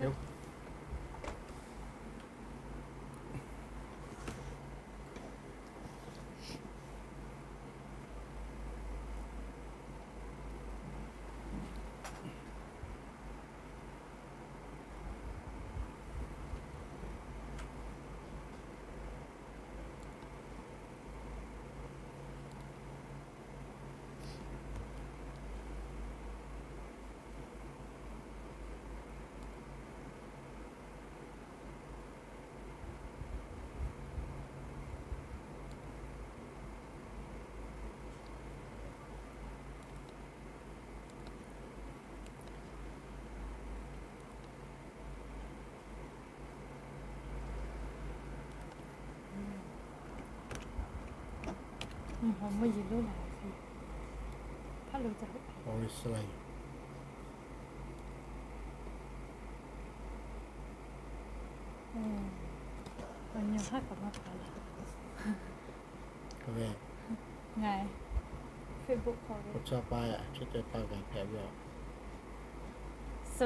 สว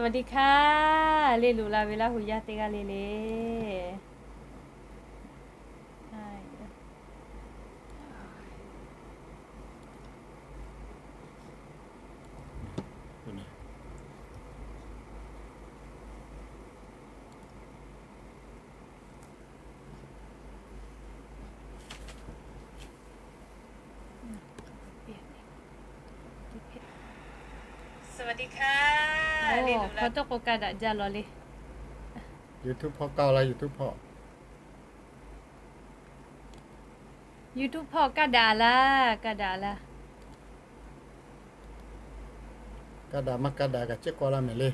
ัสดีค่ะ le loꞈ la ve Laˇ hu yaˇ teˇ g'aˇ le le. Hk'aw tawˇ k'o ka daꞈ jaˇ lawˬ le. YouTube hpawˇ kaˇ laˇ, YouTube hpawˇ. YouTube hpawˇ kaˇ daꞈ laˇ, kaˇ daꞈ laˇ. Kaˇ daꞈ maˇ kaˇ daꞈ kaꞈ ceˇ k'aw laˇ mehˍ le.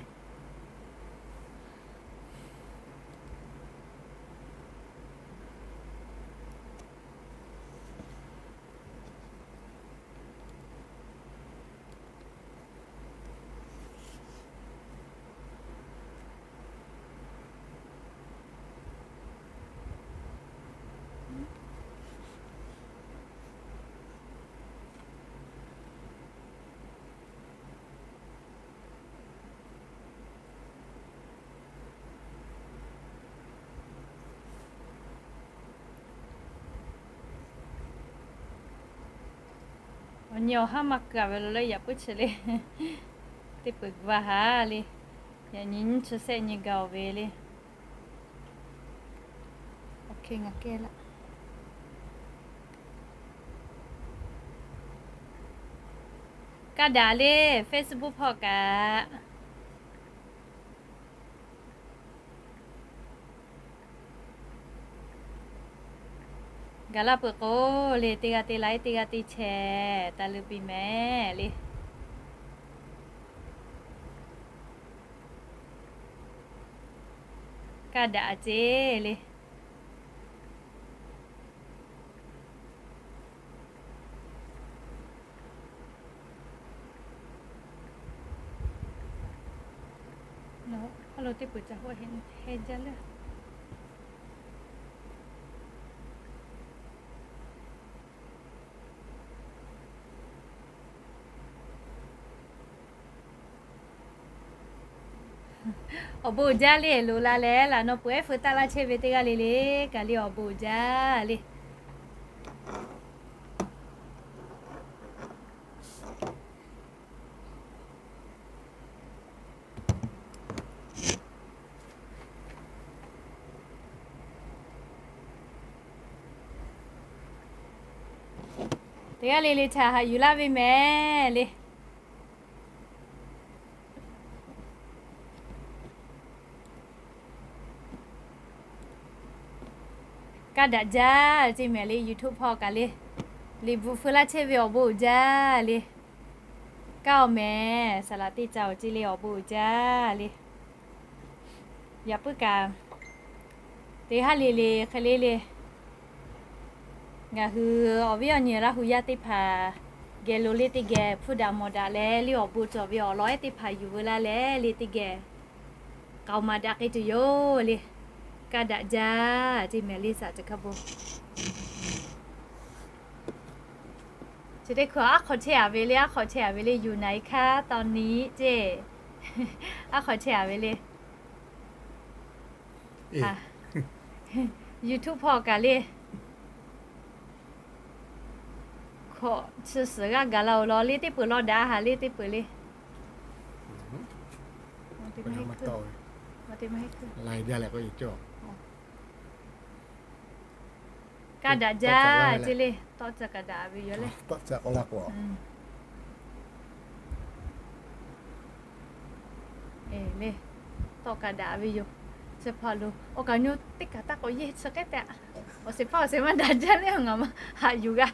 Awˬ nyi awˬ haˉ maˇ keu-a ve lo leh yaꞈ puiˉ chi le. Teˇ peuˬ g'a haˍ le. Yaꞈ nyi nyiˇ chi sehˆ nyi gaˬ-oˬ ve le. Kaˇ daꞈ le, Facebook hpawˇ kaꞈ. Gaˬ laˇ peuˬ k'o le, teˇ g'aˇ teˇ laiˉ, teˇ g'aˇ teˇ chehˇ taˇ leuˉ piˇ mehˍ le. Kaˇ daꞈ ceˇ le. Awˬ bon uiˍ jaˇ le, loꞈ la leh laꞈ naw peuˬ ehˉ feu taˆ laˇ chehˇ ve teˇ g'aˇ le le, kaꞈ le awˬ bon uiˍ jaˇ le. Teˇ g'aˇ le le htaꞈ haꞈ yuˬ laˇ ve mehˍ le. Kaˇ daꞈ jaˇ ceˇ mehˍ le, YouTube hpawˇ kaꞈ le. Liꞈ bvuhꞈ feu laˇ chehˇ ve awˬ bon uiˍ jaˇ le. Kaˇ-oˬ mehˍ, saˍ laꞈ teˇ ca-oˬ ceˇ le, awˬ bon uiˍ jaˇ le. Yaꞈ puiˉ kaꞈ, teˇ haˉ le le hk'e le le, ngaˬ hui awˬ viˉ awˬ nyi Laˇ hu yaˇ teˇ hpaˍ geh lo le teˇ geh hpuˇ daꞈ mawˬ daꞈ leh le, awˬ bon cawˬ ve awˬ lawn ehˉ teˇ hpaˍ yuˬ veu laˇ leh le teˇ geh k'aoˍ maˍ daꞈ k'ai tuˬ yoˬ le. Kaˇ daꞈ jaˇ ceˇ mehˍ le, saˍ ca hkaˇ bon. Chi teˇ hkui aˉ hk'aw chehˇ-a ve le, aˉ hk'aw chehˇ-a ve le, yuˬ naˍ-i hkaˇ taw ni ceˇ. Aˉ hk'aw chehˇ-a ve le. YouTube hpawˇ kaꞈ le, hkawꞈ chi suhˍ g'aˇ gaˬ la-oˬ law le, teˇ peuˬ law daꞈ haˍ le, teˇ peuˬ le. Kaˇ daꞈ jaˇ ceˇ le, tawˆ tcuh kaꞈ daꞈ ve yoˬ le. Tawˆ kaꞈ daꞈ ve yoˬ. Chi hpaˍ lo awˬ kaˍ nyu teˇ kaꞈ taˇ k'awꞈ yeˇ chi k'ehˉ tehꞈ, awˬ shehˍ hpaˇ awˬ shehˍ maˇ daꞈ jaˇ le, ngaˬ maˇ haꞈ yuˬ g'a.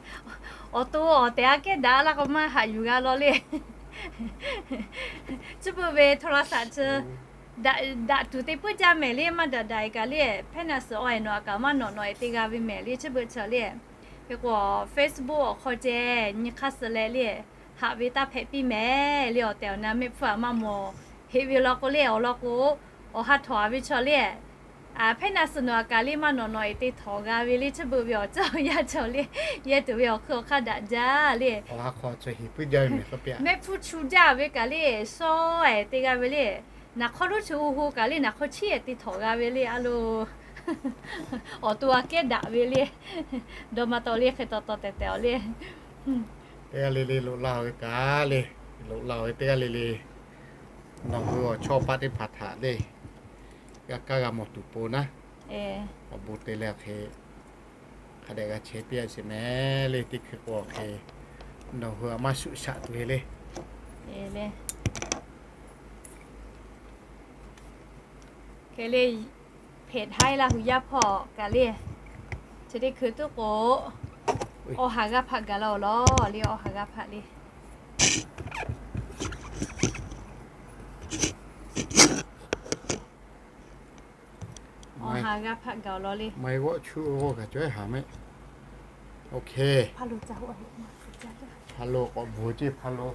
Awˬ to awˬ tehˬ aꞈ kehˉ daꞈ laˇ k'o maˇ haꞈ yuˬ g'a law le. Chi beuꞈ ve โทรศัพท์ chi daꞈ tuˬ te puiˉ jaˇ mehˍ le, maˇ daꞈ daꞈ-e kaꞈ le, แผ่นหนังสือ awˬ ehˍ nawˬ aꞈ kaꞈ maˇ nawꞈ nawꞈ-e te g'a ve mehˍ le, chi beuꞈ chi le. Hk'e k'o Facebook awˬ hk'aw ceh nyi hk'aˇ suh leh le, haꞈ ve taˇ hpehꞈ piˇ mehˍ le, awˬ tehˬ awˬ na mehˆ hpfuhˇ aꞈ maˇ mawˬ heꞈ ve law k'o le, awˬ lawn k'o, awˬ ha htawꞈ-a ve chaw le, แผ่นหนังสือ nawˬ aꞈ kaꞈ le maˇ nawꞈ nawꞈ-e te htawnˍ g'a ve le, chi beuꞈ ve awˬ ceuˬ awˬ yanˇ chaw le, yehˇ tuˬ ve awˬ hkui awˬ hk'aˇ daꞈ jaˇ le. Mehˆ hpfuhˇ chu jaˇ ve kaꞈ le, shawˉ-ehˍ te g'a ve le. Naˍ hk'awˇ lonˉ chi hu hu kaꞈ le, naˍ hk'awˇ chiˉ-ehˍ te htawnˍ g'a ve le, a lo. Awˬ to aꞈ kehˉ daꞈ ve le. Dawˇ maˇ taw le, hk'e taw taw tehˬ tehˬ-aw le. Teˇ g'aˇ le le loꞈ la-oˬ ve kaꞈ le, loꞈ la-oˬ ve teˇ g'aˇ le le, nawˬ hui awˬ chawˇ paˆ teˇ hpaˍ htaꞈ le, g'a kaˇ g'a mawˬ tuˬ pon naˉ, awˬ bon te leh awˬ hk'e hk'a dehꞈ g'a chehˇ piˇ-a sheˍ mehˍ le. Teˇ hkui k'o awˬ hk'e nawˬ hui aꞈ maˇ shuˆ shaꞈ tuˬ ve le. Hk'e le, hpeꞈ haiˉ laˇ hui yaˇ hpawˇ kaꞈ le, chi teˇ hkui tuˉ k'o, awˬ ha g'aˇ hpaˆ gaˬ la-oˬ law le, awˬ ha g'aˇ hpaˆ le. Awˬ ha g'aˇ hpaˆ gaˬ-oˬ law le. Maˇ g'awˆ chu g'awˆ kaꞈ cawehˉ haˍ mehˆ. Oˇ hk'e, hpa lo k'awꞈ bvuhˬ ceˇ hpa lo.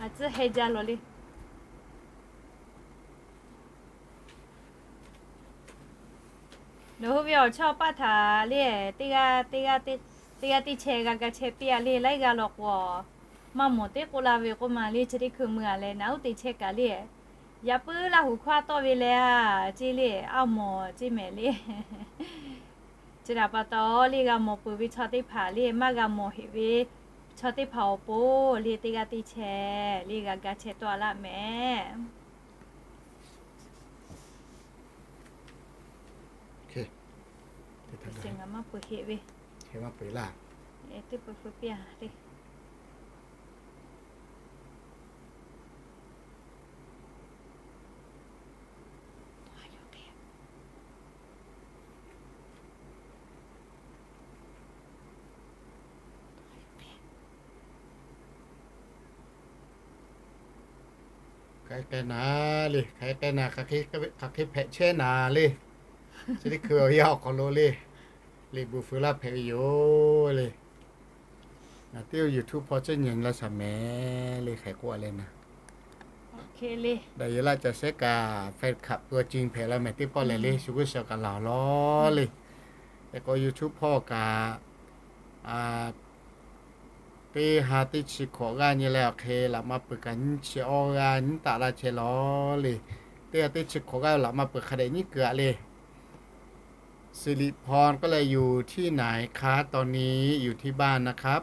A tcuhˉ heh jaˇ law le. Nawˬ hui ve awˬ chawˇ paˆ htaꞈ le, teˇ g'aˇ teˇ g'aˇ teˇ chehˇ g'a ga chehˇ piˇ-a le, laiˉ g'aˇ law k'o, maˇ mawˬ teˇ k'oˆ la ve k'oˆ ma le, chi teˇ hkui mui-a leh naˍ uˉ te chehˇ kaꞈ le, yaꞈ puiˉ Laˇ huˍ hkawˇ a tawˆ ve leh a ceˇ le, a mawˬ ceˇ mehˍ le. Chi htaꞈ pa taw le, g'a mawˬ peuˬ ve chaw teˇ hpaˍ le, maˇ g'a mawˬ heꞈ ve chaw teˇ hpaˍ awˬ pon le, teˇ g'aˇ teˇ chehˇ le, g'a ga chehˇ tawˆ-a laˇ mehˍ. Ngaˬ maˇ peuˬ heꞈ ve, teˇ peuˬ feu piˇ-a le. Hk'aˬ hk'e k'ai naˍ le, hk'aˬ hk'e k'ai naˍ, hk'aˬ hk'e hpehꞈ chehˇ naˍ le. Chi teˇ hkui awˬ yanˇ awˬ hk'aw lo le, liꞈ bvuhꞈ feu laˇ hpehꞈ ve yoˬ le. Ngaˬ teˇ g'aˇ YouTube hpawˇ ceh nyi la shaˍ mehˍ le, hk'aˬ hk'e k'oˆ-a leh naˍ, daꞈ yehˬ laˇ ca shehˉ kaꞈ, fan club ตัวจริง hpehꞈ la mehˍ teˇ pawˆ lehˬ le, shu g'uˇ suhˍ kaꞈ laˬ-oˬ law le. Hk'e k'o YouTube hpawˇ kaꞈ teˇ ha teˇ chi hkawꞈ g'aˇ nyi leh awˬ hk'e laꞈ ma peuˬ kaꞈ nyiˇ chi awˇ g'aˇ nyiˇ taˍ laˇ chehˇ law le. Teˇ ha teˇ chi hkawꞈ g'aˇ laꞈ ma peuˬ hk'a dehꞈ nyiˉ keu-a le. สิริพร ก็เลย อยู่ที่ไหนคะ ตอนนี้ อยู่ที่บ้านนะครับ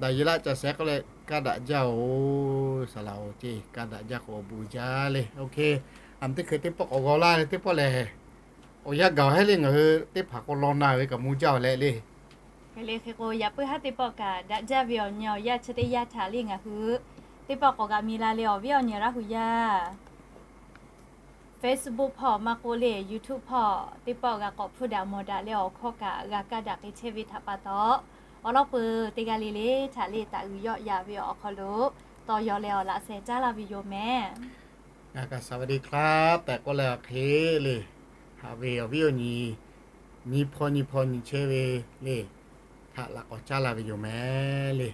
Daꞈ yehˬ laˇ ca shehˉ k'oˆ leh, kaˇ daꞈ jaˇ-oˬ, saˍ laꞈ-oˬ ceˇ, kaˇ daꞈ jaˇ k'o awˬ bon jaˇ le. Oˇ hk'e, a teˇ hkui teˇ pawˆ k'awꞈ g'aw laˇ le, teˇ pawˆ lehˬ, awˬ yanˇ gaˬ-oˬ heˆ le, ngaˬ hui teˇ hpaˍ k'o law na ve kaꞈ mvuh jaˇ-oˬ leh le. Hk'e le, hk'e k'o yaꞈ puiˉ haˉ teˇ pawˆ kaꞈ daꞈ jaˇ ve awˬ nyi awˬ yanˇ chi teˇ yanˇ htaꞈ le ngaˬ hui teˇ pawˆ k'awꞈ g'aꞈ mi la le, awˬ viˉ awˬ nyi Laˇ huˍ yaˇ Facebook hpawˇ maˇ k'oˆ le, YouTube hpawˇ teˇ pawˆ g'a k'awꞈ hpfuhˇ daꞈ mawˬ daꞈ leh awˬ hkawˇ kaꞈ g'a kaˇ daꞈ k'ai chehˇ ve htaꞈ pa taw, awˬ lawn peuˬ teˇ g'aˇ le le htaꞈ le taꞈ g'uiˬ yawˆ yaꞈ ve awˬ hk'aw lo tawˇ yaw leh awˬ laꞈ sheh caˉ laˇ ve yoˬ mehˍ. Ngaˬ kaꞈ สวัสดีครับ tehꞈ k'oˆ leh awˬ hk'e le, haꞈ ve awˬ viˉ awˬ nyi nyiˇ hpawˇ nyiˇ hpawˇ nyi chehˇ ve le, htaꞈ laꞈ k'awꞈ caˉ la ve yoˬ mehˍ le.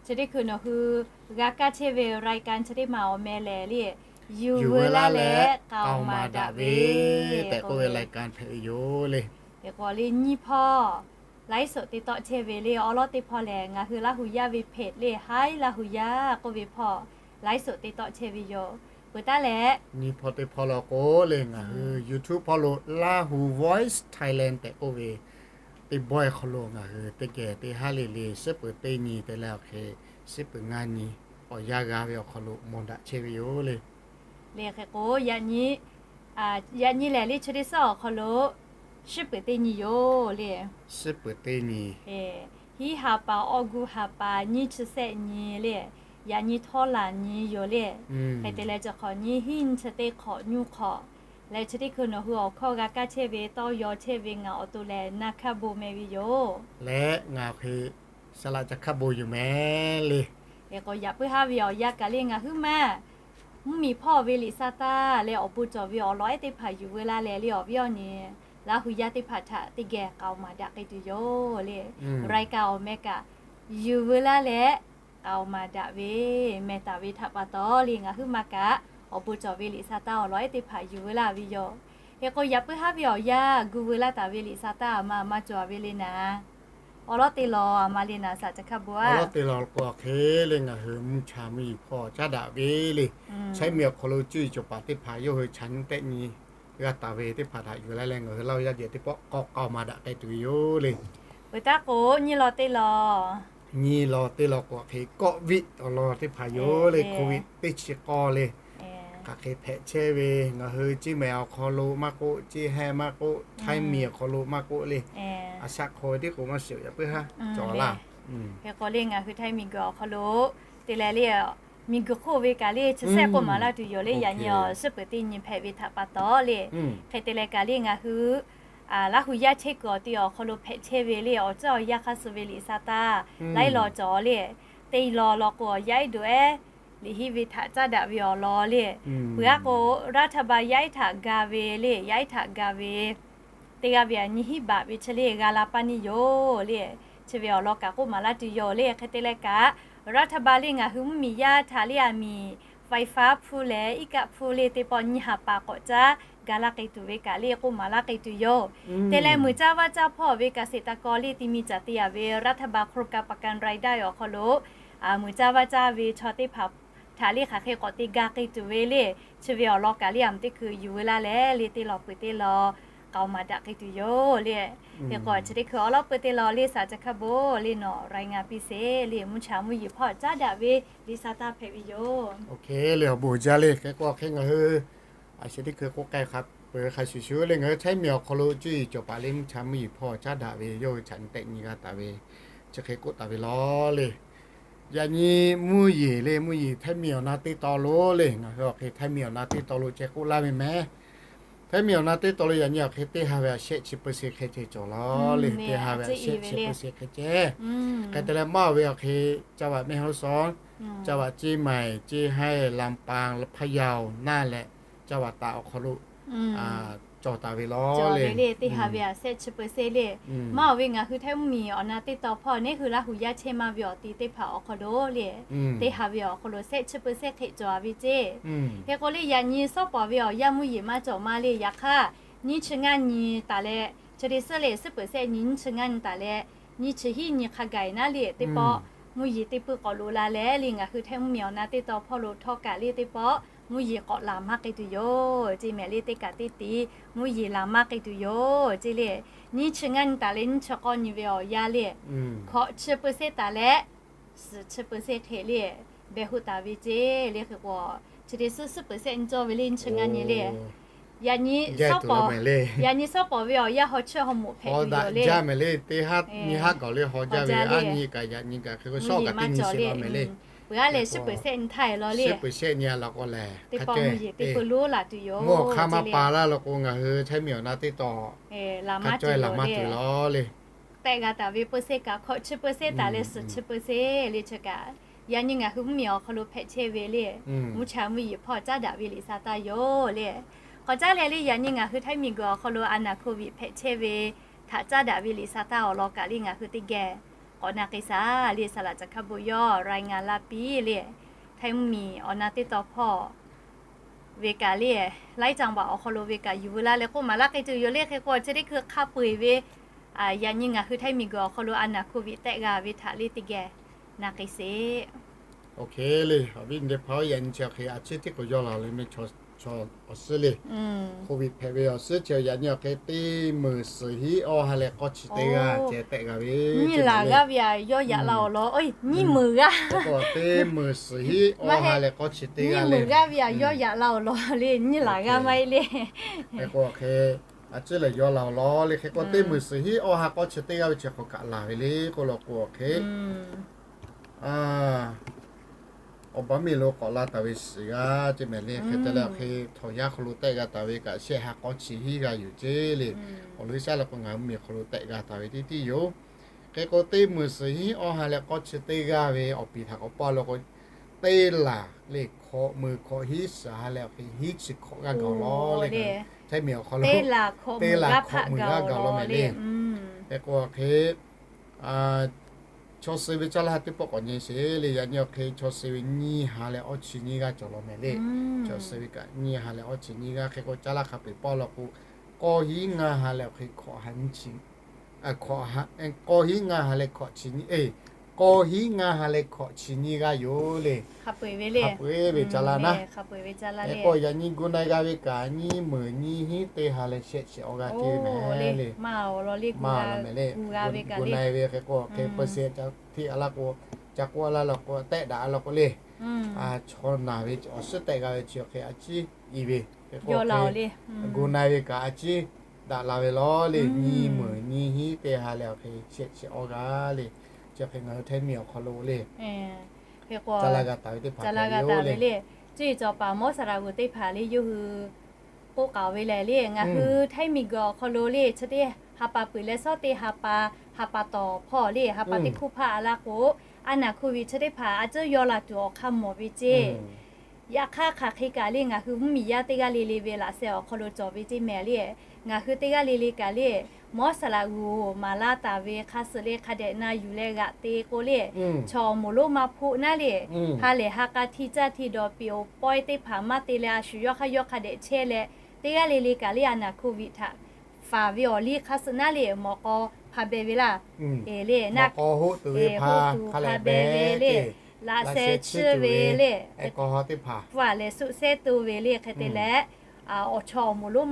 Chi teˇ hkui nawˬ hui g'a kaˇ chehˇ ve รายการ chi teˇ maˬ awˬ meh lehˬ le, yuˬ veu laˇ leh k'aoˍ maˍ daꞈ ve tehꞈ k'oˆ ve รายการ hpehꞈ ve yoˬ le. Hk'e k'o le nyiˇ hpawˇ ไลฟ์สด te tawˆ chehˇ ve le, awˬ lawn teˇ hpawˇ lehˬ ngaˬ hui Laˇ huˍ yaˇ ve เพจ le, Hi Laˇ huˍ yaˇ k'oˆ ve hpawˇ ไลฟ์สด te tawˆ chehˇ ve yoˬ. peuˬ taˉ leh, nyi hpawˇ teˇ hpawˇ lo k'o le, ngaˬ hui YouTube hpawˇ lo Lahu Voice Thailand tehꞈ k'oˆ ve teˇ bawehˇ hk'aw lo ngaˬ hui teˇ geh teˇ haˉ le le shiˉ peuˬ teˇ nyi te leh awˬ hk'e, shiˉ peuˬ ngaˇ nyi awˬ yanˇ g'a ve awˬ hk'aw lo mawˬ daꞈ chehˇ ve yoˬ le. Le hk'e k'o, yaꞈ nyi lehˬ le chi teˇ suhˉ awˬ hk'aw lo shiˉ peuˬ teˇ nyi yoˬ le. Shiˉ peuˬ teˇ nyi. Hiˉ ha pa awˬ gu ha pa nyiˇ chi sehˆ nyi le, yaꞈ nyi htawˇ laˬ nyi yoˬ le. Hk'e te leh chi hk'awꞈ nyi hiˉ nyi chi teˇ hk'awꞈ nyi hk'awꞈ leh chi teˇ hkui nawˬ hui awˬ hkawˇ g'a kaˇ chehˇ ve tawˇ yaw chehˇ ve ngaˬ awˬ to leh na hkaˇ bon meh ve yoˬ. Leh ngaˬ hk'e saˍ laꞈ ca hkaˇ bon yoˬ meh le. Hk'e k'o yaꞈ puiˉ haˉ ve awˬ yanˇ kaꞈ le ngaˬ huiˉ maˇ mvuhˇmiˬ hpawˇ ve liꞈ sa taˇ leh awˬ bon cawˬ ve awˬ lawn ehˉ teˇ hpaˍ yuˬ veu laˇ leh le awˬ viˉ awˬ nyi Laˇ hu yaˇ teˇ hpaˍ htaꞈ teˇ geh k'aoˍ maˍ daꞈ k'ai tuˬ yoˬ le. รายการ awˬ meh kaꞈ yuˬ veu laˇ leh k'aoˍ maˍ daꞈ ve meh taˍ ve htaꞈ pa taw le ngaˬ huiˉ maˇ kaꞈ awˬ bon cawˬ ve liꞈ sa taˇ awˬ lawn ehˉ teˇ hpaˍ yuˬ veu laˇ ve yoˬ. Hk'e k'o yaꞈ puiˉ haˉ ve awˬ yanˇ gu veu laˇ taˍ ve liꞈ sa taˇ a ma a maˇ cawˬ ve le naˍ. Awˬ lawn te lawˬ a ma le naˍ saˍ ca hkaˇ bon a. Awˬ lawn te lawˬ k'o hk'e le ngaˬ hui mvuhˇ cha mvuhˇ yeˬ hpawˇ caˉ daꞈ ve le, Chaiˇ miˬ awˬ hk'aw lo cuˇ yiˍ cawˬ paˍ teˇ hpaˍ yawˇ hui chaꞈ nyi teˆ nyi g'a taˍ ve teˇ hpaˍ htaꞈ yuˬ laˇ leh ngaˬ hui Laˇ hu yaˇ jehˬ teˇ pawˆ k'awꞈ k'aoˍ maˍ daꞈ k'ai tuˬ ve yoˬ le. Peuˬ taˉ k'o nyi law te lawˬ, nyi law te lawˬ k'o hk'e โควิด awˬ lawn teˇ hpaˍ yoˬ le, โควิด teˇ chi k'aw le. Hk'aˬ hk'e hpehꞈ chehˇ ve ngaˬ hui Ceˇ mehˍ awˬ hk'aw lo maˇ k'oˆ, Ceˇ hehˇ maˇ k'oˆ, Htaiˇ miˬ awˬ hk'aw lo maˇ k'oˆ le, a shaꞈ hk'aw ve teˇ k'o maˇ shiˍ yaꞈ puiˉ haˉ cawˬ laˇ. Hk'e k'o le ngaˬ hui Htaiˇ miˬ guiˬ awˬ hk'aw lo te leh le miˬ guiˬ hk'oˆ ve kaꞈ le chi sehˆ k'oˆ maˍ laˇ tuˬ yoˬ le. Yaꞈ nyi awˬ shiˉ peuˬ teˇ nyi hpehꞈ ve htaꞈ pa taw le, hk'e te leh kaꞈ le ngaˬ hui Laˇ hu yaˇ chehˇ kuiˬ awˬ ti awˬ hk'aw lo hpehꞈ chehˇ ve le awˬ ceuˬ awˬ yanˇ hk'aˇ suh ve liꞈ sa taˇ laiˉ law cawˬ le, teˇ law law k'o yaˇ iˉ doꞈ ehˉ liꞈ hiˆ ve htaꞈ caˉ daꞈ ve awˬ lawn le. Peuˬ aˉ k'o รัฐบาล yaˇ iˉ htaꞈ ga ve le, yaˇ iˉ htaꞈ ga ve teˇ g'aˇ ve a nyi hiˉ baꞈ ve chi le g'a la paˇ neˇ yoˬ le. Chi ve awˬ lawn kaꞈ k'oˆ maˍ laˇ tuˬ yoˬ le. Hk'e te leh kaꞈ รัฐบาล le ngaˬ hui mvuhˇmiˬ yaˇ htaꞈ le a miˬ ไฟฟ้า hpu leh iˉ kaˆ hpu le teˇ pawˆ nyi ha pa k'awꞈ caˉ ga laˇ k'ai tuˬ ve kaꞈ le k'oˆ maˍ laˇ k'ai tuˬ yoˬ. Te leh muiˬ caˇ vaˇ caˇ hpawˇ ve เกษตรกร le ti mi caˍ te yaꞈ ve รัฐบาล โครงการประกันรายได้ awˬ hk'aw lo muiˬ caˇ vaˇ caˇ ve chaw teˇ hpaˍ htaꞈ le hk'aˬ hk'e k'awꞈ te ga k'ai tuˬ ve le. Chi ve awˬ lawn kaꞈ le a miˬ teˇ hkui yuˬ veu laˇ leh le teˇ law peuˬ teˇ law k'aoˍ maˍ daꞈ k'ai tuˬ yoˬ le. Hk'e k'o chi teˇ hkui awˬ lawn peuˬ teˇ law le saˍ ca hkaˇ bon le nawˬ รายงาน piˇ sheˍ le mvuhˇ cha mvuhˇ yeˬ hpawˇ caˉ daꞈ ve liꞈ sa taˇ hpehꞈ ve yoˬ. Oˇ hk'e le awˬ bon jaˇ le. Hk'e k'o hk'e ngaˬ hui a sheh teˇ hkui k'oˆ k'ai hk'a peu hk'a shuˍ shuˍ le ngaˬ hui Htaiˇ miˬ awˬ hk'aw lo cuˇ yiˍ cawˬ paˍ le mvuhˇ cha mvuhˇ yeˬ hpawˇ caˉ daꞈ ve yawˇ hui chaꞈ nyi tehˆ nyi g'a taˍ ve chi hk'e k'oˆ taˍ ve law le. Yaꞈ nyi mvuhˇ yeˬ le mvuhˇ yeˬ Htaiˇ miˬ awˬ na teˇ taw lo le ngaˬ hui awˬ hk'e Htaiˇ miˬ awˬ na teˇ taw lo ceh k'oˆ laˇ ve meh. Htaiˇ miˬ awˬ na teˇ taw lo yaꞈ nyi awˬ hk'e teˇ ha ve a shehˆ chi เปอร์เซ็นต์ hk'e ceh cawˬ law le. Teˇ ha ve a shehˆ chi เปอร์เซ็นต์ hk'e ceh. Hk'e te leh maˇ ve awˬ hk'e จังหวัดแม่ฮ่องสอน, จังหวัดเชียงใหม่, เชียงราย, ลำปาง, พะเยา naˇ leh จังหวัดตาก awˬ hk'aw lo cawˬ taˍ ve law le. Teˇ ha ve a shehˆ chi เปอร์เซ็นต์ le. Maˇ awˬ ve ngaˬ hui Htaiˇ mvuhˇmiˬ awˬ na teˇ taw hpawˇ neˉ hui Laˇ hu yaˇ chehˇ maˇ ve awˬ ti teˇ hpaˍ awˬ hk'aw lo le teˇ ha ve awˬ hk'aw lo shehˆ chi เปอร์เซ็นต์ hk'e cawˬ a ve ceˇ. Hk'e k'o le yaꞈ nyi shawˉ pawˍ ve awˬ yanˇ mvuhˇ yeˬ maˇ cawˬ maˇ le. Yaꞈ hk'aˇ nyiˇ chi ngaˇ nyi taˍ leh chi teˇ suhˉ le shiˉ peuˬ shehˆ nyi nyiˇ chi ngaˇ nyi taˍ leh nyiˇ chi hiˉ nyi hk'a gaˬ naˉ le teˇ pawˆ mvuhˇ yeˬ teˇ peuˬ k'awꞈ loꞈ la leh le ngaˬ hui Htaiˇ mvuhˇmiˬ awˬ na teˇ taw hpawˇ lo htawˇ kaꞈ le teˇ pawˆ mvuhˇ yeˬ k'awꞈ laˬ maˇ k'ai tuˬ yoˬ ceˇ meh le. Teˇ kaꞈ teˇ tiˉ mvuhˇ yeˬ laˬ maˇ k'ai tuˬ yoˬ ceˇ le. Nyiˇ chi ngaˇ nyi taˍ leh nyiˇ chi k'awˇ nyi ve awˬ yanˇ le hkawꞈ chi เปอร์เซ็นต์ taˍ leh suhˍ chi เปอร์เซ็นต์ hk'e le behˬ hoˆ taˍ ve ceˇ le. Hk'e k'o chi teˇ suhˉ shiˉ peuˬ shehˆ nyi cawˇ ve le nyiˇ chi ngaˇ nyi le. Yaꞈ nyi shawˉ pawˍ, yaꞈ nyi shawˉ pawˍ ve awˬ yanˇ haw chiˇ haw moꞈ hpehꞈ tuˬ yoˬ le. Nyi haˉ gaˬ le haw jaˇ ve aˉ nyi kaꞈ yaꞈ nyi kaꞈ hk'e k'o shawˉ kaꞈ teˇ nyi sheˍ law meh le. Peuˬ aˉ leh shiˉ peuˬ shehˆ nyi htaˇ e law le. Shiˉ peuˬ shehˆ nyi a law k'o lehˬ teˇ pawˆ mvuhˇ yeˬ teˇ peuˬ lonˉ laˬ tuˬ yoˬ. Mvuhˇ awˬ hk'aˇ maˇ pa laˇ law k'o ngaˬ hui Htaiˇ miˬ awˬ na teˇ taw laˬ maˇ tuˬ law le. Tehˆ g'a taˍ ve เปอร์เซ็นต์ kaꞈ hkawꞈ chi เปอร์เซ็นต์ taˍ leh suhˍ chi เปอร์เซ็นต์ le chi kaꞈ yaꞈ nyi ngaˬ hui mvuhˇmiˬ awˬ hk'aw lo hpehꞈ chehˇ ve le mvuhˇ cha mvuhˇ yeˬ hpawˇ caˉ daꞈ ve liꞈ sa taˇ yoˬ le. K'awꞈ caˉ leh le yaꞈ nyi ngaˬ hui Htaiˇ miˬ guiˬ awˬ hk'aw lo a naˍ โควิด hpehꞈ chehˇ ve htaꞈ caˉ daꞈ ve liꞈ sa taˇ awˬ lawn kaꞈ le ngaˬ hui teˇ geh k'awꞈ na k'ai shaˍ le saˍ laꞈ ca hkaˇ bon yawˇ รายงาน laˇ piˇ le. Htaiˇ mvuhˇmiˬ awˬ na teˇ taw hpawˇ ve kaꞈ le laiˉ จังหวัด awˬ hk'aw lo ve kaꞈ yuˬ veu laˇ leh k'oˆ maˍ laˇ k'ai tuˬ yoˬ le. Hk'e k'o chi teˇ hkui hk'a peu eˬ ve yaꞈ nyi ngaˬ hui Htaiˇ miˬ guiˬ awˬ hk'aw lo a naˍ โควิด tehˆ g'a ve htaꞈ le teˇ geh na k'ai sheˍ. Oˇ hk'e le, awˬ viˉ awˬ nyi teˇ hpaˍ-oˬ, yaꞈ nyi chi awˬ hk'e a ciˉ tiˉ k'o yawˇ laˬ le mehˍ, chaw awˬ suhˉ le, COVID hpehꞈ ve awˬ suhˉ chi yaꞈ nyi awˬ hk'e teˇ meunˍ suhˍ hiˉ awˇ ha leh k'awˇ chi teˇ g'aˇ ceh tehꞈ g'a ve, nyiˇ laˬ g'aˇ ve aꞈ yawˇ yaꞈ la awˬ lawn, nyiˇ meunˍ g'aˇ, teˇ meunˍ suhˍ hiˉ awˇ ha leh k'awˇ chi teˇ g'aˇ le, nyiˇ meunˍ g'aˇ ve aꞈ yawˇ yaꞈ la awˬ lawn le, nyiˇ laˬ g'aˇ maˇ heˆ le. Hk'e k'o awˬ hk'e a ciˉ lehˬ yawˇ laˬ awˬ lawn le. Hk'e k'o teˇ meunˍ suhˍ hiˉ awˇ ha k'awˇ chi teˇ g'aˇ ve chi hk'aw kaꞈ laˬ ve le k'oˆ law k'o awˬ hk'e awˬ baˬ miˬ lo k'awꞈ la taˍ ve suhˍ g'aˇ ceh mehˍ le. Hk'e te leh awˬ hk'e htawnˍ yaˇ hk'aw lo tehˆ g'a taˍ ve kaꞈ shehˆ ha k'awˇ chi hiˉ g'aˇ yoˬ ceh le. Awˬ lawn shaˉ leh k'o ngaˬ hui miˬ hk'aw lo tehˆ g'a taˍ ve teˇ tiˉ yoˬ. Hk'e k'o teˇ meunˍ suhˍ hiˉ awˇ ha leh k'awˇ chi teˇ g'aˇ ve awˬ piˍ htaꞈ k'awꞈ paˇ law k'o, teˇ laˬ le hkawꞈ meunˍ hkawꞈ hiˉ suhˍ ha leh awˬ hk'e hiˉ chi hkawꞈ g'aˇ gaˬ law le. Htaiˇ miˬ awˬ hk'aw lo teˇ laˬ hkawꞈ meunˍ g'aˇ gaˬ law mehˍ le. Hk'e k'o awˬ hk'e chaw suh ve caˇ laˇ teˇ pawˆ k'awꞈ nyi sheˍ le. Yaꞈ nyi awˬ hk'e chaw suh ve nyiˇ ha leh awˇ chi nyiˇ g'aˇ cawˬ law mehˍ le. Chaw suh ve kaꞈ nyiˇ ha leh awˇ chi nyiˇ g'aˇ. Hk'e k'o caˇ laˇ hk'a peu-eˬ paˇ law k'o, k'awˇ hiˉ ngaˇ ha leh awˬ hk'e hkawꞈ ha nyiˇ chi k'awˇ hiˉ ngaˇ ha leh hkawꞈ chi nyiˇ, k'awˇ hiˉ ngaˇ ha leh hkawꞈ chi nyiˇ g'aˇ yoˬ le. Hk'a peu-eˬ ve caˇ laˇ naˉ. Hk'e k'o yaꞈ nyi gu na-e g'a ve kaꞈ nyiˇ meunˍ nyiˇ hiˉ teˇ ha leh shehˆ chi awˇ g'aˇ ceh mehˍ le. Maˇ awˬ lawn le, gu na-e ve hk'e k'o hk'e peu se ca htiˆ a laˇ k'o, ca k'oˆ a laˇ law k'o, tehˆ daꞈ a law k'o le, chaw naˬ ve awˬ suhˉ tehˆ g'a ve chi awˬ hk'e a ciˉ i ve hk'e k'o gu na-e ve kaꞈ a ciˉ daꞈ la ve law le. Nyiˇ meunˍ nyiˇ hiˉ teˇ ha leh awˬ hk'e shehˆ chi awˇ g'aˇ le. Chi hk'e ngaˬ hui Htaiˇ miˬ awˬ hk'aw lo le, hk'e k'o caˇ laˇ g'a taˍ ve teˇ hpaˍ, caˇ laˇ g'a taˍ ve le. Cuˇ yiˍ cawˬ paˍ mawˇ saˍ laꞈ g'uˬ teˇ hpaˍ le yawˇ hui k'oˆ k'aoˍ ve lehˬ le, ngaˬ hui Htaiˇ miˬ guiˬ awˬ hk'aw lo le chi teˇ ha pa peuˬ leh shawˉ teˇ ha pa, ha pa tawˍ hpawˇ le, ha pa teˇ hkuˇ hpaˆ a laˇ k'o, a naˬ hk'oˆ viꞈ chi teˇ hpaˍ a ciˉ yawˇ la tuˬ awˬ hk'aˇ mawˬ ve ceˇ. Yaꞈ hk'aˇ hk'aˬ hk'e kaꞈ le ngaˬ hui mvuhˇmiˬ yaˇ teˇ g'aˇ le le ve laꞈ sheh awˬ hk'aw lo cawˬ ve ceˇ mehˍ le. Ngaˬ hui teˇ g'aˇ le le kaꞈ le, mawˇ saˍ laꞈ g'uˬ maˍ laˇ taˍ ve hk'a suh le hk'a dehꞈ na yuˬ leh g'aꞈ te k'o le, chaw awˬ moˍ lonˉ maˇ hpoˆ naˉ le, ha lehˬ ha k'a hti caˇ hti dawˬ piˍ-oˬ pawehˇ teˇ hpaˍ maˇ te leh a shu yawˇ hk'aˇ yawˇ hk'a dehꞈ chehˇ leh, teˇ g'aˇ le le kaꞈ le a naˬ hk'oˆ viꞈ htaꞈ faˍ ve awˬ liˇ hk'a suh naˉ le, mawꞈ k'aw hpa beh ve laˇ. E le naˆ k'aw hoˆ tuˬ ve hpa hk'a leh beh ve le, laꞈ sheh chiˇ ve le, teˇ hpaˍ pfuhˇ-a leh suˆ sehˉ to ve le hk'e te leh, awˬ chaw awˬ moˍ lonˉ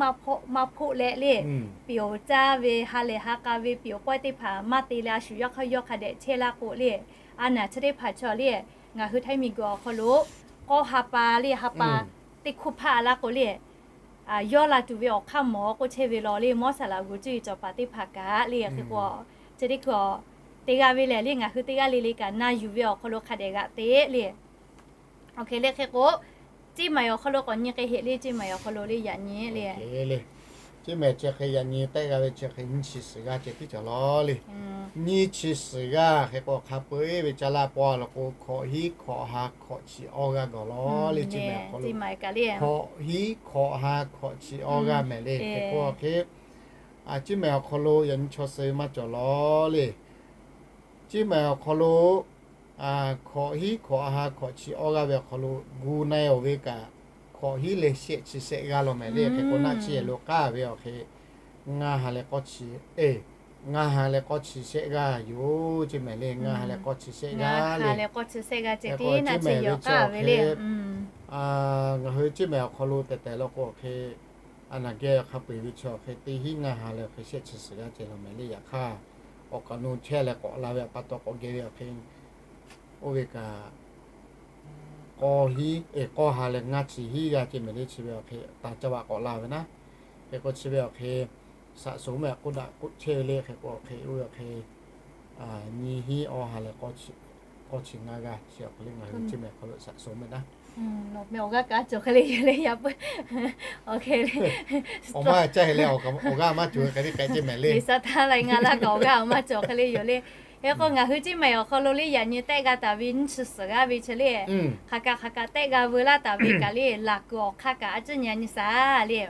maˇ hpoˆ leh le, piˍ-oˬ caˇ ve ha lehˬ ha k'a ve piˍ-oˬ pawehˇ teˇ hpaˍ maˇ te leh a shu yawˇ hk'aˇ yawˇ hk'a dehꞈ chehˇ laˇ k'o le, a naˬ chi teˇ hpaˍ chaw le, ngaˬ hui Htaiˇ miˬ guiˬ awˬ hk'aw lo k'awˇ ha pa le ha pa teˇ hkuˇ hpaˆ a laˇ k'o le, yawˇ la tuˬ ve awˬ hk'aˇ mawˬ k'oˆ chehˇ ve law le, mawˇ saˍ laꞈ g'uˬ cuˇ yiˍ cawˬ paˍ teˇ hpaˍ kaꞈ le hk'e k'o, chi teˇ hkui teˇ g'aˇ ve lehˬ le ngaˬ hui teˇ g'aˇ le le kaꞈ na yuˬ ve awˬ hk'aw lo hk'a dehꞈ g'aꞈ te le. Oˇ hk'e le hk'e k'o, Ciˇ maiˍ awˬ hk'aw lo k'awꞈ nyi k'ai heꞈ le, Ciˇ maiˍ awˬ hk'aw lo le yaꞈ nyi le. Ciˇ maiˍ chi hk'e yaꞈ nyi tehˆ g'a ve chi hk'e nyiˇ chi suhˍ g'aˇ ceh tiˉ cawˬ law le. Nyiˇ chi suhˍ g'aˇ hk'e k'o hk'a peu-eˬ ve caˇ laˇ paw law k'o hkawꞈ hiˉ hkawꞈ ha hkawꞈ chi awˇ g'aˇ gawˬ law le. Ciˇ maiˍ hk'aw lo hkawꞈ hiˉ hkawꞈ ha hkawꞈ chi awˇ g'aˇ mehˍ le. Hk'e k'o hk'e, Ciˇ maiˍ awˬ hk'aw lo yaꞈ nyi chaw suh ve maˇ cawˬ law le. Ciˇ maiˍ awˬ hk'aw lo hkawꞈ hiˉ hkawꞈ ha hkawꞈ chi awˇ g'aˇ ve awˬ hk'aw lo gu na-e-oˬ ve kaꞈ, hkawꞈ hiˉ leh shehˆ chi shehˆ g'aˇ law mehˍ le. Hk'e k'o naˆ chi yehˬ lo k'aˉ ve awˬ hk'e, ngaˇ ha leh k'awˇ chi, e, ngaˇ ha leh k'awˇ chi shehˆ g'aˇ yoˬ. Ciˇ maiˍ le ngaˇ ha leh k'awˇ chi shehˆ g'aˇ le. Hk'e k'o Ciˇ maiˍ ve chi awˬ hk'e, ngaˬ hui Ciˇ maiˍ awˬ hk'aw lo tehˬ tehˬ law k'o awˬ hk'e, a naˬ geh hk'a peu-eˬ ve chi awˬ hk'e teˇ hiˉ ngaˇ ha leh awˬ hk'e shehˆ chi suhˍ g'aˇ ceh law mehˍ le. Yaꞈ hk'aˇ, awˬ kaˍ nu chehˇ leh k'awꞈ la ve awˬ pa taw k'awꞈ geh ve awˬ hk'e, oˇ ve kaꞈ, k'awˇ hiˉ, e, k'awˇ ha leh ngaˇ chi hiˉ g'aˇ ceh mehˍ le. Chi ve awˬ hk'e taˍ caˇ vaꞈ k'awꞈ la ve naˉ. Hk'e k'o chi ve awˬ hk'e, saꞈ sho mehˍ k'oˆ daꞈ k'oˆ chehˇ ve le. Hk'e k'o awˬ hk'e oˇ ve awˬ hk'e, nyiˇ hiˉ awˇ ha leh k'awˇ chi ngaˇ g'aˇ chi awˬ hk'e le ngaˬ hui Ciˇ maiˍ hk'aw lo saꞈ sho mehˍ naˉ. Awˬ g'aˇ kaꞈ cawˬ hk'e le yoˬ le yaꞈ puiˉ. Awˬ maˇ caˇ heˆ leh awˬ g'aˇ maˇ cawˬ hk'e le k'ai ceh mehˍ le. Yeˍsaˍ htaˇ laiꞈ ngaˬ laˇ kaꞈ awˬ g'aˇ maˇ cawˬ hk'e le yoˬ le. Hk'e k'o ngaˬ hui Ciˇ maiˍ awˬ hk'aw lo le yaꞈ nyi tehˆ g'a taˍ ve nyiˇ chi suhˍ g'aˇ ve chi le, hk'aˬ kaꞈ hk'aˬ kaꞈ tehˆ g'a veu laˇ taˍ ve kaꞈ le, laˬ kuiˬ awˬ hk'aˇ kaꞈ a ciˉ nyi nyi shaˍ le.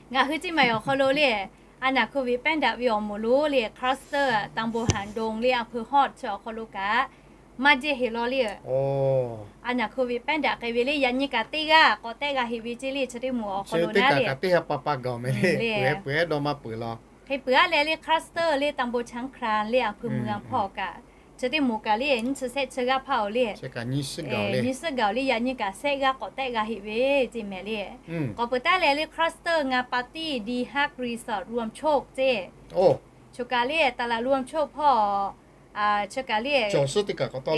Ngaˬ hui Ciˇ maiˍ awˬ hk'aw lo le, a naˬ hk'oˆ ve pehˉ daꞈ ve awˬ moˍ lonˉ le, cluster ตำบลหางดง le อำเภอฮอด chi awˬ hk'aw lo kaꞈ maˇ jehˇ heˆ law le. A naˬ hk'oˆ ve pehˉ daꞈ k'ai ve le, yaꞈ nyi kaꞈ teˇ g'aˇ k'awꞈ tehˆ g'a heˆ ve ceˇ le. Chi teˇ moˍ awˬ hk'aw lo naˉ le, peuˬ-eˬ peuˬ-eˬ dawˇ maˇ peuˬ law. Hk'e peuˬ-a leh le cluster le ตำบลช้างคลาน le อำเภอเมือง hpawˇ kaꞈ Chi teˇ moˍ kaꞈ le nyiˇ chi shehˆ chi g'aˇ hpaˇ-oˬ le, nyiˇ suhˉ gaˬ-oˬ le, nyiˇ suhˉ gaˬ-oˬ le, yaꞈ nyi kaꞈ shehˆ g'aˇ k'awꞈ tehˆ g'a heˆ ve ceˇ mehˍ le. K'awꞈ peuˬ taˉ leh le Cluster ngaˬ party Dihak Resort Ruam Chok ceˇ. Choˬ kaꞈ le taˍ laˬ Ruam Chok hpawˇ chi kaꞈ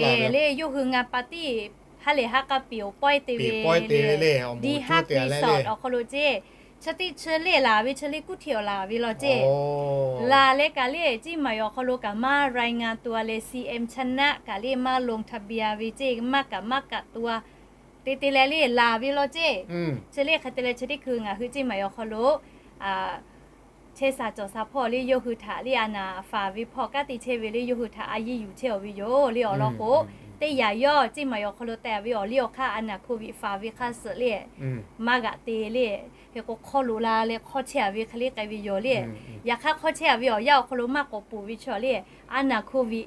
le, le yawˇ hui ngaˬ party ha lehˬ ha k'a piˍ-oˬ pawehˇ te ve le, Dihak Resort awˬ hk'aw lo ceˇ. Chi teˇ chi le laˬ ve chi le kuˉ hteꞈ awˬ laˬ ve law ceˇ. Laˬ leh kaꞈ le Ciˇ Maˍ yoˬ awˬ hk'aw lo kaꞈ maˇ รายงานตัว leh ซีเอ็ม ชนะ kaꞈ le maˇ ลงทะเบียน ve ceˇ, maˇ kaꞈ maˇ กักตัว te te leh le laˬ ve law ceˇ. Chi le hk'e te leh chi teˇ hkui ngaˬ hui Ciˇ Maˍ yoˬ awˬ hk'aw lo chehˇ sha cawˬ sha hpawˇ le yawˇ hui htaꞈ le a naˍ faˍ ve hpawˇ kanˉ te chehˇ ve le yawˇ hui htaꞈ a yiˇ yuˬ chehˇ-oˬ ve yoˬ le awˬ lawn k'o, teˇ yanˇ yawˇ Ciˇ Maˍ yoˬ awˬ hk'aw lo tehꞈ ve awˬ liˇ awˬ hk'aˇ a naˍ COVID faˍ ve hk'a suhˍ le maˇ g'aꞈ te le. Hk'e k'o hk'aw loꞈ la leh hk'awˇ chehˇ-a ve hk'e le k'ai ve yoˬ le. Yaꞈ hk'aˇ hk'awˇ chehˇ-a ve awˬ yanˇ awˬ hk'aw lo maˇ k'awꞈ poˬ ve chaw le a naˍ COVID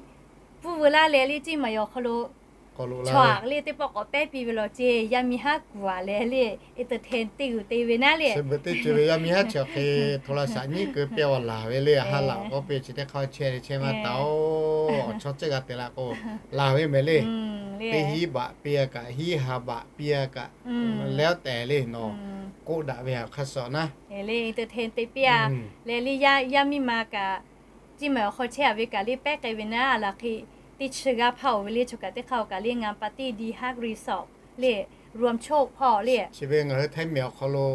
pfuhˇ veu laˇ leh le Ciˇ Maˍ yoˬ awˬ hk'aw lo chaw aꞈ le teˇ pawˆ k'awꞈ pehˉ piˇ ve law ceˇ. Yaˇ miˇ haˉ kuˬ-a leh le entertain teˇ g'uiˬ te ve naˉ le, chi beuꞈ teˇ ceuˬ ve yaˇ miˇ haˉ chi hk'e hto la shaꞈ nyiˉ keu pehˇ awˬ laˬ ve le. Ha laꞈ k'oˆ piˇ chi teˇ hk'aˇ chehˇ le chehˇ maˇ taˍ-oˬ. Awˬ chaw ceuˬ g'a te la k'o laˬ ve mehˍ le. Teˇ hinˉ baꞈ piˇ-a kaꞈ, hinˉ ha baꞈ piˇ-a kaꞈ, leh tehꞈ le nawˬ k'oˆ daꞈ ve hk'a suhˍ naˉ le entertain te piˇ-a leh le yaˇ miˇ ma kaꞈ Ciˇ Maˍ awˬ hk'aw chehˇ-a ve kaꞈ le pehˉ k'ai ve naˉ a laˬ hk'e teˇ chi g'aˇ hpaˇ-oˬ ve le. Choˬ kaꞈ teˇ hk'aˇ-oˬ kaꞈ le ngaˬ party Dihak Resort le Ruam Chok hpawˇ le chi ve ngaˬ hui Htaiˇ miˬ awˬ hk'aw lo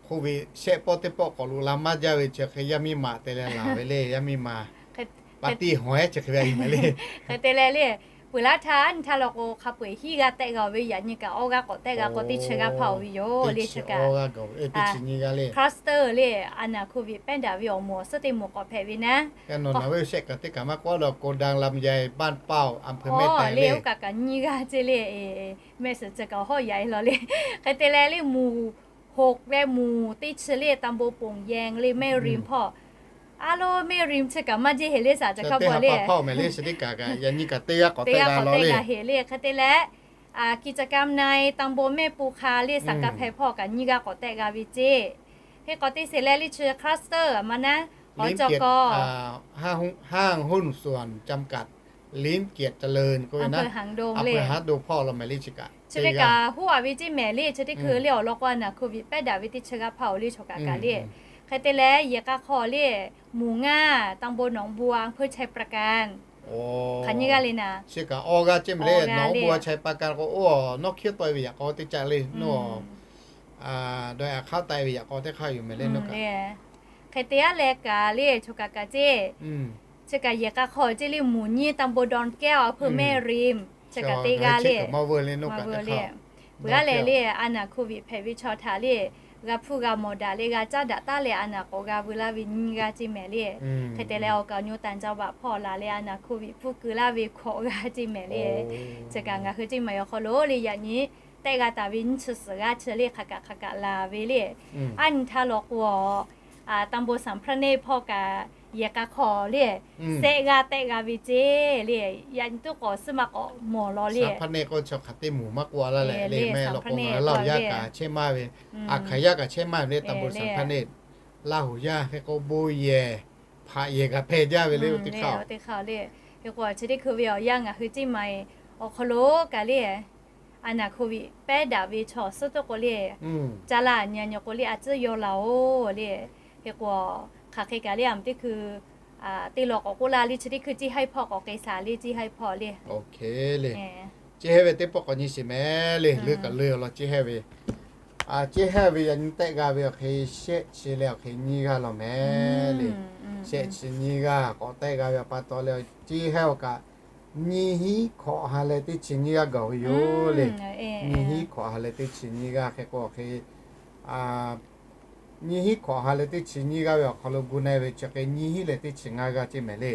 COVID shehˆ pawˆ teˇ pawˆ k'awꞈ loꞈ la maˇ jaˇ ve chi hk'e yaˇ miˇ ma te leh laˬ ve le. Yaˇ miˇ ma party hawˬ-ehˉ chi hk'e ve a yuˬ mehˍ le. Hk'e te leh le peuˬ laˇ htaˇ nyi htaˇ law k'o hk'a peu-eˬ hiˉ g'aˇ tehˆ g'a-oˬ ve yaꞈ nyi kaꞈ awˇ g'aˇ k'awꞈ tehˆ g'a k'o teˇ chi g'aˇ hpaˇ-oˬ ve yoˬ le. Chi kaꞈ cluster le a naˍ COVID pehˉ daꞈ ve awˬ moˍ awˬ suhˉ teˇ moˍ k'awꞈ hpehꞈ ve naˉ. Kaꞈ nawˬ naˬ ve shehˆ kaꞈ teˇ kaꞈ maˇ k'oˆ law, โกดังลำไยบ้านเป้า อำเภอแม่แตง le oˇ kaꞈ kaꞈ nyiˇ g'aˇ ceˇ le. Mehˆ suhˍ ceh kaꞈ hawˉ yaꞈ-e law le. Hk'e te leh le moˍ hoꞈ leh moˍ teˇ chi le ตำบลโป่งแยง le แม่ริม hpawˇ a lo แม่ริม chi kaꞈ maˇ jeˇ heˍ le saˍ ceh hk'a bawˬ le. Hpawˇ mehˍ le chi teˇ kaꞈ kaꞈ yaꞈ nyi kaꞈ teˇ g'aˇ k'awꞈ tehˆ g'a law le. Hk'e te leh กิจกรรมใน ตำบลแม่ปูคา le saˍ ka hpeh hpawˇ kaꞈ nyiˇ g'aˇ k'awꞈ tehˆ g'a ve ceˇ. Hk'e k'awꞈ te sheˍ leh le chi cluster a ma naˉ ห้างหุ้นส่วนจำกัด ลิ้มเกียรติเจริญ k'oˆ ve naˉ, a peuˬ haˉ do hpawˇ law mehˍ le chi kaꞈ. Chi le kaꞈ huˉ a ve ceˇ mehˍ le chi teˇ hkui le awˬ lawn k'o a naˍ COVID pehˉ daꞈ ve teˇ chi g'aˇ hpaˇ-oˬ le choˬ kaꞈ kaꞈ le. Hk'e te leh yehˬ k'a hk'aw le moˍ ngaˇ ตำบลหนองบัว อำเภอชัยปราการ hk'aˬ nyiˇ g'aˇ le naˉ. Chi kaꞈ awˇ g'aˇ ceˇ mehˍ le. หนองบัว ชัยปราการ k'o oˇ nawˉ hkiˉ tawˆ-e ve yaꞈ k'aw teˇ caˆ le naˉ, dawˇ-e a hk'aˉ taˆ-e ve yaꞈ k'aw teˇ hk'aˇ yoˬ mehˍ le naˉ kaꞈ. Hk'e te aˉ leh kaꞈ le choˬ kaꞈ kaꞈ ceˇ. Chi kaꞈ yehˬ k'a hk'aw ceˇ le moˍ nyiˇ ตำบลดอนแก้ว อำเภอแม่ริม chi kaꞈ teˇ g'aˇ le. Peuˬ aˉ leh le a naˍ COVID hpehꞈ ve chaw htaꞈ le g'a hpuˇ g'a mawˬ daꞈ le g'a caˉ daꞈ taˉ leh a naˍ k'awꞈ g'a veu laˇ ve nyiˇ g'aˇ ceˇ mehˍ le. Hk'e te leh awˬ kaˍ awˬ nyi ต่างจังหวัด hpawˇ laˬ leh a naˍ COVID hpuˇ keu laˇ ve hkawꞈ g'aˇ ceˇ mehˍ le. Chi kaꞈ ngaˬ hui ceˇ maˍ yoˬ hk'aw lo le yaꞈ nyi tehˆ g'a taˍ ve nyiˇ chi suhˍ g'aˇ chi le hk'aˬ kaꞈ hk'aˬ kaꞈ laˬ ve le. Aˉ nyi htaˇ law k'o ตำบลสามพระเนตร hpawˇ kaꞈ yehˬ k'a hk'aw le shehˆ g'aˇ tehˆ g'a ve ceˇ le. Yaꞈ nyi tuˉ k'awꞈ suhˉ maˇ k'awꞈ mawˬ law le. สามพระเนตร k'o chaw hk'aˬ teˇ moˍ maˇ k'oˆ a laˇ leh le mehˆ law k'o ngaˬ hui Laˇ huˍ yaˇ kaꞈ chehˇ maˇ ve, a hkaˍ yaˇ kaꞈ chehˇ maˇ ve le ตำบลสามพระเนตร. Laˇ huˍ yaˇ hk'e k'o bon yehˬ hpaꞈ yehˬ kaꞈ hpehꞈ jaˇ ve le oˇ teˇ hk'aˇ le. Hk'e k'o chi teˇ hkui ve awˬ yanˇ ngaˬ hui ceˇ maˍ awˬ hk'aw lo kaꞈ le a naˍ COVID pehˉ daꞈ ve chaw suhˉ tuˬ k'o le, caˇ laˇ nyi nyi k'o le a tcuhˉ yaw laˬ-oˬ le. Hk'e k'o hk'aˬ hk'e kaꞈ le a mvuhˇ teˇ hkui teˇ law k'awꞈ k'oˆ laˇ le chi teˇ hkui ceˇ haiˇ hpawˇ k'awꞈ k'ai shaˍ le ceˇ haiˇ hpawˇ le. Ceˇ hehˉ ve teˇ pawˆ k'awꞈ nyi sheˍ mehˍ le. Leuˉ kaꞈ leuˉ awˬ lawn ceˇ hehˉ ve, ceˇ hehˉ ve yaꞈ nyi tehˆ g'a ve awˬ hk'e shehˆ chi leh awˬ hk'e nyiˇ g'aˇ law mehˍ le. Shehˆ chi nyiˇ g'aˇ k'awꞈ tehˆ g'a ve awˬ pa taw leh ceˇ hehˉ awˬ kaꞈ nyiˇ hinˉ hkawꞈ ha leh teˇ chi nyiˇ g'aˇ gaˬ ve yoˬ le. Nyiˇ hinˉ hkawꞈ ha leh teˇ chi nyiˇ g'aˇ hk'e k'o hk'e nyiˇ hinˉ hkawꞈ ha leh teˇ chi nyiˇ g'aˇ ve awˬ hk'aw lo gu na-e ve chi hk'e nyiˇ hinˉ leh teˇ chi ngaˇ g'aˇ ceˇ mehˍ le.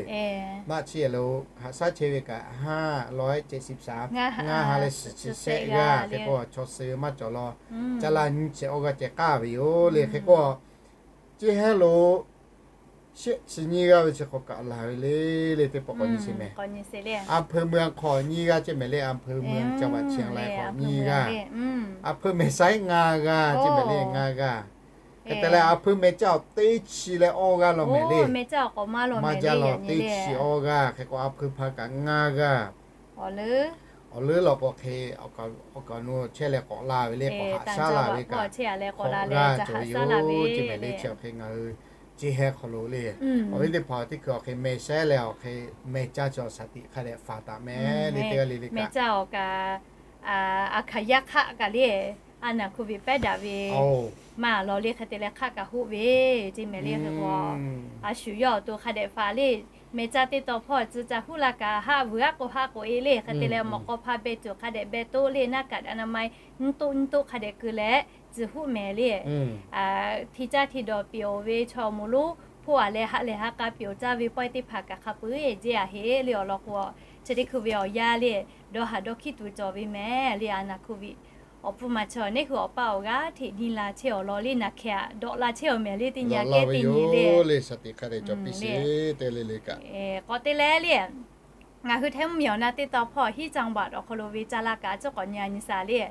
Naˆ chi lo haꞈ shaˉ chehˇ ve kaꞈ haˉ law ehˉ ceh shiˍ shaˍ ngaˇ ha leh shiˍ chi shehˆ g'aˇ hk'e k'o chaw suh ve maˇ cawˬ law. Caˇ laˇ nyiˇ chi awˇ g'aˇ ceh k'aˇ ve yoˬ le. Hk'e k'o ceˇ hehˉ lo shehˆ chi nyiˇ g'aˇ ve chi hk'aw kaꞈ laˬ ve le le teˇ pawˆ k'awꞈ nyi sheˍ mehˍ. A hpeu meuˇ hk'aw nyiˇ g'aˇ ceˇ mehˍ le. A hpeu meuˇ จังหวัดเชียงราย hk'aw nyiˇ g'aˇ. A hpeu mehˍ saiˉ ngaˇ g'aˇ ceˇ mehˍ le ngaˇ g'aˇ. Hk'e te leh, a hpeuˇ meh caˇ awˬ teˇ chi leh awˇ g'aˇ law mehˍ le. Maˇ jaˇ law, teˇ chi awˇ g'aˇ. Hk'e k'o, a hpeuˇ hpaˇ kaꞈ ngaˇ g'aˇ. Awˬ leuˉ lawˬ k'o hk'e, awˬ kaˍ awˬ kaˍ nu chehˇ leh k'awꞈ la ve le, k'awꞈ haꞈ shaˉ la ve kaꞈ, hk'awꞈ g'aˇ cawˬ ve yoˬ. Chi mehˍ le, chi awˬ hk'e ngaˬ hui chi heh hk'aw lo le, awˬ viˉ teˇ hpaˍ teˇ hkui awˬ hk'e meh shehˉ leh awˬ hk'e meh caˇ chi awˬ shaˍ tiꞈ hk'a dehꞈ faˍ taˍ mehˍ le, teˇ g'aˇ le le kaꞈ. A hkaˍ yaˇ hk'aˆ kaꞈ le, a naˬ hk'oˆ ve pehˉ daꞈ ve maˇ lawˬ le, hk'e te leh hk'aˆ kaꞈ hoˆ ve, chi mehˍ le. Hk'e k'o, a shu yawˇ awˬ to hk'a dehꞈ faˍ le, meh caˇ teˇ taw hpawˇ tcuh ca huˉ la kaꞈ haˆ vuiˬ aˉ k'o haˆ k'oꞈ e le, hk'e te leh mawꞈ k'aw hpa beh tuˬ hk'a dehꞈ beh toˆ le, หน้ากากอนามัย nyiˇ toˆ nyiˇ toˆ hk'a dehꞈ keu leh tcuh huˉ mehˍ le. Hti caˇ hti dawˬ pyeˍ-oˬ ve chaw moˍ lonˉ hpoˆ a leh haꞈ lehˬ ha k'a pyeˍ-oˬ caˇ ve pawehˇ teˇ hpaˍ kaꞈ hk'a peu-eˬ jeˇ a heˆ le. Awˬ lawn k'o, chi teˇ hkui ve awˬ yanˇ le, dawˇ haˍ dawˇ hkiˉ tuˬ cawˬ ve mehˍ le. A naˬ hk'oˆ ve awˬ pfuhˇ ma chaw neˇ hui awˬ paˇ awˬ g'aˇ hteꞈ nyi la chehˇ awˬ lawn le, naˬ hkeh aꞈ dawꞈ la chehˇ awˬ mehˍ le, teˇ nyi a kehˉ teˇ nyi le. K'awꞈ te leh le, ngaˬ hui Htaiˇ mvuhˇmiˬ awˬ na teˇ taw hpawˇ hiˉ จังหวัด awˬ hk'aw lo ve caˇ la kaꞈ cawˇ k'awꞈ nyi a nyi shaˍ le.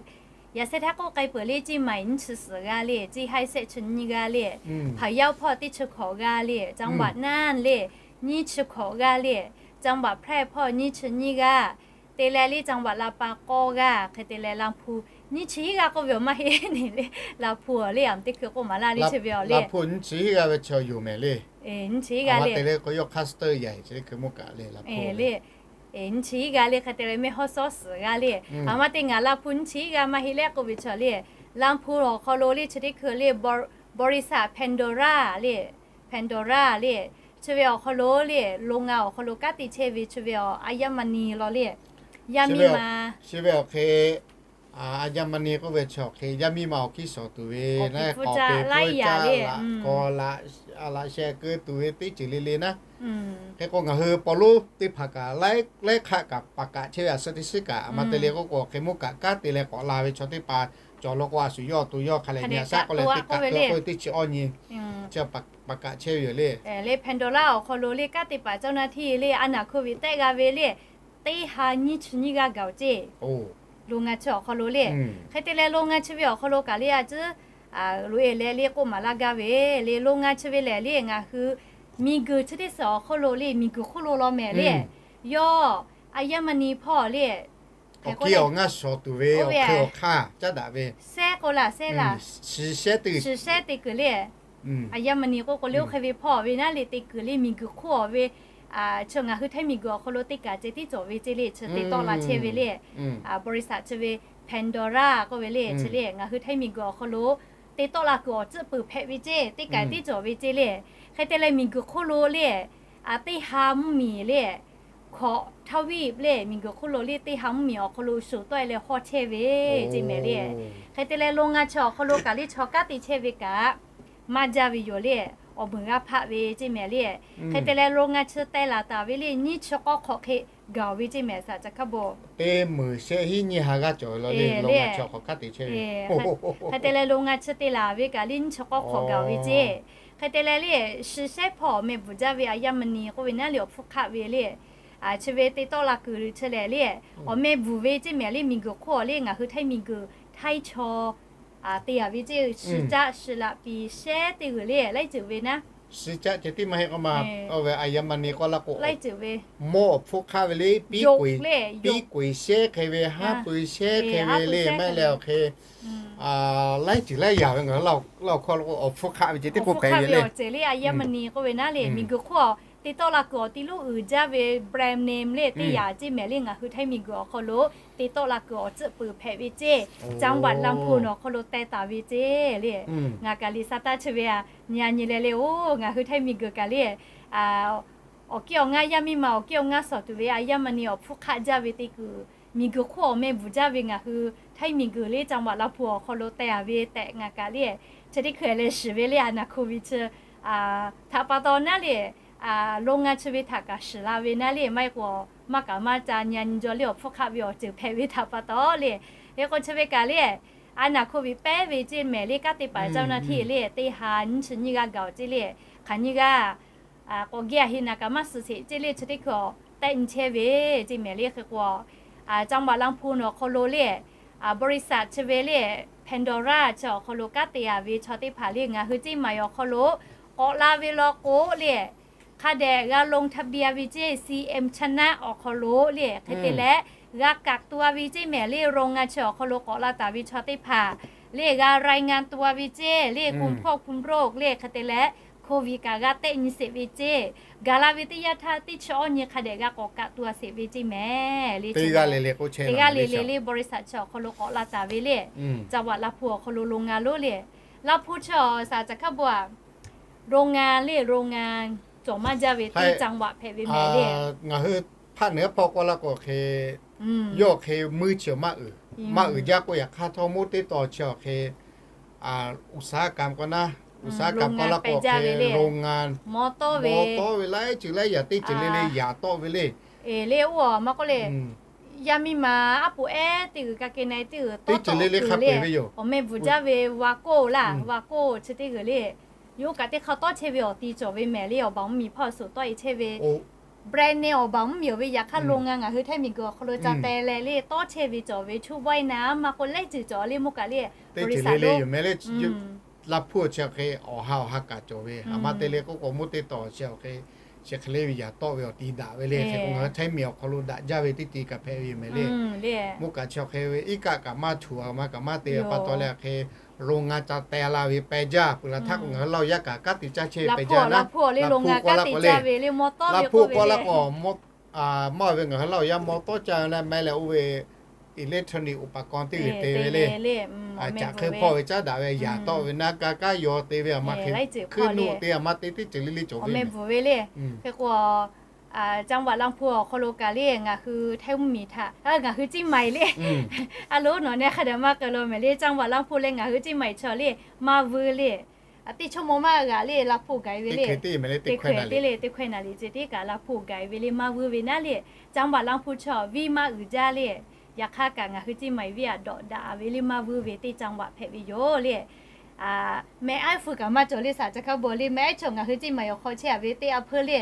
Yaꞈ shehˆ htaˇ k'oˆ k'ai peuˬ le, Ceˇ maiˍ nyiˇ chi suhˍ g'aˇ le, Ceˇ haiˇ shehˆ chi nyiˇ g'aˇ le, Hpaˍ yaˇ hpawˇ teˇ chi hkawꞈ g'aˇ le, จังหวัดน่าน le nyiˇ chi hkawꞈ g'aˇ le, จังหวัดแพร่ hpawˇ nyiˇ chi nyiˇ g'aˇ, te leh le จังหวัดลำปาง k'awˇ g'aˇ, hk'e te leh ลำพูน nyiˇ chi hiˉ g'aˇ k'oˆ ve awˬ maˇ heˆ le. ลำพูน le a teˇ hkui k'oˆ maˍ laˇ le, chi ve awˬ le nyiˇ chi hiˉ g'aˇ ve chaw yoˬ mehˍ le. Nyiˇ chi hiˉ g'aˇ le, teˇ hkui yawˇ คลัสเตอร์ yaꞈ e chi teˇ hkui mawˇ kaꞈ le ลำพูน le. Nyiˇ chi hiˉ g'aˇ le, hk'e te leh แม่ฮ่องสอน suhˍ g'aˇ le. A maˇ te ngaˬ ลำพูน nyiˇ chi hiˉ g'aˇ maˇ heˆ le k'oˆ ve chaw le, ลำพูน awˬ hk'aw lo le chi teˇ hkui le บริษัท Pandora le, Pandora le, chi ve awˬ hk'aw lo le โรงงาน awˬ hk'aw lo kanˉ te chehˇ ve chi ve awˬ a yaˇ ma ni law le, yaˇ miˇ ma, chi ve awˬ hk'e a yaˇ ma ni k'oˆ ve chi awˬ hk'e yaˇ miˇ ma awˬ hkiˇ shawˍ tuˬ ve naˉ k'awꞈ pe puiˉ caˇ laꞈ kawˬ laꞈ sheh keu tuˬ ve teˇ ceuˬ le le naˉ. Hk'e k'o ngaˬ hui paw lonˉ teˇ hpaˍ kaꞈ laiˉ hk'aˆ kaꞈ paˍ kaꞈ chehˇ ve a suh teˇ shiˉ kaꞈ a maˇ te le k'oˆ k'o, hk'e mawˇ kaꞈ kanˉ te leh k'awꞈ la ve chaw teˇ hpaˍ cawˬ law k'o, a shu yawˇ awˬ to yawˇ hk'a lehˬ nyi a shaˉ k'oˆ leh teˇ kaꞈ keu k'oˆ ve teˇ chi awˇ nyi chi paˍ kaꞈ chehˇ ve yoˬ le. Le Pandora awˬ hk'aw lo le kanˉ te paˍ เจ้าหน้าที่ le a naˬ hkui ve tehˆ g'a ve le, teˇ ha nyiˇ chi nyiˇ g'aˇ gaˬ-oˬ ceˇ. โรงงาน chi awˬ hk'aw lo le, hk'e te leh โรงงาน chi ve awˬ hk'aw lo kaꞈ le a ciˉ loꞈ e leh le k'oˆ maˍ laˇ gaˇ ve le, โรงงาน chi ve lehˬ le ngaˬ hui miˬguiˬ chi teˇ suhˍ awˬ hk'aw lo le, miˬguiˬ hk'oˆ lo law mehˍ le, yawˇ a yaˇ ma ni hpawˇ le, awˬ hkiˇ awˬ ngaˇ shawˍ tuˬ ve awˬ hk'e awˬ hk'aˇ caˉ daꞈ ve, shehˉ k'o laˬ shehˉ laˬ, shiˍ shehˉ te kuiˬ le. A yaˇ ma ni k'oˆ k'o le, oˇ hk'e ve hpawˇ ve naˉ le te kuiˬ le, miˬguiˬ hk'oˆ awˬ ve chi ngaˬ hui Htaiˇ miˬguiˬ awˬ hk'aw lo teˇ kaˬ ceh tiˉ cawˬ ve ceˇ le, chi te tawˆ la chehˇ ve le. บริษัท chi ve Pandora k'oˆ ve le, chi le ngaˬ hui Htaiˇ miˬguiˬ awˬ hk'aw lo te tawˆ la kuiˬ awˬ tcuhˆ peuˬ hpehꞈ ve ceˇ, teˇ kaˬ tiˉ cawˬ ve ceˇ le. Hk'e te leh miˬguiˬ hk'oˆ lo le, a teˇ ha mvuhˇmiˬ le, hkawꞈ ทวีป le miˬguiˬ hk'oˆ lo le teˇ ha mvuhˇmiˬ awˬ hk'aw lo shuˍ tawˆ e leh hawˇ chehˇ ve ceˇ mehˍ le. Hk'e te leh โรงงาน chi awˬ hk'aw lo kaꞈ le chaw kanˉ te chehˇ ve kaꞈ maˇ jaˇ ve yoˬ le, awˬ meunˍ g'a hpaˆ ve ceˇ mehˍ le. Hk'e te leh โรงงาน chi teh laˬ taˍ ve le nyiˇ chi k'awˇ hk'awꞈ hk'e gaˬ ve ceˇ mehˍ saˍ ca hkaˉ bo. Teˇ meunˍ shehˆ hiˉ nyiˇ ha g'aˇ cawˬ ve law le, โรงงาน chi awˬ hk'aw kanˉ te chehˇ ve. Hk'e te leh โรงงาน chi te laˬ ve kaꞈ le nyiˇ chi k'awˇ hk'awꞈ gaˬ ve ceˇ. Hk'e te leh le, shiˍ shehˉ hpawˇ awˬ meh bvuhˬ jaˇ ve a yaˇ ma ni k'oˆ ve naˉ le awˬ hpfuhˇ hk'aˆ ve le, chi ve te tawˆ la kuiˬ chi lehˬ le, awˬ meh bvuhˬ ve ceˇ mehˍ le, miˬguiˬ hk'oˆ awˬ le ngaˬ hui Htaiˇ miˬguiˬ Htaiˇ chaw te yaꞈ ve ceˇ, shiˍ caˆ shiˍ laꞈ piˍ shehˉ teˇ g'uiˬ le laiˉ ceuˬ ve naˉ. Shiˍ caˆ ceh tiˉ maˇ heˆ k'o ma, oˇ ve a yaˇ ma ni k'awˇ laˇ k'o, laiˉ ceuˬ ve, mawˇ awˬ hpfuhˇ hk'aˆ ve le, piˉ k'oeˍ shehˉ hk'e ve, haˉ pui shehˉ hk'e ve le, maˇ heˆ leh awˬ hk'e laiˉ ceuˬ laiˉ yaˬ ve ngaˬ hui Laˇ huˍ hkawˇ lo k'o awˬ hpfuhˇ hk'aˆ ve ceh tiˉ k'oˆ pehˍ ve le. Awˬ ceuˬ le a yaˇ ma ni k'oˆ ve naˉ le, miˬguiˬ hk'oˆ awˬ te tawˆ la kuiˬ awˬ ti lonˉ uiˍ jaˇ ve brand name le teˇ yaꞈ ceˇ mehˍ le, ngaˬ hui Htaiˇ miˬguiˬ awˬ hk'aw lo te tawˆ la kuiˬ awˬ tcuhˆ peuˬ hpehꞈ ve ceˇ, จังหวัดลำพูน awˬ hk'aw lo teh taˍ ve ceˇ le. Ngaˬ kaꞈ liꞈ sa taˇ chi ve a nyi a nyi leh le, oˇ ngaˬ hui Htaiˇ miˬguiˬ kaꞈ le, awˬ kiˇ awˬ ngaˇ yaˇ miˇ ma awˬ kiˇ awˬ ngaˇ shawˍ tuˬ ve a yaˇ ma ni awˬ hpfuhˇ hk'aˆ jaˇ ve te kuiˬ, miˬguiˬ hk'oˆ awˬ meh bvuhˬ jaˇ ve ngaˬ hui Htaiˇ miˬguiˬ le จังหวัดลำพูน awˬ hk'aw lo teh a ve tehꞈ ngaˬ kaꞈ le, chi teˇ hkui leh shiˍ ve le a naˬ hk'oˆ ve chi htaꞈ pa taw naˉ le, โรงงาน chi ve htaꞈ kaꞈ shiˍ la ve naˉ le, maˇ heˆ k'o maˇ kaꞈ maˇ ca nyi a nyi jaw le awˬ hpfuhˇ hk'aˆ ve awˬ ceuˬ hpehꞈ ve htaꞈ pa taw le. Hk'e k'o chi ve kaꞈ le, a naˬ hk'oˆ ve pehˉ ve ceˇ mehˍ le, kanˉ te paˍ เจ้าหน้าที่ le teˇ ha nyiˇ chi nyiˇ g'aˇ gaˬ-oˬ ceˇ le, hk'aˬ nyiˇ g'aˇ k'awꞈ geh a heˆ naˍ kaꞈ maˇ suh sheˍ ceˇ le, chi teˇ hkui awˬ tehˆ nyi chehˇ ve ceˇ mehˍ le. Hk'e k'o จังหวัดลำพูน awˬ hk'aw lo le, บริษัท chi ve le, Pandora chi awˬ hk'aw lo kanˉ te a ve chaw teˇ hpaˍ le, ngaˬ hui Ceˇ maˬ awˬ hk'aw lo k'awꞈ la ve law k'o le, hk'a dehꞈ g'a ลงทะเบียน ve ceˇ, C M ชนะ awˬ hk'aw lo le, hk'e te leh g'a กักตัว ve ceˇ mehˍ le, โรงงาน chi awˬ hk'aw lo k'awꞈ la taˍ ve chaw teˇ hpaˍ le, g'a รายงานตัว ve ceˇ le, กรมควบคุมโรค le, hk'e te leh โควิด kaꞈ g'a tehˆ nyi sheˍ ve ceˇ, gaˬ la ve teˇ yanˇ htaˇ teˇ chi awˇ nyi hk'a dehꞈ g'a k'awꞈ กักตัว sheˍ ve ceˇ mehˍ le. Teˇ g'aˇ le le k'o chehˇ, teˇ g'aˇ le le le บริษัท chi awˬ hk'aw lo k'awꞈ la taˍ ve le, จังหวัด Laˇ hpu awˬ hk'aw lo โรงงาน lonˉ le, Laˇ hpu chi awˬ saˍ caꞈ hkaˉ bon a โรงงาน le, โรงงาน cawˬ maˇ jaˇ ve teˇ จังหวัด hpehꞈ ve mehˍ le. Ngaˬ hui hpaˆ neˬ hpawˇ k'oˆ laˇ k'o hk'e, yawˇ hk'e meuˇ chi maˇ uiˍ, maˇ uiˍ jaˇ k'o, yaꞈ hk'aˇ htawˇ moˇ teˇ taw chi awˬ hk'e อุตสาหกรรม k'o naˉ, อุตสาหกรรม k'oˆ laˇ k'o hk'e โรงงาน mawˬ tawˆ ve laiˉ ceuˬ laiˉ yaꞈ teˇ ceuˬ le le yaꞈ tawˆ ve le. Eˬ le, oˇ a maˇ k'oˆ le, yaˇ miˇ ma aˉ poꞈ ehˉ teˇ g'uiˬ ka ke na e teˇ g'uiˬ tawˆ tawˆ le, awˬ meh bvuhˬ jaˇ ve วาโก้ laˇ, วาโก้ chi teˇ g'uiˬ le, yawˇ kaꞈ teˇ hk'aˇ tawˆ chehˇ ve awˬ ti cawˬ ve mehˍ le, awˬ baˬ mvuhˇmiˬ hpawˇ suhˍ tawˆ e chehˇ ve, brand name awˬ baˬ mvuhˇmiˬ ve, yaꞈ hk'aˇ โรงงาน ngaˬ hui Htaiˇ miˬguiˬ awˬ hk'aw lo ca teh leh le tawˆ chehˇ ve cawˬ ve, ชุบว่ายน้ำ maˇ k'oˆ laiˉ ceuˬ cawˬ le, moˇ kaꞈ le, บริษัท le yoˬ mehˍ le. Laˇ hpu awˬ chi awˬ hk'e awˬ ha awˬ ha kaꞈ cawˬ ve, a maˇ te le k'oˆ k'o moˇ teˇ taw chi awˬ hk'e chi hk'e le ve yaꞈ tawˆ ve awˬ ti daꞈ ve le. Hk'e k'o ngaˬ hui Htaiˇ miˬ awˬ hk'aw lo daꞈ jaˇ ve teˇ ti kaꞈ hpehꞈ ve yoˬ mehˍ le. Moˇ kaꞈ chi awˬ hk'e ve iˉ kaˆ kaꞈ maˇ htuꞈ a maˇ kaꞈ maˇ te pa taw leh hk'e โรงงาน ca teh la ve peh jaˇ peuˬ laˬ htaˇ k'o ngaˬ hui Laˇ huˍ yaˇ kaꞈ kanˉ te caˇ chehˇ peh jaˇ naˉ, Laˇ hpu k'oˆ laˇ k'o le, Laˇ hpu k'oˆ laˇ k'o, maˇ ve ngaˬ hui Laˇ huˍ yaˇ mawˬ tawˆ ca leh meh leh oˇ ve electronic อุปกรณ์ teˇ g'uiˬ te ve le. Caꞈ hk'eˇ hpawˇ ve caˉ daꞈ ve yaꞈ tawˆ ve naˉ, kaˇ kaˇ yaw te ve a maˇ hk'e, hkui nuˆ te a maˇ te teˇ ceuˬ le le cawˬ ve mehˍ ve le. Hk'e k'o, จังหวัด Laˇ hpu awˬ hk'aw lo kaꞈ le ngaˬ hui Htaiˇ mvuhˇmiˬ htaꞈ, ngaˬ hui Ceˇ maˬ le, a loˉ nawˬ ne hk'a dehꞈ maˇ k'ai law mehˍ le, จังหวัด Laˇ hpu leh ngaˬ hui Ceˇ maˬ chaw le, maˇ vuiˇ le. Teˇ chaw mawˇ maˇ g'aꞈ le Laˇ hpu gaˬ e ve le, teˇ hkawehˇ naˍ liꞈ ceh tiˉ kaꞈ Laˇ hpu gaˬ e ve le, maˇ vuiˇ ve naˉ le, จังหวัด Laˇ hpu chaw viˇ maˇ uiˍ jaˇ le. Yaꞈ hk'aˇ kaꞈ ngaˬ hui Ceˇ maˬ viˇ aꞈ dawꞈ daꞈ ve le, maˇ vuiˇ ve teˇ จังหวัด hpehꞈ ve yoˬ le. Meh aiˉ fu kaꞈ maˇ cawˬ le, saˍ caꞈ hkaˉ bawˬ le, meh aiˉ chaw ngaˬ hui Ceˇ maˬ awˬ hk'aw chehˇ a ve teˇ a hpeuˇ le.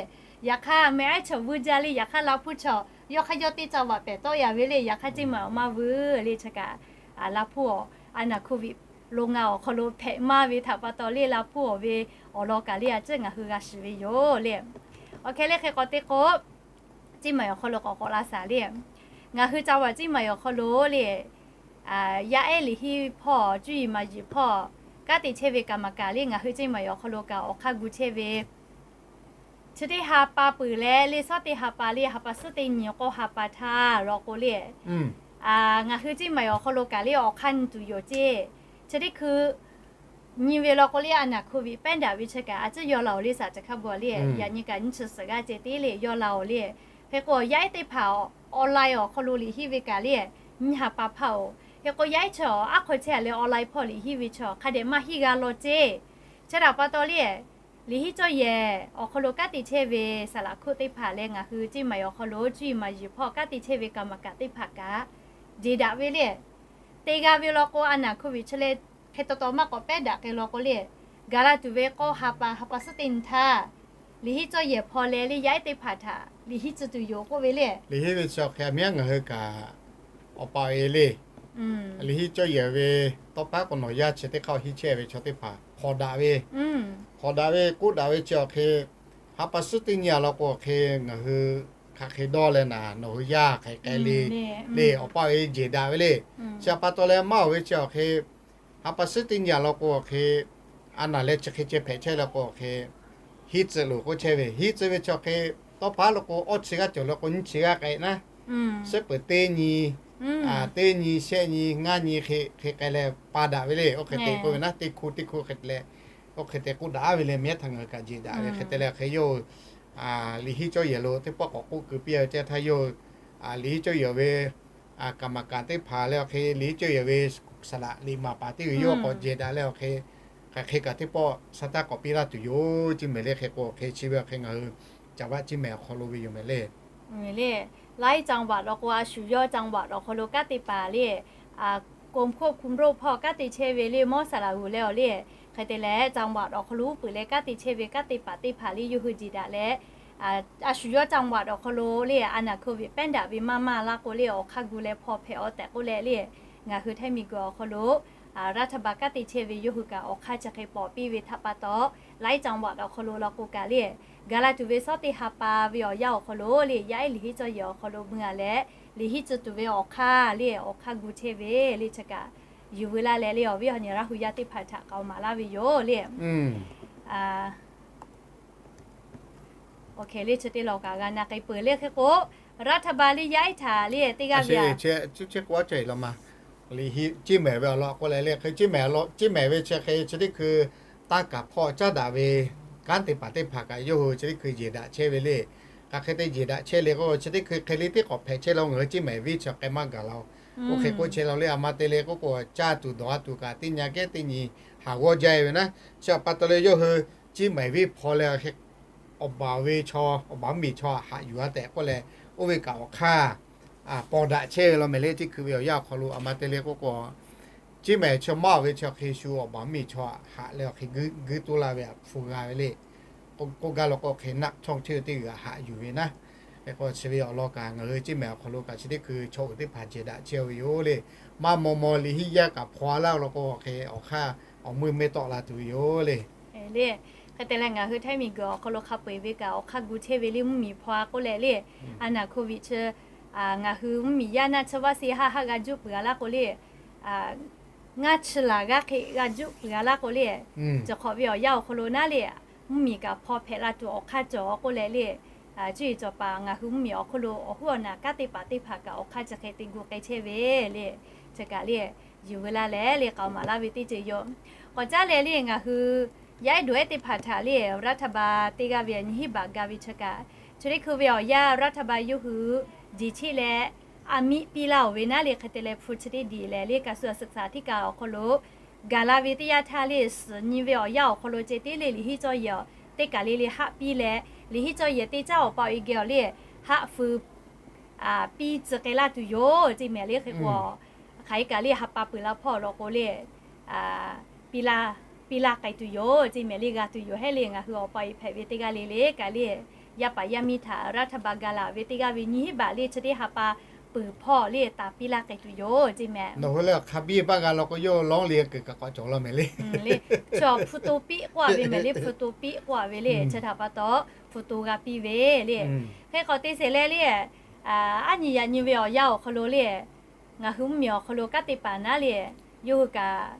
Yaꞈ hk'aˇ meh aiˉ chaw vuiˇ jaˇ le, yaꞈ hk'aˇ Laˇ hpu chaw yawˇ hk'aˇ yawˇ teˇ จังหวัด pehˬ tawˆ ya ve le, yaꞈ hk'aˇ Ceˇ maˬ awˬ maˇ vuiˇ le. Chi kaꞈ Laˇ hpu awˬ a naˍ โควิด โรงงาน awˬ hk'aw lo hpehꞈ maˇ ve htaꞈ pa taw le, Laˇ hpu awˬ ve awˬ lawn kaꞈ le a ciˉ ngaˬ hui g'a shiˍ ve yoˬ le. Awˬ hk'e le hk'e k'awꞈ te k'o, Ceˇ maˬ awˬ hk'aw lo k'awꞈ k'awꞈ la shaˍ le. Ngaˬ hui จังหวัด Ceˇ maˬ awˬ hk'aw lo le, yaˇ ehˉ liꞈ henˇ hpawˇ, cuˇ yiˍ maˍ yiˍ hpawˇ, kanˉ te chehˇ ve กรรมการ le ngaˬ hui Ceˇ maˬ awˬ hk'aw lo kaꞈ awˬ hk'aˇ gu chehˇ ve, chi teˇ ha pa peuˬ leh le, shawˉ teˇ ha pa le, ha pa suhˉ teˇ nyi k'o ha pa htaˇ law k'o le, ngaˬ hui Ceˇ maˬ awˬ hk'aw lo kaꞈ le awˬ hk'aˇ nyi tuˬ yoˬ ceˇ. Chi teˇ hkui nyi ve law k'o le, a naˍ โควิด แพร่ระบาด ve chi kaꞈ a ciˉ yaw la oˬ le, saˍ caꞈ hkaˉ bawˬ le, yaꞈ nyi kaꞈ nyiˇ chi suhˍ g'aˇ ceh tiˉ le yaw la oˬ le. Hk'e k'o yaˇ ehˉ teˇ hpaˍ online awˬ hk'aw lo liꞈ henˇ ve kaꞈ le, nyiˇ ha pa hpaˇ oˬ. Hk'e k'o yaˇ ehˉ chaw aˉ hk'aw chehˇ a leh online hpawˇ liꞈ henˇ ve chaw hk'a dehꞈ maˇ henˇ g'a law ceˇ. Chi htaꞈ pa taw le, liꞈ henˇ cawˇ yehˬ awˬ hk'aw lo kanˉ te chehˇ ve saˍ laꞈ hkoˆ teˇ hpaˍ leh ngaˬ hui Ceˇ maˬ awˬ hk'aw lo cuˇ yiˍ maˍ yiˍ hpawˇ kanˉ te chehˇ ve กรรมการ teˇ hpaˍ kaꞈ jeˬ daꞈ ve le. Te g'a ve law k'o, a naˍ โควิด chi leh hk'e taw taw maˇ k'awꞈ แพร่ระบาด k'ai law k'o le, gaˬ la tuˬ ve k'awˇ ha pa, ha pa suhˉ teˇ nyi htaˇ, liꞈ henˇ cawˇ yehˬ hpaw leh le yaˇ ehˉ teˇ hpaˍ htaꞈ liꞈ henˇ tcuh tuˬ yoˬ k'oˆ ve le. Liꞈ henˇ ve chi awˬ hk'e a miˉ a ngaˬ hui kaꞈ awˬ pa e le. Liꞈ henˇ cawˇ yehˬ ve tawˇ paˉ k'o nawˬ yaˇ chi teˇ hk'aˇ henˇ chehˇ ve chaw teˇ hpaˍ hpawnˬ daꞈ ve, hpawnˬ daꞈ ve k'oˆ daꞈ ve chi awˬ hk'e, ha pa suhˉ teˇ nyi a law k'o awˬ hk'e ngaˬ hui hk'aˬ hk'e dawˇ leh naˍ, nawˬ hui yaˇ hk'aˬ hk'e k'ai le le awˬ pa e jeˬ daꞈ ve le. Chi htaꞈ pa taw leh maˇ oˬ ve chi awˬ hk'e, ha pa suhˉ teˇ nyi a law k'o awˬ hk'e, a naˍ leh chi hk'e ceh hpehꞈ chehˇ law k'o awˬ hk'e, henˇ tcuh loˬ k'oˆ chehˇ ve, henˇ tcuh ve chi awˬ hk'e, tawˇ paˉ law k'o awˇ chi g'aˇ cawˬ law k'o nyiˇ chi g'aˇ k'ai naˉ, suhˉ peuˬ teˇ nyi, teˇ nyi, shehˆ nyi, ngaˇ nyi hk'e hk'e k'ai leh pa daꞈ ve le. Oˇ hk'e te k'oˆ ve naˉ, teˇ hku teˇ hku hk'e te leh, oˇ hk'e te k'oˆ daꞈ ve le, mehˉ htaꞈ ngaˬ hui kaꞈ jeˬ daꞈ ve hk'e te leh hk'e yawˇ hui liꞈ henˇ cawˇ yehˬ lo teˇ pawˆ k'awꞈ k'oˆ keu piˇ ve teˇ htaˇ yawˇ hui liꞈ henˇ cawˇ yehˬ ve กรรมการ teˇ hpaˍ leh awˬ hk'e liꞈ henˇ cawˇ yehˬ ve saˍ laꞈ liꞈ maˍ paˍ teˇ g'uiˬ yawˇ k'awꞈ jeˬ daꞈ leh awˬ hk'e, hk'aˬ hk'e kaꞈ teˇ pawˆ shaˉ taˇ k'awꞈ piˇ laˇ tuˬ yoˬ. Chi mehˍ le hk'e k'o hk'e chi ve awˬ hk'e ngaˬ hui Caˍ vaˆ Ciˇ mehˍ awˬ hk'aw lo ve yoˬ mehˍ le. Le, laiˉ จังหวัด law k'o a shu yawˇ จังหวัด awˬ hk'aw lo kanˉ te paˍ le, กรมควบคุมโรค hpawˇ kanˉ te chehˇ ve le mawˇ saˍ laꞈ g'uˬ leh awˬ le, hk'e te leh จังหวัด awˬ hk'aw lo uˉ peunˍ leh kanˉ te chehˇ ve kanˉ te paˍ teˇ hpaˍ le yawˇ hui jeˬ daꞈ leh, a shu yawˇ จังหวัด awˬ hk'aw lo le a naˍ โควิด แพร่ระบาด ve maˇ maˇ laˇ k'o le awˬ hk'aˇ gu leh hpaw hpehꞈ aw tehꞈ k'oˆ leh le, ngaˬ hui Htaiˇ miˬguiˬ awˬ hk'aw lo รัฐบาล kanˉ te chehˇ ve yawˇ hui kaꞈ awˬ hk'aˇ chi hk'e pawˍ piˇ ve htaꞈ pa taw, ไลฟ์จังหวัด awˬ hk'aw lo la k'o kaꞈ le, ga la tuˬ ve shawˉ teˇ ha pa ve awˬ yanˇ awˬ hk'aw lo le, yaˇ ehˉ liꞈ henˇ cawˇ yehˬ awˬ hk'aw lo mui a leh, liꞈ henˇ tcuh tuˬ ve awˬ hk'aˇ le, awˬ hk'aˇ gu chehˇ ve le chi kaꞈ yuˬ veu laˇ leh le, awˬ viˉ awˬ nyi Laˇ hui yaˇ teˇ hpaˍ htaꞈ k'aoˍ maˍ laˇ ve yoˬ le. Oˇ hk'e le chi teˇ law kaꞈ g'a na k'ai peuˬ le hk'e k'o, รัฐบาล le yaˇ ehˉ htaꞈ le teˇ g'aˇ ve a, chi k'o a ca e la ma, liꞈ henˇ ciˇ mehˍ ve awˬ lawn k'oˆ leh le, hk'e ciˇ mehˍ ve chi hk'e chi teˇ hkui tanˇ kaˍ hpawˇ caˉ daꞈ ve kanˉ te paˍ teˇ hpaˍ kaꞈ yawˇ hui chi teˇ hkui yeˬ daꞈ chehˇ ve le. Hk'aˬ hk'e te yeˬ daꞈ chehˇ le k'o, chi teˇ hkui hk'e le teˇ k'awꞈ hpehꞈ chehˇ la, ngaˬ hui ciˇ mehˍ viˉ chi k'ai maˇ gaˬ la-oˬ. Oˇ hk'e k'oˆ chehˇ la le, a ma te le k'oˆ k'o, caˇ tuˬ dawˬ a tuˬ kaꞈ teˇ nyi geh teˇ nyi haˍ g'awˇ jaˇ ve naˉ. Chi htaꞈ pa taw leh yawˇ hui ciˇ mehˍ viˉ hpaw leh, awˬ baˬ ve chaw, awˬ baˬ mvuhˇmiˬ chaw haꞈ yuˬ a tehꞈ k'oˆ leh, oˇ ve kaꞈ awˬ hk'aˇ pawˍ daꞈ chehˇ ve law mehˍ le. Teˇ hkui ve awˬ yanˇ awˬ hk'aw lo a ma te le k'oˆ k'o, ciˇ mehˍ chaw maˇ ve chaw hk'e shu awˬ baˬ mvuhˇmiˬ chaw haꞈ leh awˬ hk'e guiˇ tuˬ laˇ ve htaꞈ hpu g'a ve le. K'oˆ gaˇ law k'o hk'e naˆ chawˇ chehˇ ve teˇ g'uiˬ haꞈ yuˬ ve naˉ. Hk'e k'o chi ve awˬ lawn kaꞈ ngaˬ hui ciˇ mehˍ awˬ hk'aw lo kaꞈ chi teˇ hkui chaw uiˍ teˇ hpaˍ jeˬ daꞈ chehˇ ve yoˬ le. Maˇ maw maw liꞈ henˇ yaˇ kaꞈ hpaw laˇ law k'o, hk'e awˬ hk'aˇ awˬ meuˇ mehˇ tawˆ la tuˬ ve yoˬ le. Le, hk'e te leh ngaˬ hui Htaiˇ miˬguiˬ awˬ hk'aw lo hk'a peu-eˬ ve kaꞈ awˬ hk'aˇ gu chehˇ ve le, mvuhˇmiˬ hpaw a k'oˆ leh le, a naˍ โควิด chi, ngaˬ hui mvuhˇmiˬ yaˇ naˆ chi vaˇ se haˆ haˆ g'a juˆ peuˬ a laˇ k'o le, ngaˇ chi laˬ g'aˇ hk'e g'a juˆ peuˬ a laˇ k'o le, cawˬ hk'awꞈ ve awˬ yanˇ awˬ hk'aw lo naˉ le, mvuhˇmiˬ kaꞈ hpaw hpehꞈ la tuˬ awˬ hk'aˇ cawˬ k'oˆ leh le, cuˇ yiˍ cawˬ paˍ ngaˬ hui mvuhˇmiˬ awˬ hk'aw lo awˬ hoˉ awˬ naˬ kanˉ te paˍ teˇ hpaˍ kaꞈ awˬ hk'aˇ chi hk'e te gu k'ai chehˇ ve le, chi kaꞈ le, yuˬ veu laˇ leh le k'aoˍ maˍ laˇ ve teˇ ceuˬ yoˬ. K'awꞈ caˉ leh le ngaˬ hui yaˇ ehˉ dawˬ ehˉ teˇ hpaˍ htaꞈ le รัฐบาล teˇ g'aˇ ve nyiˇ hinˉ baꞈ ga ve chi kaꞈ, chi teˇ hkui ve awˬ yanˇ รัฐบาล yawˇ hui jeˬ cheˆ leh a miˆ piˇ laˇ-oˬ ve naˉ le, hk'e te leh hpu chi teˇ diˬ leh le กระทรวงศึกษาธิการ awˬ hk'aw lo gaˬ la ve teˇ yanˇ htaˇ le, suhˍ nyi ve awˬ yanˇ awˬ hk'aw lo ceh tiˉ le liꞈ henˇ cawˇ yehˬ teˇ kaˬ le le haˆ piˇ leh, liꞈ henˇ cawˇ yehˬ teˇ caˉ awˬ pa awˬ e geh awˬ le haˆ feu piˇ tcuh k'ai laˇ tuˬ yoˬ ceˇ mehˍ le. Hk'e k'o, hk'aˬ hk'e kaꞈ le ha pa peuˬ la hpawˇ law k'o le, piˇ laˇ k'ai tuˬ yoˬ ceˇ mehˍ le. G'a tuˬ yoˬ hehˉ le, ngaˬ hui awˬ pa awˬ e hpehꞈ ve teˇ g'aˇ le le kaꞈ le, yaˇ paˍ yaˇ miˇ htaꞈ รัฐบาล ga laˬ ve teˇ g'aˇ ve nyiˇ hinˉ baꞈ le chi teˇ ha pa peuˬ hpawˇ le taˍ piˇ laˇ k'ai tuˬ yoˬ ceˇ mehˍ. Nawˬ hui le hk'a biˇ baˆ g'a law k'o yawˇ lawˉ le kuiˬ kaꞈ k'awꞈ cawˬ law mehˍ le. Chaw hpu to piˆ k'oˆ a ve mehˍ le, hpu to piˆ k'oˆ a ve le, chi htaꞈ pa taw hpu to g'a piˇ ve le. Hk'e k'awꞈ te sheˍ leh le, aˉ nyi yaꞈ nyi ve awˬ yanˇ awˬ hk'aw lo le, ngaˬ hui mvuhˇmiˬ awˬ hk'aw lo kanˉ te paˍ naˉ le, yawˇ hui kaꞈ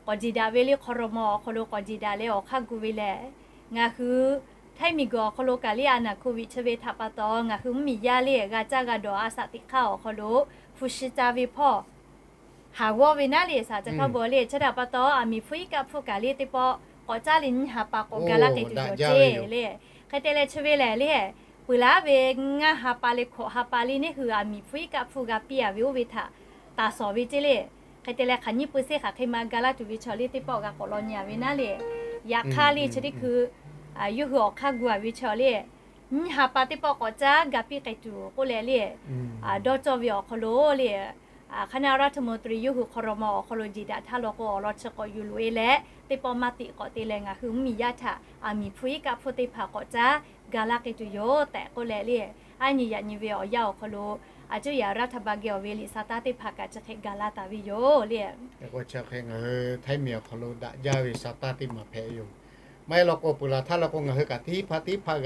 k'awꞈ jeˬ daꞈ ve le, ครม. awˬ hk'aw lo k'awꞈ jeˬ daꞈ leh awˬ hk'aˇ gu ve lehˬ, ngaˬ hui Htaiˇ miˬguiˬ awˬ hk'aw lo kaꞈ le a naˍ โควิด chi ve htaꞈ pa taw ngaˬ hui mvuhˇmiˬ yaˇ le g'a caˇ g'a dawˬ a shaꞈ teꞈ hk'aˇ awˬ hk'aw lo hpu shi ca ve hpawˇ haˍ g'awˇ ve naˉ le, shaˍ ca hk'a bvuhˬ le. Chi htaꞈ pa taw aˬ miˍ hpfuhˇ iˉ kaˆ hpfuhˇ kaꞈ le teˇ pawˆ k'awꞈ caˉ le nyiˇ ha pa k'awꞈ ga laˇ k'ai tuˬ yoˬ ceˇ le. Hk'e te leh chi ve lehˬ le, peuˬ laˇ ve ngaˇ ha pa leh hkawꞈ ha pa le neˇ hui aˬ miˍ hpfuhˇ iˉ kaˆ hpfuhˇ g'a piˇ a ve oˇ ve htaꞈ taˍ sawˍ ve ceˇ le. Hk'e te leh hk'aˬ nyiˇ pui seˇ hk'aˬ hk'e ma ga laˇ tuˬ ve chaw le teˇ pawˆ g'a k'awꞈ law nyi a ve naˉ le. Yaꞈ hk'aˇ le chi teˇ hkui yawˇ hui awˬ hk'aˇ gu a ve chaw le nyiˇ ha pa teˇ pawˆ k'awꞈ caˉ ga piˇ k'ai tuˬ k'oˆ leh le, dawˇ cawˇ ve awˬ hk'aw lo le, hk'aˬ naˆ รัฐมนตรี yawˇ hui ครม. awˬ hk'aw lo jeˬ daꞈ htaˇ law k'o awˬ lawn chi k'awꞈ yuˬ loꞈ e leh teˇ pawˆ maˇ tiꞈ k'awꞈ te leh ngaˬ hui mvuhˇmiˬ yaˇ htaꞈ aˬ miˍ hpfuhˇ iˉ kaˆ hpfuhˇ teˇ hpaˍ k'awꞈ caˉ ga laˇ k'ai tuˬ yoˬ tehꞈ k'oˆ leh le, aˉ nyi yaꞈ nyi ve awˬ yanˇ awˬ hk'aw lo a cuˇ yaꞈ รัฐบาล geh awˬ ve liꞈ sa taˇ teˇ hpaˍ kaꞈ chi hk'e ga laˇ taˍ ve yoˬ le. Ngaˬ hui Htaiˇ miˬ awˬ hk'aw lo daꞈ jaˇ ve sa taˇ teˇ maˬ hpehꞈ yoˬ. Maˇ heˆ law k'o peuˬ laˬ htaˇ law k'o ngaˬ hui kaꞈ teˇ hpaˇ teˇ hpaˇ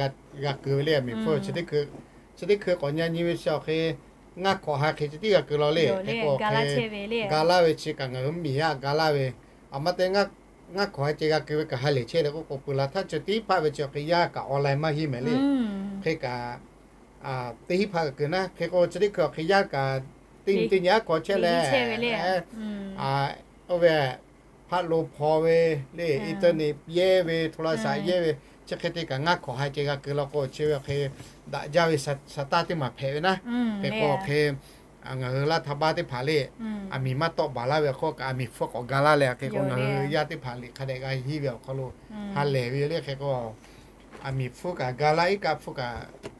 g'a keu ve le, aˬ miˍ hpfuhˇ chi teˇ hkui k'awꞈ nyi nyi ve chi awˬ hk'e ngaˇ hkawꞈ ha hk'e chi tiˉ g'a keu law le. Hk'e k'o hk'e ga laˇ ve chi kaꞈ ngaˬ hui mvuhˇmiˬ yaˇ ga laˇ ve, aˬ ma te ngaˇ hkawꞈ ha ceh g'a keu ve kaꞈ ha lehˬ chehˇ le k'oˆ k'o peuˬ laˬ htaˇ chi teˇ hpaˇ ve chi awˬ hk'e yaˇ kaꞈ online maˇ heˆ mehˍ le. Hk'e kaꞈ teˇ hinˉ hpaˇ g'a keu naˉ. Hk'e k'o chi teˇ hkui awˬ hk'e yaˇ kaꞈ teˇ nyi teˇ nyi aˉ hk'aw chehˇ leh, oˇ ve hpaˆ lo hpaw ve le, internet yehˇ ve, โทรศัพท์ yehˇ ve, chi hk'e te kaꞈ ngaˇ hkawꞈ ha ceh g'a keu law k'o chi ve awˬ hk'e daꞈ jaˇ ve sa taˇ teˇ maˬ hpehꞈ ve naˉ. Hk'e k'o hk'e ngaˬ hui laˇ htaˇ baˆ teˇ hpaˍ le, aˬ miˍ maˇ tawˆ baˬ laˇ ve awˬ hk'oˆ kaꞈ aˬ miˍ hpfuhˇ k'awꞈ ga laˇ leh, hk'e k'o ngaˬ hui yaˇ teˇ hpaˍ liꞈ hk'a dehꞈ g'a hiˇ ve awˬ hk'aw lo ha lehˬ ve le. Hk'e k'o aˬ miˍ hpfuhˇ kaꞈ ga laˇ, iˉ kaˆ hpfuhˇ kaꞈ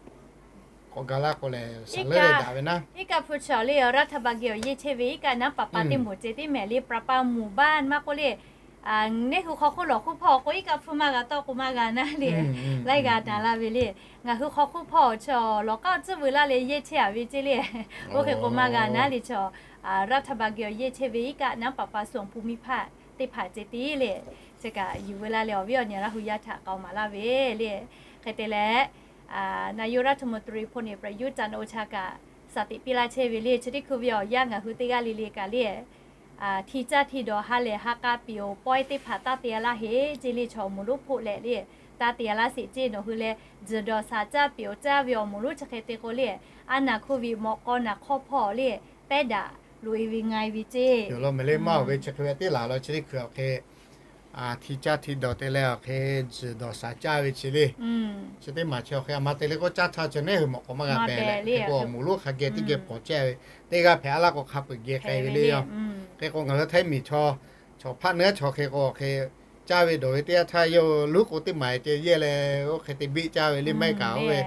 k'awꞈ ga laˇ k'o lehˬ, saˍ leuˉ leh daꞈ ve naˉ. Iˉ kaˆ hpfuhˇ chi awˬ le รัฐบาล geh awˬ yeˇ chehˇ ve iˉ kaˆ naˉ paˍ paˍ teˇ moˍ ceh tiˉ mehˍ le, ประปาหมู่บ้าน maˇ k'oˆ le, neˇ hui hk'aw hk'oˆ lawˬ hk'oˆ hpawˇ k'o iˉ kaˆ hpfuhˇ maˇ g'a tawˆ k'o maˇ g'a naˉ le, laiˉ g'a daꞈ la ve le. Ngaˬ hui hk'aw hk'oˆ hpawˇ chi awˬ lawˬ k'aˉ tcuhˉ veu laˇ leh yeˇ chehˇ a ve ceˇ le. Oˇ hk'e k'o maˇ g'a naˉ le chi awˬ รัฐบาล geh awˬ yehˇ chehˇ ve iˉ kaˆ naˉ paˍ pa suh awˬ hpu miˇ hpaˇ teˇ hpaˍ ceh tiˉ le, chi kaꞈ yuˬ veu laˇ leh awˬ viˉ awˬ nyi Laˇ hu yaˇ htaꞈ k'aoˍ maˍ laˇ ve le. Hk'e te leh, naˬ yoˬ รัฐมนตรี พลเอก ประยุทธ์ จันทร์โอชา kaꞈ shaˍ tiꞈ piˇ laˇ chehˇ ve le. Chi teˇ hkui ve awˬ yanˇ ngaˬ hui teˇ g'aˇ le le kaꞈ le, hti caˇ hti dawˬ ha lehˬ ha k'a piˍ-oˬ, pawehˇ teˇ hpaˍ taˇ te-a laˇ heˆ ceˇ le. Chaw awˬ moˍ lonˉ hpoˆ leh le, taˇ te-a laˇ sheˍ ceˇ. Nawˬ hui leh tzuhˬ dawˬ shaˍ caˇ piˍ-oˬ, caˇ ve awˬ moˍ lonˉ chi hk'e te k'o le, a naˍ hk'oˆ viꞈ mawꞈ k'aw naˍ hk'awˇ hpawˇ le, pehˉ daꞈ loꞈ-e ve nga-e ve ceˇ. Yoˬ law, mehˍ le maˇ-oˬ ve chi hk'e ve teˇ laˬ law chi teˇ hkui awˬ hk'e, hti caˇ hti dawˬ te leh awˬ hk'e tzuhˬ dawˬ shaˍ caˇ ve chi le. Chi teˇ maˬ chi awˬ hk'e a ma te le k'o, caˇ htaˇ chi neˉ hui mawꞈ k'aw maˇ g'a pehˍ leh, hk'e k'o awˬ moˍ lonˉ hk'a geh teˇ geh pawˍ chehˇ ve, teˇ g'aˇ hpehꞈ a laˇ k'o hk'a peu-eˬ geh k'ai ve le yoˬ. Hk'e k'o ngaˬ hui Htaiˇ miˬ chaw, chaw hpaˆ neˉ chaw hk'e k'o hk'e caˇ ve dawˬ ve teˇ yanˇ htaˇ yawˇ luˉ k'o teˇ maˬ ceh yehˇ leh oˇ hk'e te biˆ caˇ ve le, maˇ heˆ kaꞈ oˇ ve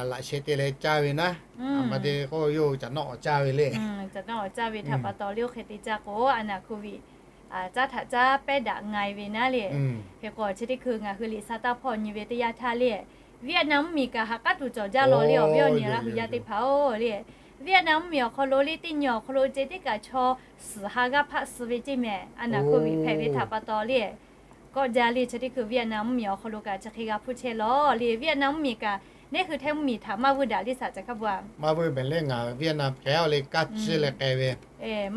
laꞈ sheh te leh caˇ ve naˉ, a ma te k'o yawˇ caꞈ nawˉ awˬ caˇ ve le. Caꞈ nawˉ awˬ caˇ ve htaꞈ pa taw le oˇ hk'e te caˇ k'o a naˍ hk'oˆ viꞈ caˇ htaꞈ caˇ pehˉ daꞈ nga-e ve naˉ le. Hk'e k'o chi teˇ hkui ngaˬ hui liꞈ sha taˇ hpawˇ nyi ve teˇ yanˇ htaˇ le, Vietnam mvuhˇmiˬ kaꞈ ha k'aˉ tuˬ cawˬ jaˇ law le, awˬ viˉ awˬ nyi Laˇ hu yaˇ teˇ hpaˍ-oˬ le. Vietnam mvuhˇmiˬ awˬ hk'aw lo le teˇ nyi awˬ hk'aw lo ceh tiˉ kaꞈ chaw suhˍ ha g'aˇ hpaˆ suh ve ceˇ mehˍ. A naˍ hk'oˆ viꞈ hpehꞈ ve htaꞈ pa taw le, kawˆ jaˇ le. Chi teˇ hkui Vietnam mvuhˇmiˬ awˬ hk'aw lo kaꞈ chi hk'e g'a hpuˇ chehˇ law le. Vietnam mvuhˇmiˬ kaꞈ neˉ hui Htaiˇ mvuhˇmiˬ htaꞈ maˇ vuiˇ daꞈ le shaˍ ca hkaˇ bu a. Maˇ vuiˇ mehˍ le, ngaˬ Vietnam hpehꞈ-a le kaˇ ciˇ leh k'ai ve.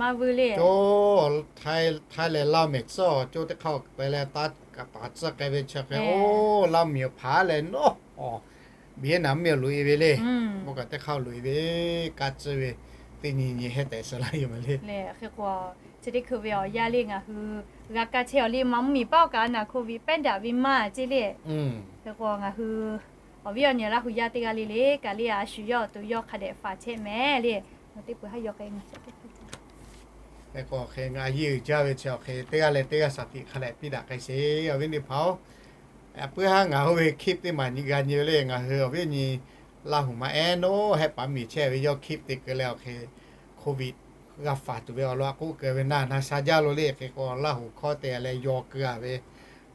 Maˇ vuiˇ le. Coˇ Htaiˇ leh Laˇ mehˍ tcuhˉ awˬ coˇ teˇ hk'aˇ k'ai leh taˇ kaꞈ taˍ tcuhˉ k'ai ve chi hk'e, oˇ Laˇ miˬ hpaˍ leh nawˉ, Vietnam mvuhˇmiˬ loꞈ-e ve le. Bon kaꞈ teˇ hk'aˇ loꞈ-e ve, kaˇ ciˇ ve, teˇ nyi nyi heh tehꞈ suh laˇ yoˬ mehˍ le. Chi teˇ hkui ve awˬ yanˇ le ngaˬ hui g'a kaˇ chehˇ awˬ le, Manˇ mvuhˇmiˬ paˆ oˇ kaꞈ a naˍ hk'oˆ viꞈ pehˉ daꞈ ve maˇ ceˇ le. Hk'e k'o ngaˬ hui awˬ viˉ awˬ nyi Laˇ hu yaˇ teˇ g'aˇ le le kaꞈ le a shu yawˇ awˬ to yawˇ hk'a dehꞈ faˍ chehˇ mehˍ le. Teˇ peuˬ ha yaw k'ai Hk'e k'o hk'e ngaˬ a yeˇ uiˍ jaˇ ve chi awˬ hk'e teˇ g'aˇ leh teˇ g'aˇ shaˍ tiꞈ hk'a dehꞈ piˇ daꞈ k'ai sheˍ, awˬ viˉ teˇ hpaˍ-oˬ. Puiˉ haˉ ngaˬ hui ve clip teˇ maˬ nyi g'a nyi ve le, ngaˬ hui awˬ viˉ awˬ nyi Laˇ hu ma ehˉ nawˉ hehˆ paˍ miˬ chehˇ ve yawˇ clip te keu leh awˬ hk'e, COVID g'a faˍ tuˬ ve awˬ lawn a k'oˆ keu ve naˬ, na sha jaˇ lo le. Hk'e k'o Laˇ hu hkawˇ te leh yaw keu a ve,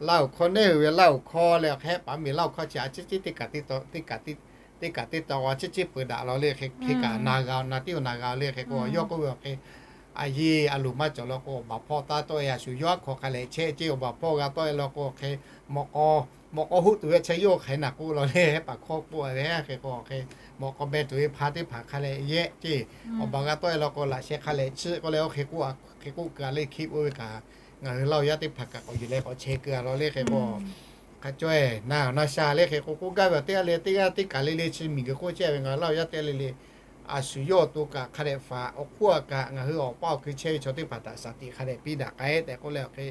Laˇ hu hkawˇ neˉ hui ve Laˇ hu hkawˇ leh awˬ hk'e hehˆ paˍ miˬ Laˇ hu hkawˇ chi a ciˉ ciˉ teˇ kaꞈ teˇ kaꞈ teˇ kaꞈ teˇ taw a ciˉ ciˉ peuˬ daꞈ law le. Hk'e hk'e kaꞈ na g'a na tiˉ na g'a le. Hk'e k'o yawˇ k'oˆ ve awˬ hk'e, a yeˇ a loˍ maˇ cawˬ law k'o awˬ baˬ hpawˇ taˇ tawˆ-e, a shu yawˇ aˉ hk'aw hk'a lehꞈ chehˇ ceˇ, awˬ baˬ hpawˇ g'a tawˆ-e law k'o hk'e, mawꞈ k'aw heuˆ tuˬ ve chi yawˇ hk'aˬ hk'e naˬ k'oˆ law le, hehˆ paˍ hkawˇ k'oˆ ve. Hk'e k'o hk'e mawꞈ k'aw beh tuˬ ve hpa teˇ hpaˍ hk'a lehꞈ yehˆ ceˇ, awˬ baˬ g'a tawˆ-e law k'o laꞈ sheh hk'a lehꞈ chiˆ k'oˆ leh oˇ hk'e k'oˆ hk'e k'oˆ keu a le. Clip oˇ ve kaꞈ ngaˬ hui Laˇ hu yaˇ teˇ hpaˍ kaꞈ k'awꞈ yuˬ leh k'awꞈ chehˇ keu a law le. Hk'e k'o hk'a caweh na na sha le. Hk'e k'o k'oˆ gaˇ ve awˬ teˇ g'aˇ le teˇ g'aˇ teˇ kaꞈ le le chi miˬguiˬ hk'oˆ chehˇ ve ngaˬ hui Laˇ hu yaˇ teˇ g'aˇ le le a shu yawˇ awˬ to kaꞈ hk'a dehꞈ faˍ awˬ hk'oˆ a kaꞈ ngaˬ hui awˬ paˇ awˬ kui chehˇ ve chaw teˇ hpaˍ htaꞈ shaˍ tiꞈ hk'a dehꞈ piˇ daꞈ k'ai tehꞈ k'oˆ leh awˬ hk'e,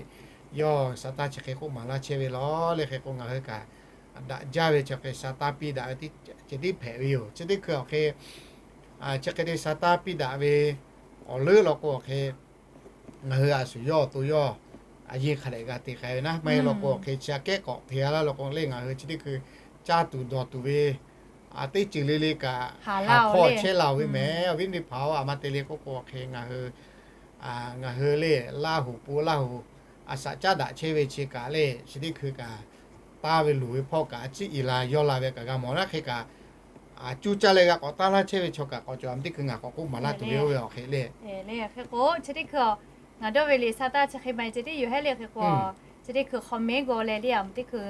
yawˇ sa taˇ chi hk'e k'oˆ maˍ laˇ chehˇ ve law le. Hk'e k'o ngaˬ hui kaꞈ daꞈ jaˇ ve chi hk'e sa taˇ piˇ daꞈ ve teˇ ceuˬ tiˉ hpehꞈ ve yoˬ. Chi teˇ hkui awˬ hk'e chi hk'e te sa taˇ piˇ daꞈ ve awˬ leuˉ law k'o awˬ hk'e, ngaˬ hui a shu yawˇ awˬ to yawˇ a yeˇ hk'a dehꞈ g'a te k'ai ve naˉ. Maˇ heˆ law k'o awˬ hk'e chi aꞈ kehˉ k'awꞈ te-a laˇ law k'o le, ngaˬ hui chi teˇ hkui caˇ tuˬ dawˬ tuˬ ve teˇ ceuˬ le le kaꞈ ha hpawˇ chehˇ la-oˬ ve mehˍ. Awˬ viˉ teˇ hpaˍ-oˬ, a ma te le k'oˆ k'o awˬ hk'e ngaˬ hui ngaˬ hui le Laˇ hu po Laˇ hu a shaꞈ caˉ daꞈ chehˇ ve chi kaꞈ le, chi teˇ hkui kaꞈ taˇ ve luˬ ve hpawˇ kaꞈ a ciˉ i la yawˇ la ve kaꞈ g'a mawˬ naˉ. Hk'e kaꞈ cuˇ caˇ leh g'a k'awꞈ taˇ laˇ chehˇ ve chaw kaꞈ k'awꞈ cawˬ, a ma teˇ hkui ngaˬ k'awꞈ k'oˆ maˍ laˇ tuˬ ve oˇ ve awˬ hk'e le. Hk'e k'o chi teˇ hkui ngaˬ dawˇ ve liꞈ sa taˇ chi hk'e ma ceh tiˉ yoˬ hehˉ le. Hk'e k'o chi teˇ hkui hk'awꞈ mehˉ g'aw leh le, a ma teˇ hkui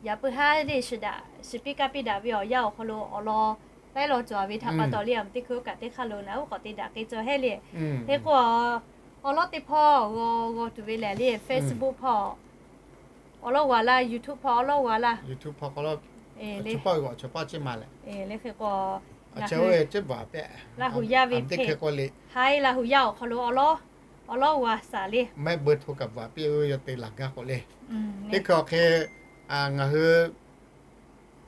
yaꞈ puiˉ haˉ le shiˍ daꞈ shiˍ piˇ kaˇ piˇ daꞈ ve awˬ yanˇ awˬ hk'aw lo awˬ lawn pehˉ law cawˬ ve htaꞈ pa taw le, a ma teˇ hkui oˇ kaꞈ teˇ hk'aˇ lo naˬ oˇ k'awꞈ te daꞈ k'e cawˬ hehˉ le. Hk'e k'o awˬ lawn teˇ hpawˇ g'aw g'aw tuˬ ve lehˬ le, Facebook hpawˇ awˬ lawn g'a laˇ, YouTube hpawˇ awˬ lawn g'a laˇ. Hk'e k'o Laˇ hu yaˇ ve hk'e, Laˇ hu yaˇ awˬ hk'aw lo awˬ lawn awˬ lawn g'a shaˍ le. Teˇ hkui awˬ hk'e ngaˬ hui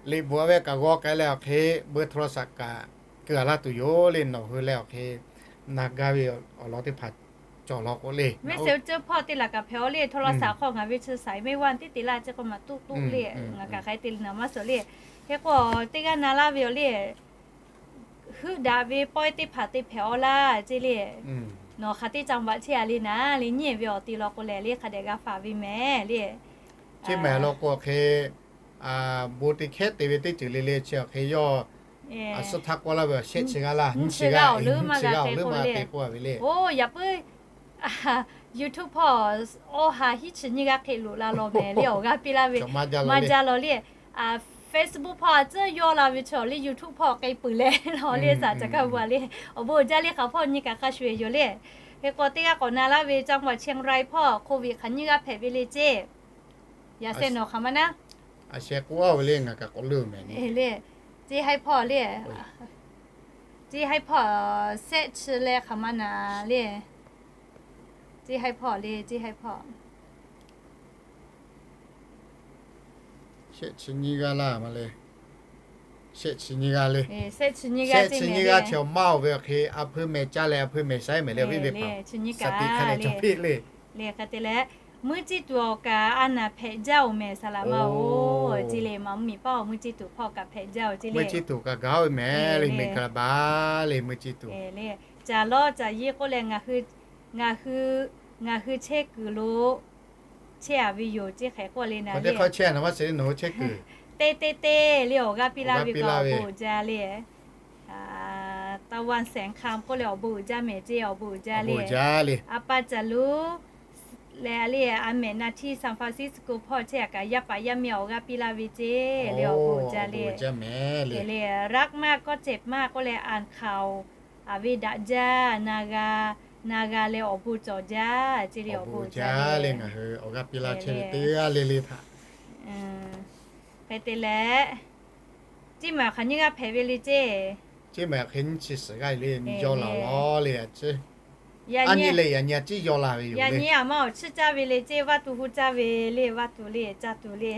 liꞈ bvuhꞈ ve kaꞈ g'aw k'ai leh awˬ hk'e เบอร์โทรศัพท์ kaꞈ keu-a laˇ tuˬ yoˬ le. Nawˬ hui leh awˬ hk'e na gaˇ ve awˬ lawn teˇ hpaˍ cawˬ law k'o le, mehˆ shehˍ ceuˇ hpawˇ teˇ laꞈ kaꞈ hpehꞈ-aw le. โทรศัพท์ hk'aw ngaˬ ve chi saiˍ mehˆ g'aˇ tiˉ te laˇ ceˇ k'o maˍ tuˆ tuˆ le, ngaˬ kaꞈ hk'aˬ hk'e te le naˍ maˇ suhˍ le. Hk'e k'o teˇ g'aˇ na laˇ ve yoˬ le. Heuˆ daꞈ ve pawehˇ teˇ hpaˍ te hpehꞈ-aw laˇ ceˇ le. Nawˬ hk'aˬ teˇ caˇ baꞈ chehˇ-a le naˍ le, nyiˇ ehˍ ve awˬ te law k'o lehˬ le hk'a dehꞈ g'a faˍ ve mehˍ le. Chi mehˍ law k'o awˬ hk'e bon te hkehˉ te ve teˇ ceuˬ le le chi awˬ hk'e yawˇ A suhˉ htaˇ k'oˆ laˇ ve, shehˆ chi g'aˇ laˇ, nyiˇ chi g'aˇ awˬ leuˉ maˇ g'a k'oˆ le. O, yaꞈ puiˉ YouTube hpawˇ awˇ ha hiˉ chi nyiˇ g'aˇ hk'e loꞈ la law mehˍ le, awˬ g'aˇ piˇ laˇ ve maˇ jaˇ law le. Facebook hpawˇ a tcuhˉ yawˇ la ve chaw le, YouTube hpawˇ k'ai peuˬ leh law le, saˍ caˬ kaˇ bvuhꞈ le. Awˬ bon uiˍ jaˇ le, hk'aˬ hpawˇ nyi kaꞈ hk'a shuˍ yoˬ le. Hk'e k'o teˇ g'aˇ k'awꞈ na laˇ ve จังหวัดเชียงราย hpawˇ โควิด hk'aˬ nyiˇ g'aˇ hpehꞈ ve le ceˇ. Yaꞈ sheh nawˬ hk'aˬ ma naˉ. A sheh k'oˆ a ve le, ngaˬ kaꞈ k'awꞈ leuˆ mehˍ le. Ceˇ haiˉ hpawˇ le. Ceˇ haiˉ hpawˇ shehˆ chi leh hk'aˬ ma naˉ le. Ceˇ haiˉ hpawˇ le, ceˇ haiˉ hpawˇ shehˆ chi nyiˇ g'aˇ laˇ ma le. Shehˆ chi nyiˇ g'aˇ le. Shehˆ chi nyiˇ g'aˇ chi awˬ maˇ oˬ ve awˬ hk'e, a hpui mehˍ caˇ leh a hpui mehˍ shaiˉ mehˍ le, awˬ viˉ ve hpaˍ. Saˍ tiꞈ hk'a dehꞈ cawˬ piˇ le. Le hk'e te leh, muˇ ciˇ tuˬ awˬ kaꞈ a naˍ hpehꞈ jaˇ oˬ mehˍ saˍ laꞈ ma oˬ. Ceˇ le, maˍ mvuhˇ miˬ paˇ awˬ muˇ ciˇ tuˬ hpawˇ kaꞈ hpehꞈ jaˇ oˬ ceˇ le. Muˇ ciˇ tuˬ kaꞈ gaˬ ve mehˍ le, မင်္ဂလာပါ le muˇ ciˇ tuˬ. Caˬ lawˇ caˬ yeˇ k'oˆ leh, ngaˬ hui chehˇ kuiˬ lo chehˇ a ve yoˬ ceˇ hk'e k'oˆ le naˍ le. Teˇ teˇ teˇ le awˬ g'aˇ piˇ laˇ ve kaꞈ awˬ bon uiˍ jaˇ le. ตะวันแสงคำ k'oˆ leh awˬ bon uiˍ jaˇ mehˍ ceˇ, awˬ bon uiˍ jaˇ le. A pa caˬ luˉ leh a le, a mehˍ na htiˇ San Francisco hpawˇ chehˇ a kaꞈ yaˇ paˍ yaˇ miˇ awˬ g'aˇ piˇ laˇ ve ceˇ le, awˬ bon uiˍ jaˇ le. Le รักมากก็เจ็บมาก k'oˆ leh อ่านข่าว a ve daꞈ jaˇ, na g'a, na g'a leh awˬ bon cawˬ jaˇ ceˇ le, awˬ bon uiˍ jaˇ le. Ngaˬ hui awˬ g'aˇ piˇ laˇ chehˇ ve teˇ g'aˇ le le htaꞈ hk'e te leh, ceˇ maˬ hk'aˬ nyiˇ g'aˇ hpehꞈ ve le ceˇ. Ceˇ maˬ hk'e nyiˇ chi suhˍ g'aˇ le, yaw laˬ law le. Yaꞈ nyi le, yaꞈ nyi a ciˉ yaw la ve yoˬ. Yaꞈ nyi a ma awˬ chiˇ caˇ ve le ceˇ, vaˇ tuˬ hu caˇ ve le, vaˇ tuˬ le caˇ tuˬ le.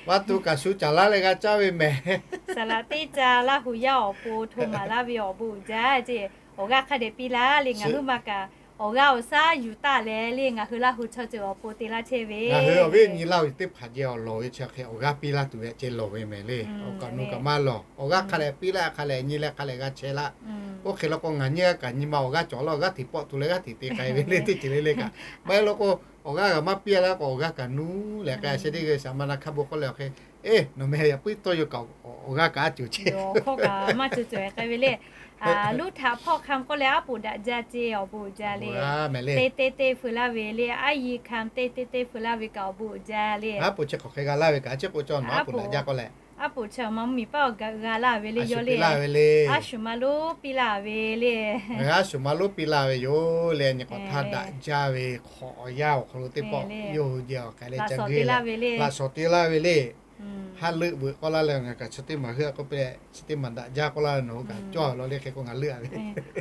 Vaˇ tuˬ kaꞈ shu caˬ laˇ leh g'a caˇ ve mehˍ. Saˍ laꞈ teˇ caˇ Laˇ huˍ yaˇ awˬ pon hto maˍ laˇ ve awˬ bon uiˍ jaˇ ceˇ. Awˬ g'aˇ hk'a dehꞈ piˇ laˇ le, ngaˬ hui ma kaꞈ awˬ g'aˇ awˬ shaˉ yuˬ taˇ leh le, ngaˬ hui Laˇ huˍ chaw ceuˬ awˬ pon te laˇ chehˇ ve. Ngaˬ hui awˬ viˉ awˬ nyi Laˇ huˍ teˇ hpaˍ jehˬ awˬ lawˬ ve chi hk'e awˬ g'aˇ piˇ laˇ tuˬ ve ceh lawˬ ve mehˍ le. Awˬ kaꞈ nu kaꞈ maˇ lawˬ. Awˬ g'aˇ hk'a dehꞈ piˇ laˇ, hk'a dehꞈ nyi leh hk'a dehꞈ g'a chehˇ laˇ. Oˇ hk'e law k'o ngaˬ nyi a kaꞈ nyi ma awˬ g'aˇ cawˬ laˇ, awˬ g'aˇ hteꞈ pawˆ tuˬ leh g'aˇ hteꞈ te k'ai ve le teˇ ceuˬ le le kaꞈ. Maˇ heˆ law k'o, awˬ g'aˇ g'a maˇ piˇ a laˇ k'o awˬ g'aˇ kaꞈ nuˇ leh k'ai sheh teˇ g'aˇ saˍ ma na hk'a bon k'oˆ leh awˬ hk'e, eˬ, nawˬ meh yaꞈ puiˉ tawˇ yoˬ kaꞈ awˬ g'aˇ kaꞈ a ceuˬ chehˇ k'oˆ kaꞈ maˇ ceuˬ ceuˬ k'ai ve le. Luˇ htaꞈ hpawˇ hk'aˆ k'oˆ leh aˉ poꞈ daꞈ jaˇ ceˇ, awˬ bon uiˍ jaˇ le. Teˇ teˇ teˇ feu laˇ ve le, aˉ yi hk'aˆ teˇ teˇ teˇ feu laˇ ve kaꞈ awˬ bon uiˍ jaˇ le. Aˉ poꞈ chi hk'aˬ hk'e g'a laˇ ve kaꞈ chi k'oˆ cawˇ nawˬ aˉ poꞈ daꞈ jaˇ k'oˆ leh, aˉ poꞈ chi awˬ ma mvuhˇ miˬ paˇ awˬ g'aˇ laˇ ve le, yawˇ le. Aˉ shuˍ ma lonˉ piˇ laˇ ve le. Aˉ shuˍ ma lonˉ piˇ laˇ ve yoˬ le. Nyi k'awꞈ htaˇ daꞈ jaˇ ve hk'awꞈ awˬ yanˇ awˬ hk'aw lo teˇ pawˆ yawˇ hui jehˬ awˬ hk'aˬ leh ca g'uiˇ laꞈ shawnˍ te laˇ ve le. Laꞈ shawnˍ te laˇ ve le. Haˉ leuˆ veuꞈ k'oˆ laˇ leh ngaˬ kaꞈ chi teˇ maˬ heuˆ a k'oˆ piˇ leh chi teˇ maˬ daꞈ jaˇ k'oˆ laˇ leh nawˬ hui kaꞈ cawˇ law le hk'e k'o ngaˬ leuˆ a ve.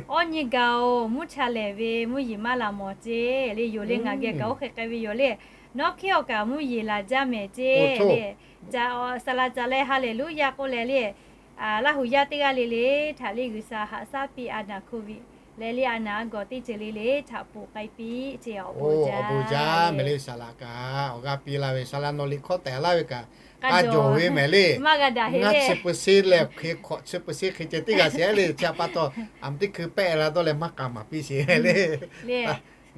Awˇ nyi gaˬ oˬ, mvuhˇ cha lehˬ ve mvuhˇ yeˬ maˇ laˬ mawˬ ceˇ le, yoˬ le ngaˬ geh kaꞈ oˇ hk'e k'ai ve yoˬ le. Nawˉ hkiˉ awˬ kaꞈ mvuhˇ yeˬ laˬ jaˇ mehˍ ceˇ le. Saˍ laꞈ caˬ leh ha lehˬ luˉ yaˇ k'oˆ leh le, Laˇ huˍ yaˇ teˇ g'aˇ le le htaꞈ le G'uiˬsha haꞈ shaˉ piˇ a naˍ โควิด leh le a naˍ a gawˬ teˇ ceuˬ le le htaꞈ ponˬ k'ai piˇ ceˇ, awˬ bon jaˇ mehˍ le. Saˍ laꞈ kaꞈ awˬ g'aˇ piˇ laˇ ve, saˍ laꞈ nawˬ liꞈ hkawˇ tehꞈ laˇ ve kaꞈ k'a jawˬ ve mehˍ le. Ngaˇ chi เปอร์เซ็นต์ leh hk'e hk'awꞈ chi เปอร์เซ็นต์ hk'e ceh teˇ g'aˇ sheˍ le, chi a pa taw aˬ miˍ teˇ hkui pehˆ la dawˇ leh maˇ k'a maˍ piˇ sheˍ le.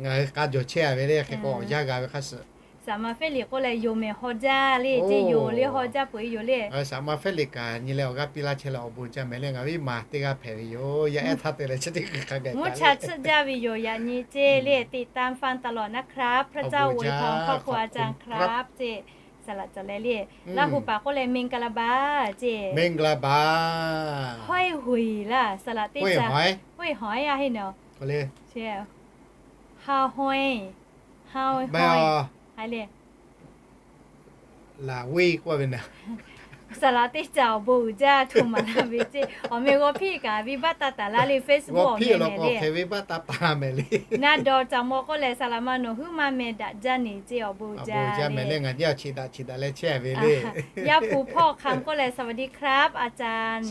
Ngaˬ hui k'a jawˬ chehˇ a ve le hk'e k'o awˬ yanˇ g'a ve hk'a shuˍ. Saˍ maˍ Feˉliˍ k'oˆ leh yoˬ mehˍ haw jaˇ le ceˇ, yoˬ le haw jaˇ peuˬ e yoˬ le. Saˍ maˍ Feˉliˍ kaꞈ nyi leh awˬ g'aˇ piˇ laˇ chehˇ leh awˬ bon jaˇ mehˍ le. Ngaˬ viˉ maˬ teˇ g'aˇ hpehꞈ ve yoˬ. Yaˇ ehˉ htaˇ te leh chi teˇ hkui hk'a gaˬ mvuhˇ cha tsuhˆ jaˇ ve yoˬ. Yaꞈ nyi ceˇ le, ติดตามฟังตลอดนะครับ พระเจ้าอวยพรครอบครัวอาจารย์ครับ ceˇ. Saˍ laꞈ caˬ leh le, Laˇ huˍ paˍ k'oˆ leh မင်္ဂလာပါ ceˇ. မင်္ဂလာပါ ဟွဲႁွေႇ laˇ saˍ laꞈ teˇ caˬ, ဟွဲႁွေႇ a heˆ nawˬ, ha hoi, ha hoi, ha le. Laˬ ve k'oˆ ve na, saˍ laꞈ teˇ caˬ awˬ bon uiˍ jaˇ hto maˍ laˇ ve ceˇ. Awˬ meh g'aw hpiˇ kaꞈ venˇbaˆ taˇ taˍ laˇ le, Facebook awˬ meh le, venˇbaˆ taˇ taˍ mehˍ le. Na dawˬ caˬ maw k'oˆ leh saˍ laꞈ ma nawˬ huiˉ maˇ meh daꞈ jaˇ neˬ ceˇ, awˬ bon uiˍ jaˇ le. Ngaˬ nyi a chi daꞈ chi daꞈ leh chehˇ ve le. Yaˇ hpu hpawˇ hk'aˆ k'oˆ leh สวัสดีครับ อาจารย์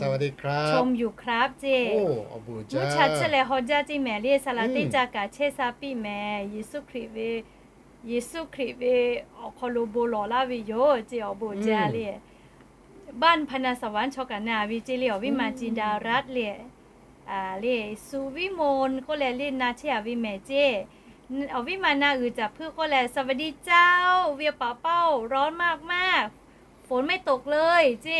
ชมอยู่ครับ ceˇ. Mvuhˇ cha tsuhˆ leh haw jaˇ ceˇ mehˍ le. Saˍ laꞈ teˇ caˬ kaꞈ chehˇ sha piˇ mehˍ. Yeˍsuˆ Hkriꞈ ve, Yeˍsuˆ Hkriꞈ ve awˬ hk'aw lo bon lawˬ laˇ ve yoˬ ceˇ, awˬ bon uiˍ jaˇ le. บ้านพนาสวรรค์ chaw kaꞈ na ve ceˇ le, awˬ viˉ ma จินดารัตน์ le. Le Suˍviˉmonˍ k'oˆ leh le na chehˇ a ve mehˍ ceˇ. Awˬ viˉ ma na uiˍ caˬ hpuiˇ k'oˆ leh สวัสดีเจ้า เวียงป่าเป้า ร้อนมากๆ ฝนไม่ตกเลย ceˇ.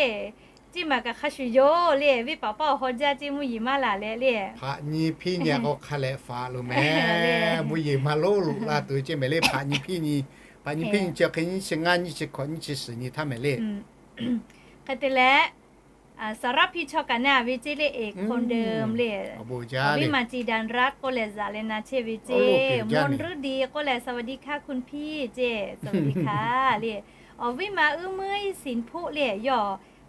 Ceˇ maˬ kaꞈ hk'a shuˍ yoˬ le, venˇ paˍ paˇ awˬ haw jaˇ ceˇ, mvuhˇ yeˬ maˇ laˬ leh le. Hpaꞈ nyi hpiˇ nyi k'o hk'a lehꞈ faꞈ loˬ mehˍ. Mvuhˇ yeˬ maˇ loˉ loꞈ la tuˬ ceˇ mehˍ le. Hpaꞈ nyi hpiˇ nyi, hpaꞈ nyi hpiˇ nyi chi hk'e nyiˇ chi ngaˇ nyiˇ chi hkawꞈ nyiˇ chi suhˍ nyi htaˇ mehˍ le. Hk'e te leh, สารภีพ chaw kaꞈ na ve ceˇ le, เอกคนเดิม le. Awˬ viˉ ma จิดารัตน์ k'oˆ leh zaꞈ leh na chehˇ ve ceˇ. มนฤดี k'oˆ leh สวัสดีค่ะคุณพี่ ceˇ, สวัสดีค่ะ le. Awˬ viˉ ma uˉ meuˇ สินภุ le, yawˇ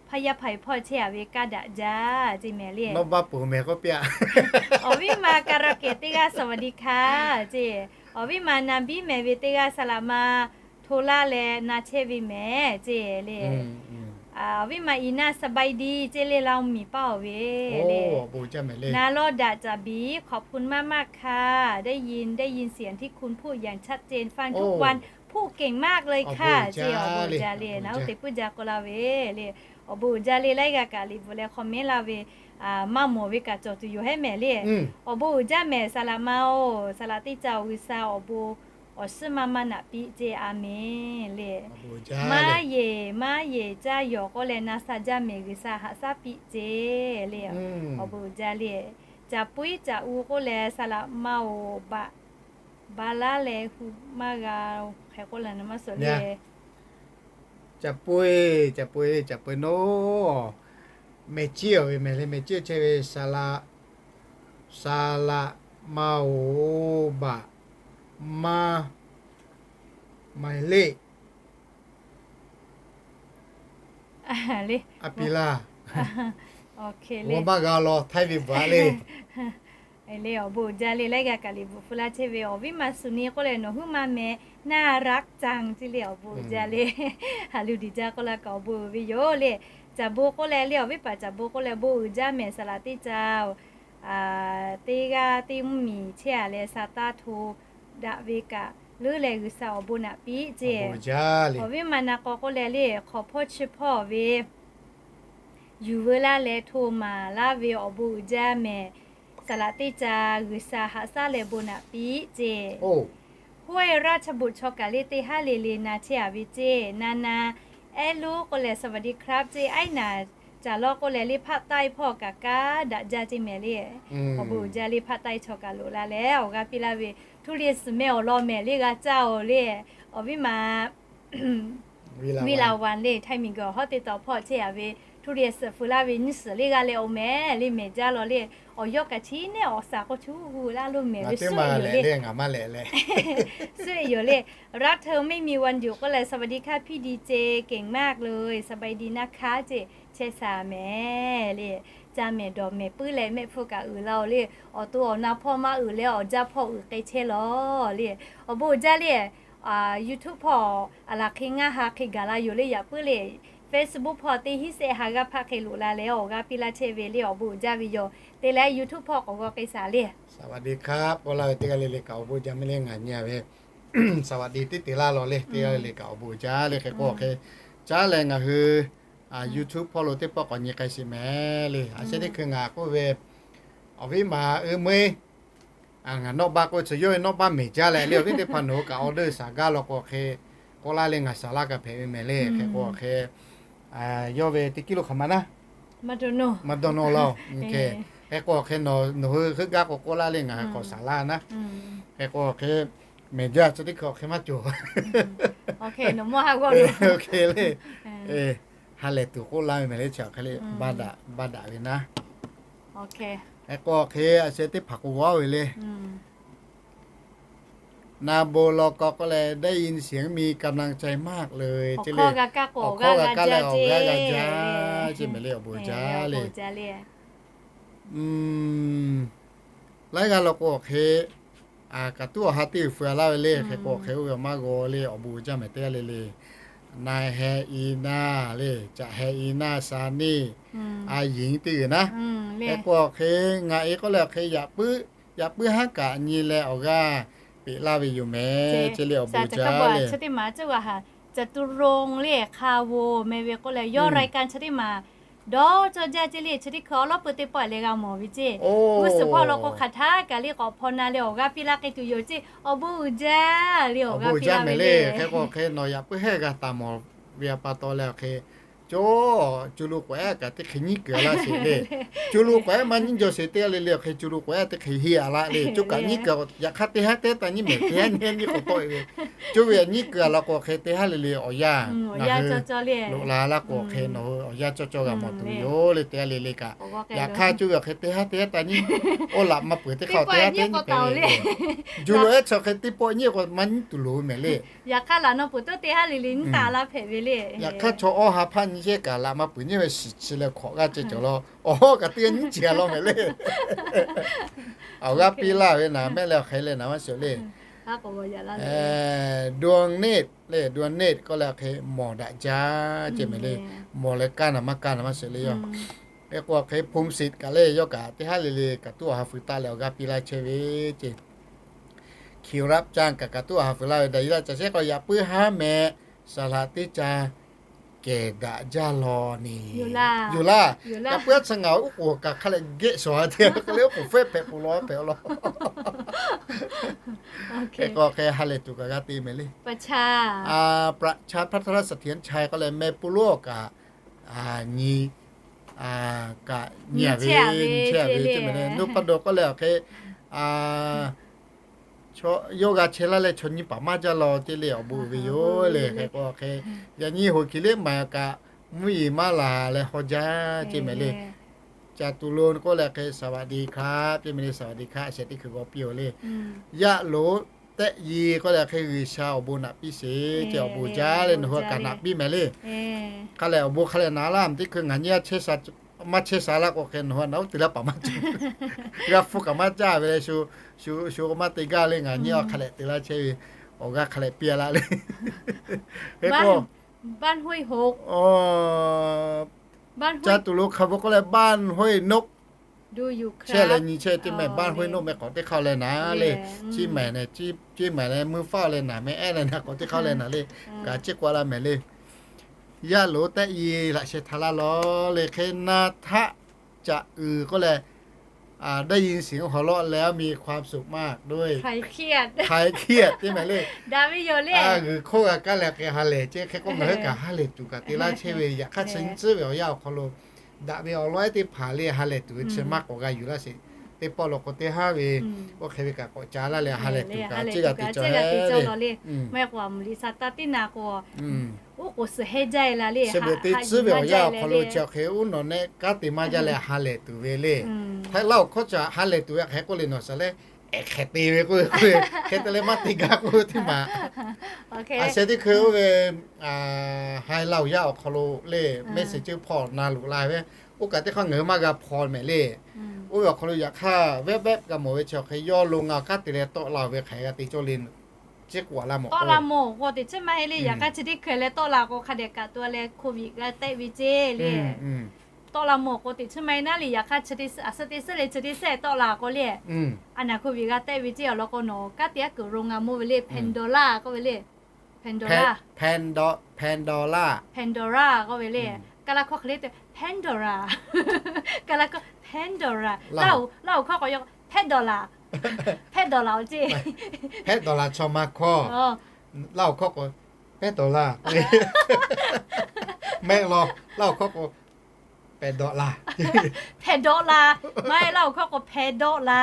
พยาไผ่ hpawˇ chehˇ a ve kaˇ daꞈ jaˇ ceˇ mehˍ le. Awˬ viˉ ma การะเกด teˇ g'aˇ สวัสดีค่ะ ceˇ. Awˬ viˉ ma นาบี mehˍ ve teˇ g'aˇ saˍ laꞈ ma hto laˇ leh na chehˇ ve mehˍ ceˇ le. Awˬ viˉ ma อีน่า สบายดี ceˇ le, Laˇ miˬ paˇ awˬ ve le. Na lawˇ daꞈ caˍ biˍ ขอบคุณมากๆค่ะ ได้ยิน ได้ยินเสียงที่คุณพูดอย่างชัดเจน ฟังทุกวัน พูดเก่งมากเลยค่ะ ceˇ. Awˬ bon uiˍ jaˇ le, na oˇ te puiˉ jaˇ k'oˆ laˇ ve le. Awˬ bon uiˍ jaˇ le, laiˉ g'aˇ kaꞈ liꞈ bvuhꞈ leh hk'aw mehˉ laˇ ve, maˇ mawˬ ve kaꞈ cawˬ tuˬ yoˬ hehˉ mehˍ le. Awˬ bon uiˍ jaˇ mehˍ saˍ laꞈ ma oˬ, saˍ laꞈ teˇ ca G'uiˬsha awˬ bon awˬ suhˉ maˇ maˇ naꞈ piˇ ceˇ, a menˍ le. Maˇ yeˬ maˇ yeˬ caˇ yawˬ k'oˆ leh na sha jaˇ mehˍ, G'uiˬsha haꞈ shaˉ piˇ ceˇ le. Awˬ bon uiˍ jaˇ le. Caˍ puiˉ caꞈ u k'oˆ leh saˍ laꞈ ma oˬ, baꞈ ba laˇ leh hu maˇ g'a, hk'e k'oˆ leh na maˇ suhˍ le. Caˍ puiˉ, caˍ puiˉ, caˍ puiˉ nawˉ, mehˍ ciˉ awˬ ve mehˍ le, mehˍ ciˉ chehˇ ve saˍ laꞈ, saˍ laꞈ ma oˬ, baꞈ maˇ, maˍ le. A pi laˇ, g'aw maˇ g'a law htaiˇ ve bvuhꞈ a le. Le awˬ bon uiˍ jaˇ le, laiˉ g'aˇ kaꞈ liꞈ bvuhꞈ hpu laˇ chehˇ ve. Awˬ viˉ ma suˍ ni k'oˆ leh nawˬ huiˉ maˇ meh, น่ารักจัง ceˇ le, awˬ bon uiˍ jaˇ le. Haꞈ lu diˬ jaˇ k'oˆ laˇ kaꞈ awˬ bon uiˍ ve yoˬ le. Caˍ bon k'oˆ leh le, awˬ viˉ paˍ caˍ bon k'oˆ leh bon uiˍ jaˇ mehˍ saˍ laꞈ teˇ ca oˬ. Teˇ g'aˇ teˇ mvuhˇ miˬ chehˇ a leh sa taˇ hto daꞈ ve kaꞈ leuˉ leh G'uiˬsha awˬ bon naꞈ piˇ ceˇ. Awˬ viˉ ma na k'aw k'oˆ leh le, hk'awꞈ hpawˇ chi hpawˇ ve yuˬ veu laˇ leh hto maˍ laˇ ve awˬ bon uiˍ jaˇ mehˍ. Saˍ laꞈ teˇ ca G'uiˬsha haꞈ shaˉ leh bon naꞈ piˇ ceˇ. Hawˉ e raˇ cha bvuhꞈ chaw kaˬ le teˇ haˉ le le na chehˇ a ve ceˇ. Na na, ehˉ lonˉ k'oˆ leh สวัสดีครับ ceˇ. Aiˉ naˍ caˍ lawˇ k'oˆ leh le ภาคใต้ hpawˇ kaꞈ kaˇ daꞈ jaˇ ceˇ mehˍ le. Awˬ bon uiˍ jaˇ le, ภาคใต้ chaw kaꞈ loꞈ la leh awˬ g'aˇ piˇ laˇ ve, ทุเรียน suhˍ meh awˬ lawn mehˍ le g'a caˇ oˬ le. Awˬ viˉ ma วิไลวัน le, Htaiˇ miˬguiˬ awˬ hawˉ teˇ taw hpawˇ chehˇ a ve, ทุเรียน suhˍ fu laˇ ve nyiˇ suhˍ le g'a leh oˬ mehˍ le, mehˍ jaˇ law le. Awˬ yawˇ kaꞈ chi neˉ awˬ shaˍ k'o chu gu laˇ lo mehˍ ve suhˉ yoˬ le. Suhˉ yoˬ le. รักเธอไม่มีวันหยุด k'oˆ leh สวัสดีค่ะพี่ดีเจ เก่งมากเลย สบายดีนะคะ ceˇ. Chehˇ sha mehˍ le. Ca mehˍ dawˬ mehˍ puiˉ leh mehˆ hpfuhˇ kaꞈ uiˍ la oˬ le. Awˬ to awˬ na hpawˇ maˇ uiˍ leh awˬ jaˇ hpawˇ uiˍ k'e chehˇ law le. Awˬ bon uiˍ jaˇ le. YouTube hpawˇ a laˬ hk'e ngaˇ ha hk'e gaˬ la yoˬ le, yaꞈ puiˉ le. Facebook hpawˇ teˇ hinˉ sehˆ ha g'aˇ hpaˆ hk'e loꞈ la leh awˬ g'aˇ piˇ laˇ chehˇ ve le, awˬ bon uiˍ jaˇ ve yoˬ. Te leh YouTube hpawˇ k'awꞈ g'aw k'ai shaˍ le. สวัสดีครับ k'oˆ laˇ ve teˇ g'aˇ le le kaꞈ awˬ bon uiˍ jaˇ mehˍ le, ngaˬ nyi a ve สวัสดี teˇ te laˇ law le, teˇ g'aˇ le le kaꞈ awˬ bon uiˍ jaˇ le. Hk'e k'o hk'e caˉ leh ngaˬ hui YouTube hpawˇ lo teˇ pawˆ k'awꞈ nyi k'ai sheˍ mehˍ le. A sheh teˇ hkui ngaˬ k'oˆ ve, awˬ viˉ ma uiˍ meuˇ ngaˬ nawˉ baˆ k'oˆ ve chi yawˇ ve nawˉ baˆ mehˍ jaˇ leh le, awˬ viˉ teˇ hpaˍ nawˬ hui kaꞈ order shaˍ gaˇ law k'o hk'e k'oˆ laˇ le, ngaˬ shaˍ laˇ kaꞈ hpehꞈ ve mehˍ le. Hk'e k'o hk'e yawˇ ve teˇ kiˇ lo hk'aˬ ma naˉ, maˇ dawˇ nawˇ laˇ oˬ. Hk'e k'o hk'e nawˬ hui heuˆ gaˇ k'o k'oˆ laˇ le, ngaˬ hk'a k'awꞈ shaˍ laˇ naˉ. Hk'e k'o hk'e mehˍ jaˇ, chi teˇ hkui awˬ hk'e maˇ cawˬ. Hk'e le, ha lehˬ tuˬ k'oˆ laˇ ve mehˍ le, chi hk'e le baˆ daꞈ ve naˉ. Hk'e k'o hk'e a sheh teˇ hpaˍ k'o g'awˇ ve le. Na bon law k'o k'oˆ leh ได้ยินเสียงมีกำลังใจมากเลย ceˇ le. Awˬ hkawˇ g'a kaˇ leh awˬ g'aˇ g'a jaˇ ceˇ mehˍ le, awˬ bon jaˇ le. Laiˉ g'aˇ law k'o hk'e kaꞈ tuˉ awˬ ha teˇ uiˍ fu a laˇ ve le. Hk'e k'o hk'e oˇ ve awˬ maˇ g'aw le, awˬ bon jaˇ mehˍ teˇ g'aˇ le le. Na heh i naˇ le, caꞈ heh i naˇ sha neˇ, a yinˍ teˇ g'uiˬ naˉ. Hk'e k'o hk'e ngaˬ e k'oˆ leh awˬ hk'e yaꞈ puiˉ, yaꞈ puiˉ haˉ kaꞈ nyi leh awˬ g'aˇ peꞈ laˇ ve yoˬ mehˍ, ceˇ le, awˬ bon jaˇ le. Chi teˇ maˬ cawˇ g'a haꞈ, จตุรงค์ le, hk'a g'aw meh ve k'oˆ leh yawˇ รายการ chi teˇ maˬ dawˇ cawˇ jaˇ ceˇ le. Chi teˇ hkui awˉ lawˉ peu teˇ pawˆ leh g'a mawˬ ve ceˇ. G'uˇ suhˍ hpawˇ law k'o hk'aˬ htaˇ kaꞈ le k'awꞈ hpaw na leh awˬ g'aˇ piˇ laˇ k'ai tuˬ yoˬ ceˇ. Awˬ bon uiˍ jaˇ le, awˬ g'aˇ piˇ laˇ ve le. Hk'e k'o hk'e nawˬ yaꞈ puiˉ hehˇ g'a taˍ mawˬ ve a pa taw leh awˬ hk'e Cawˇ, co lo k'awꞈ ehˉ kaꞈ teˇ hk'e nyiˉ kuiˬ a laˇ sheˍ le. Co lo k'awꞈ ehˉ maˇ nyiˉ jaw sheˍ teˇ g'aˇ le le awˬ hk'e co lo k'awꞈ ehˉ teˇ hk'e heˆ a laˇ le. Cawˇ kaꞈ nyiˉ kuiˬ, yaꞈ hk'aˇ teˇ haˉ teˇ haˉ taˇ nyiˉ mehˍ, teˇ haˉ nyiˉ nyiˉ k'awꞈ tawˆ e ve. Co ve yaꞈ nyiˉ kuiˬ a laˇ k'o hk'e teˇ haˉ le le awˬ yanˇ ngaˬ hui loꞈ la laˇ k'o hk'e nawˬ hui awˬ yanˇ cawˇ cawˇ g'a mawˬ tuˬ ve yoˬ le. Teˇ haˉ le le kaꞈ, yaꞈ hk'aˇ co ve awˬ hk'e teˇ haˉ teˇ haˉ taˇ nyiˉ, oˇ laꞈ maˇ peuˬ teˇ hk'aˇ teˇ haˉ teˇ nyiˉ hpehꞈ ve. Co lo ehˉ chi hk'e teˇ pawˆ nyiˉ k'o maˇ nyiˉ tuˬ loˍ ve mehˍ le. Yaꞈ hk'aˇ laꞈ naw peuˬ tawˇ teˇ haˉ le le nyiˉ taˍ laˇ hpehꞈ ve le. Yaꞈ hk'aˇ chaw awˇ ha hpaˇ nyi yehˇ kaꞈ laꞈ maˇ peuˬ nyiˉ ve shiˍ chi leh hk'awꞈ g'aˇ ceh cawˬ law, awˬ hawˉ kaꞈ teˇ g'aˇ nyiˉ ceh law mehˍ le. Awˬ g'aˇ piˇ laˇ ve naˍ mehˆ leh awˬ hk'e le naˍ maˇ sheˍ le. Donate le, donate k'oˆ leh awˬ hk'e mawˬ daꞈ jaˇ ceh mehˍ le. Mawˬ leh kaˇ naˍ maˇ kaˇ naˍ maˇ sheˍ le yoˬ. Hk'e k'o awˬ hk'e ภูมิสิทธิ์ kaꞈ le yawˇ kaꞈ teˇ haˉ le le kaꞈ tuˉ awˬ ha fuiˍ taˆ leh awˬ g'aˇ piˇ laˇ chehˇ ve ceh. คิวรับจ้าง kaꞈ kaꞈ tuˉ awˬ ha fuiˍ laˇ ve daꞈ yiˍ laˇ ca shehˉ k'o yaꞈ puiˉ haˉ mehˍ saˍ laꞈ teˇ ca kehˬ daꞈ jaˇ law ne. Yoˬ laˇ. Yaꞈ puiˉ haˉ chi ngaˬ oˉ k'oˍ kaꞈ hk'a leh gehˆ shawˍ a te k'o le oˉ k'oˍ fehˉ hpehꞈ peuˬ law hpehꞈ law. Hk'e k'o hk'e ha lehˬ tuˬ kaꞈ g'a te mehˍ le. ประชาพัฒน์ เสถียรชัย k'oˆ leh meh pu lonˉ awˬ kaꞈ nyi kaꞈ nyi a ve, nyi chehˇ a ve ceh mehˍ le. Nuˇ pa daw k'oˆ leh awˬ hk'e yawˇ g'a chehˇ laˇ leh chaw nyi paˍ maˇ jaˇ law ceh le awˬ bon uiˍ ve yoˬ le. Hk'e k'o hk'e yaꞈ nyi hoꞈ kiˬ liˇ maˍ kaꞈ mvuhˇ yeˬ maˇ laˬ leh haw jaˇ ceh mehˍ le. Ca tu lo k'oˆ leh hk'e สวัสดีครับ ceh mehˍ le. สวัสดีครับ a shehˍ teˇ hkui g'aw piˇ-oˬ le. Yaˇ loꞈ tehˆ yi k'oˆ leh hk'e G'uiˬsha awˬ bon naꞈ piˇ sheˍ ceh awˬ bon jaˇ leh nawˬ hui kaꞈ naꞈ piˇ mehˍ le. Hk'a lehˬ awˬ bon hk'a lehˬ naꞈ laˇ mehˍ teˇ hkui ngaˬ nyi a chehˇ sha maˇ chehˇ sha laˇ k'o hk'e nawˬ hui naꞈ oˉ te laˇ paˍ maˇ cawˬ. G'a hpu kaꞈ maˇ caˇ ve le. Shu shu k'o maˇ te gaˇ le. Ngaˬ nyi a hk'a lehˬ te laˇ chehˇ ve awˬ g'aˇ hk'a lehˬ piˇ laˇ le. Hk'e k'o ca tuˬ lo hk'a bvuhꞈ k'oˆ leh บ้านห้วยนก chehˇ leh nyi chehˇ ceh mehˍ. บ้านห้วยนก meh k'awꞈ teˇ hk'aˇ leh naˍ le. Ciˇ mehˍ neh ciˇ mehˍ leh mvuhˇ faˆ leh naˍ meh ehˉ leh naˍ k'awꞈ teˇ hk'aˇ leh naˍ le. Kaꞈ ciˉ k'oˆ laˇ mehˍ le. Yaˇ loꞈ tehˆ yi laꞈ sheh htaꞈ laˇ law le hk'e naˇ htaˆ caꞈ uiˍ k'oˆ leh ได้ยินเสียงหัวเราะแล้วมีความสุขมากด้วย ใครเครียด ใครเครียด ceh mehˍ le. G'uiˬ hkawˇ g'a kaˇ leh hk'e ha lehˬ ceh hk'e k'o ngaˬ hui kaꞈ ha lehˬ tuˬ kaꞈ te laˇ chehˇ ve. Yaꞈ hk'aˇ chi nyi tcuhˉ ve awˬ yanˇ awˬ hk'aw lo daꞈ ve awˬ lawn ehˉ teˇ hpaˍ le ha lehˬ tuˬ ve chi maˇ k'awꞈ g'a yuˬ laˇ sheˍ. Teˇ pawˆ lo k'o teˇ haˉ ve oˇ hk'e ve kaꞈ k'awꞈ ca laˇ leh ha lehˬ tuˬ kaꞈ ceˇ g'a te cawˬ le. Maˇ heˆ k'o a muˍ liꞈ sa taˇ tiˉ na k'o, oˉ k'oˍ suhˍ hehnˇ jaˇ e la le. Chi beuꞈ te tcuhˉ ve awˬ yanˇ awˬ hk'aw lo chi hk'e uˉ nawˬ nehˆ kanˉ te maˇ jaˇ leh ha lehˬ tuˬ ve le. Hk'e Laˇ huˍ hkawˇ chi ha lehˬ tuˬ ve hk'e k'oˆ le nawˬ shaˍ leh, ehˍ hk'e te ve k'oˆ ve k'o, hk'e te leh maˇ te gaˇ k'oˆ ve teˇ maˬ. A sheh teˇ hkui oˇ ve Haiˬ Laˇ huˍ yaˇ awˬ hk'aw lo le mehˆ shiˍ ceuˇ hpawˇ na loꞈ la ve, oˇ kaꞈ teˇ hk'aˇ ngaˬ hui maˇ g'a hpaw mehˍ le. Oˇ ve awˬ hk'aw lo yaꞈ hk'aˇ vehˆ vehˆ g'a mawˬ ve chi awˬ hk'e yawˇ lo ngaˬ awˬ kanˉ te leh tawˆ la ve hk'aˬ hk'e g'a te cawˇ le. Ciˉ k'oˆ a laˇ mawˬ k'o, tawˆ la mawˬ k'o teꞈ chiˉ maˇ heˆ le. Yaꞈ hk'aˇ chi teˇ hkui leh tawˆ la k'o hk'a dehꞈ kaꞈ to leh โควิด g'a tehˆ ve ceˇ le. Tawˆ la mawˬ k'o teꞈ chiˉ maˇ heˆ naˉ le. Yaꞈ hk'aˇ chi teˇ a suhˉ teˇ suhˉ leh chi teˇ suhˉ tawˆ la k'o le, a naˬ โควิด g'a tehˆ ve ceˇ awˬ lawn k'o nawˬ kanˉ te aˉ kuiˬ ro ngaˬ mawˇ ve le. Pandora k'oˆ ve le. Pandora, Pandora, Pandora k'oˆ ve le. Kaˇ laˇ hkawˇ hk'e le te Pandora. Kaˇ laˇ hkawˇ Pandora. Laˇ huˍ hkawˇ k'awꞈ yaw Pandora. Pandora ceˇ. Pandora chaw maˇ hkawˇ. Laˇ huˍ hkawˇ k'o Pandora. Mehˆ law, Laˇ huˍ hkawˇ k'o Pandora. Pandora. Maˇ heˆ, Laˇ huˍ hkawˇ k'o Pandora.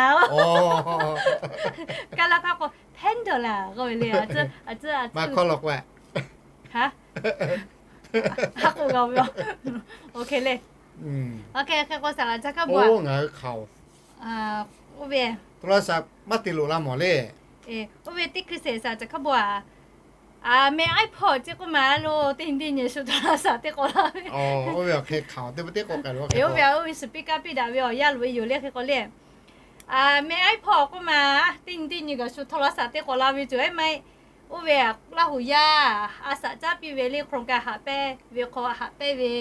Kaˇ laˇ hkawˇ k'o Pandora k'oˆ ve le. Maˇ hkawˇ law k'o, ha k'oˆ g'a ve. Oˇ hk'e le. Hk'e k'o saˍ laꞈ ca hkaˇ bon a, ngaˬ hui hk'aoˍ oˇ ve โทรศัพท์ maˇ te loꞈ la mawˬ le. Oˇ ve teˇ hkui sheˍ saˍ ca hkaˇ bon a, a meh iPod ceˇ k'oˆ ma lo teˇ nyi teˇ nyi shu โทรศัพท์ teˇ k'awꞈ la ve. Oˇ ve awˬ hk'e hk'aoˍ teˇ teˇ k'awꞈ k'ai lo. Oˇ ve a oˇ ve speaker piˇ daꞈ ve awˬ yanˇ loꞈ e yoˬ le. Hk'e k'o le, a meh iPod k'oˆ ma, teˇ nyi teˇ nyi gaˬ shu โทรศัพท์ teˇ k'awꞈ la ve cuˬ ehˉ maˇ heˆ. Oˇ ve Laˇ huˍ yaˇ a shaꞈ caˉ piˇ ve le โครงการ haꞈ pehnˇ ve hk'aw haꞈ pehnˇ ve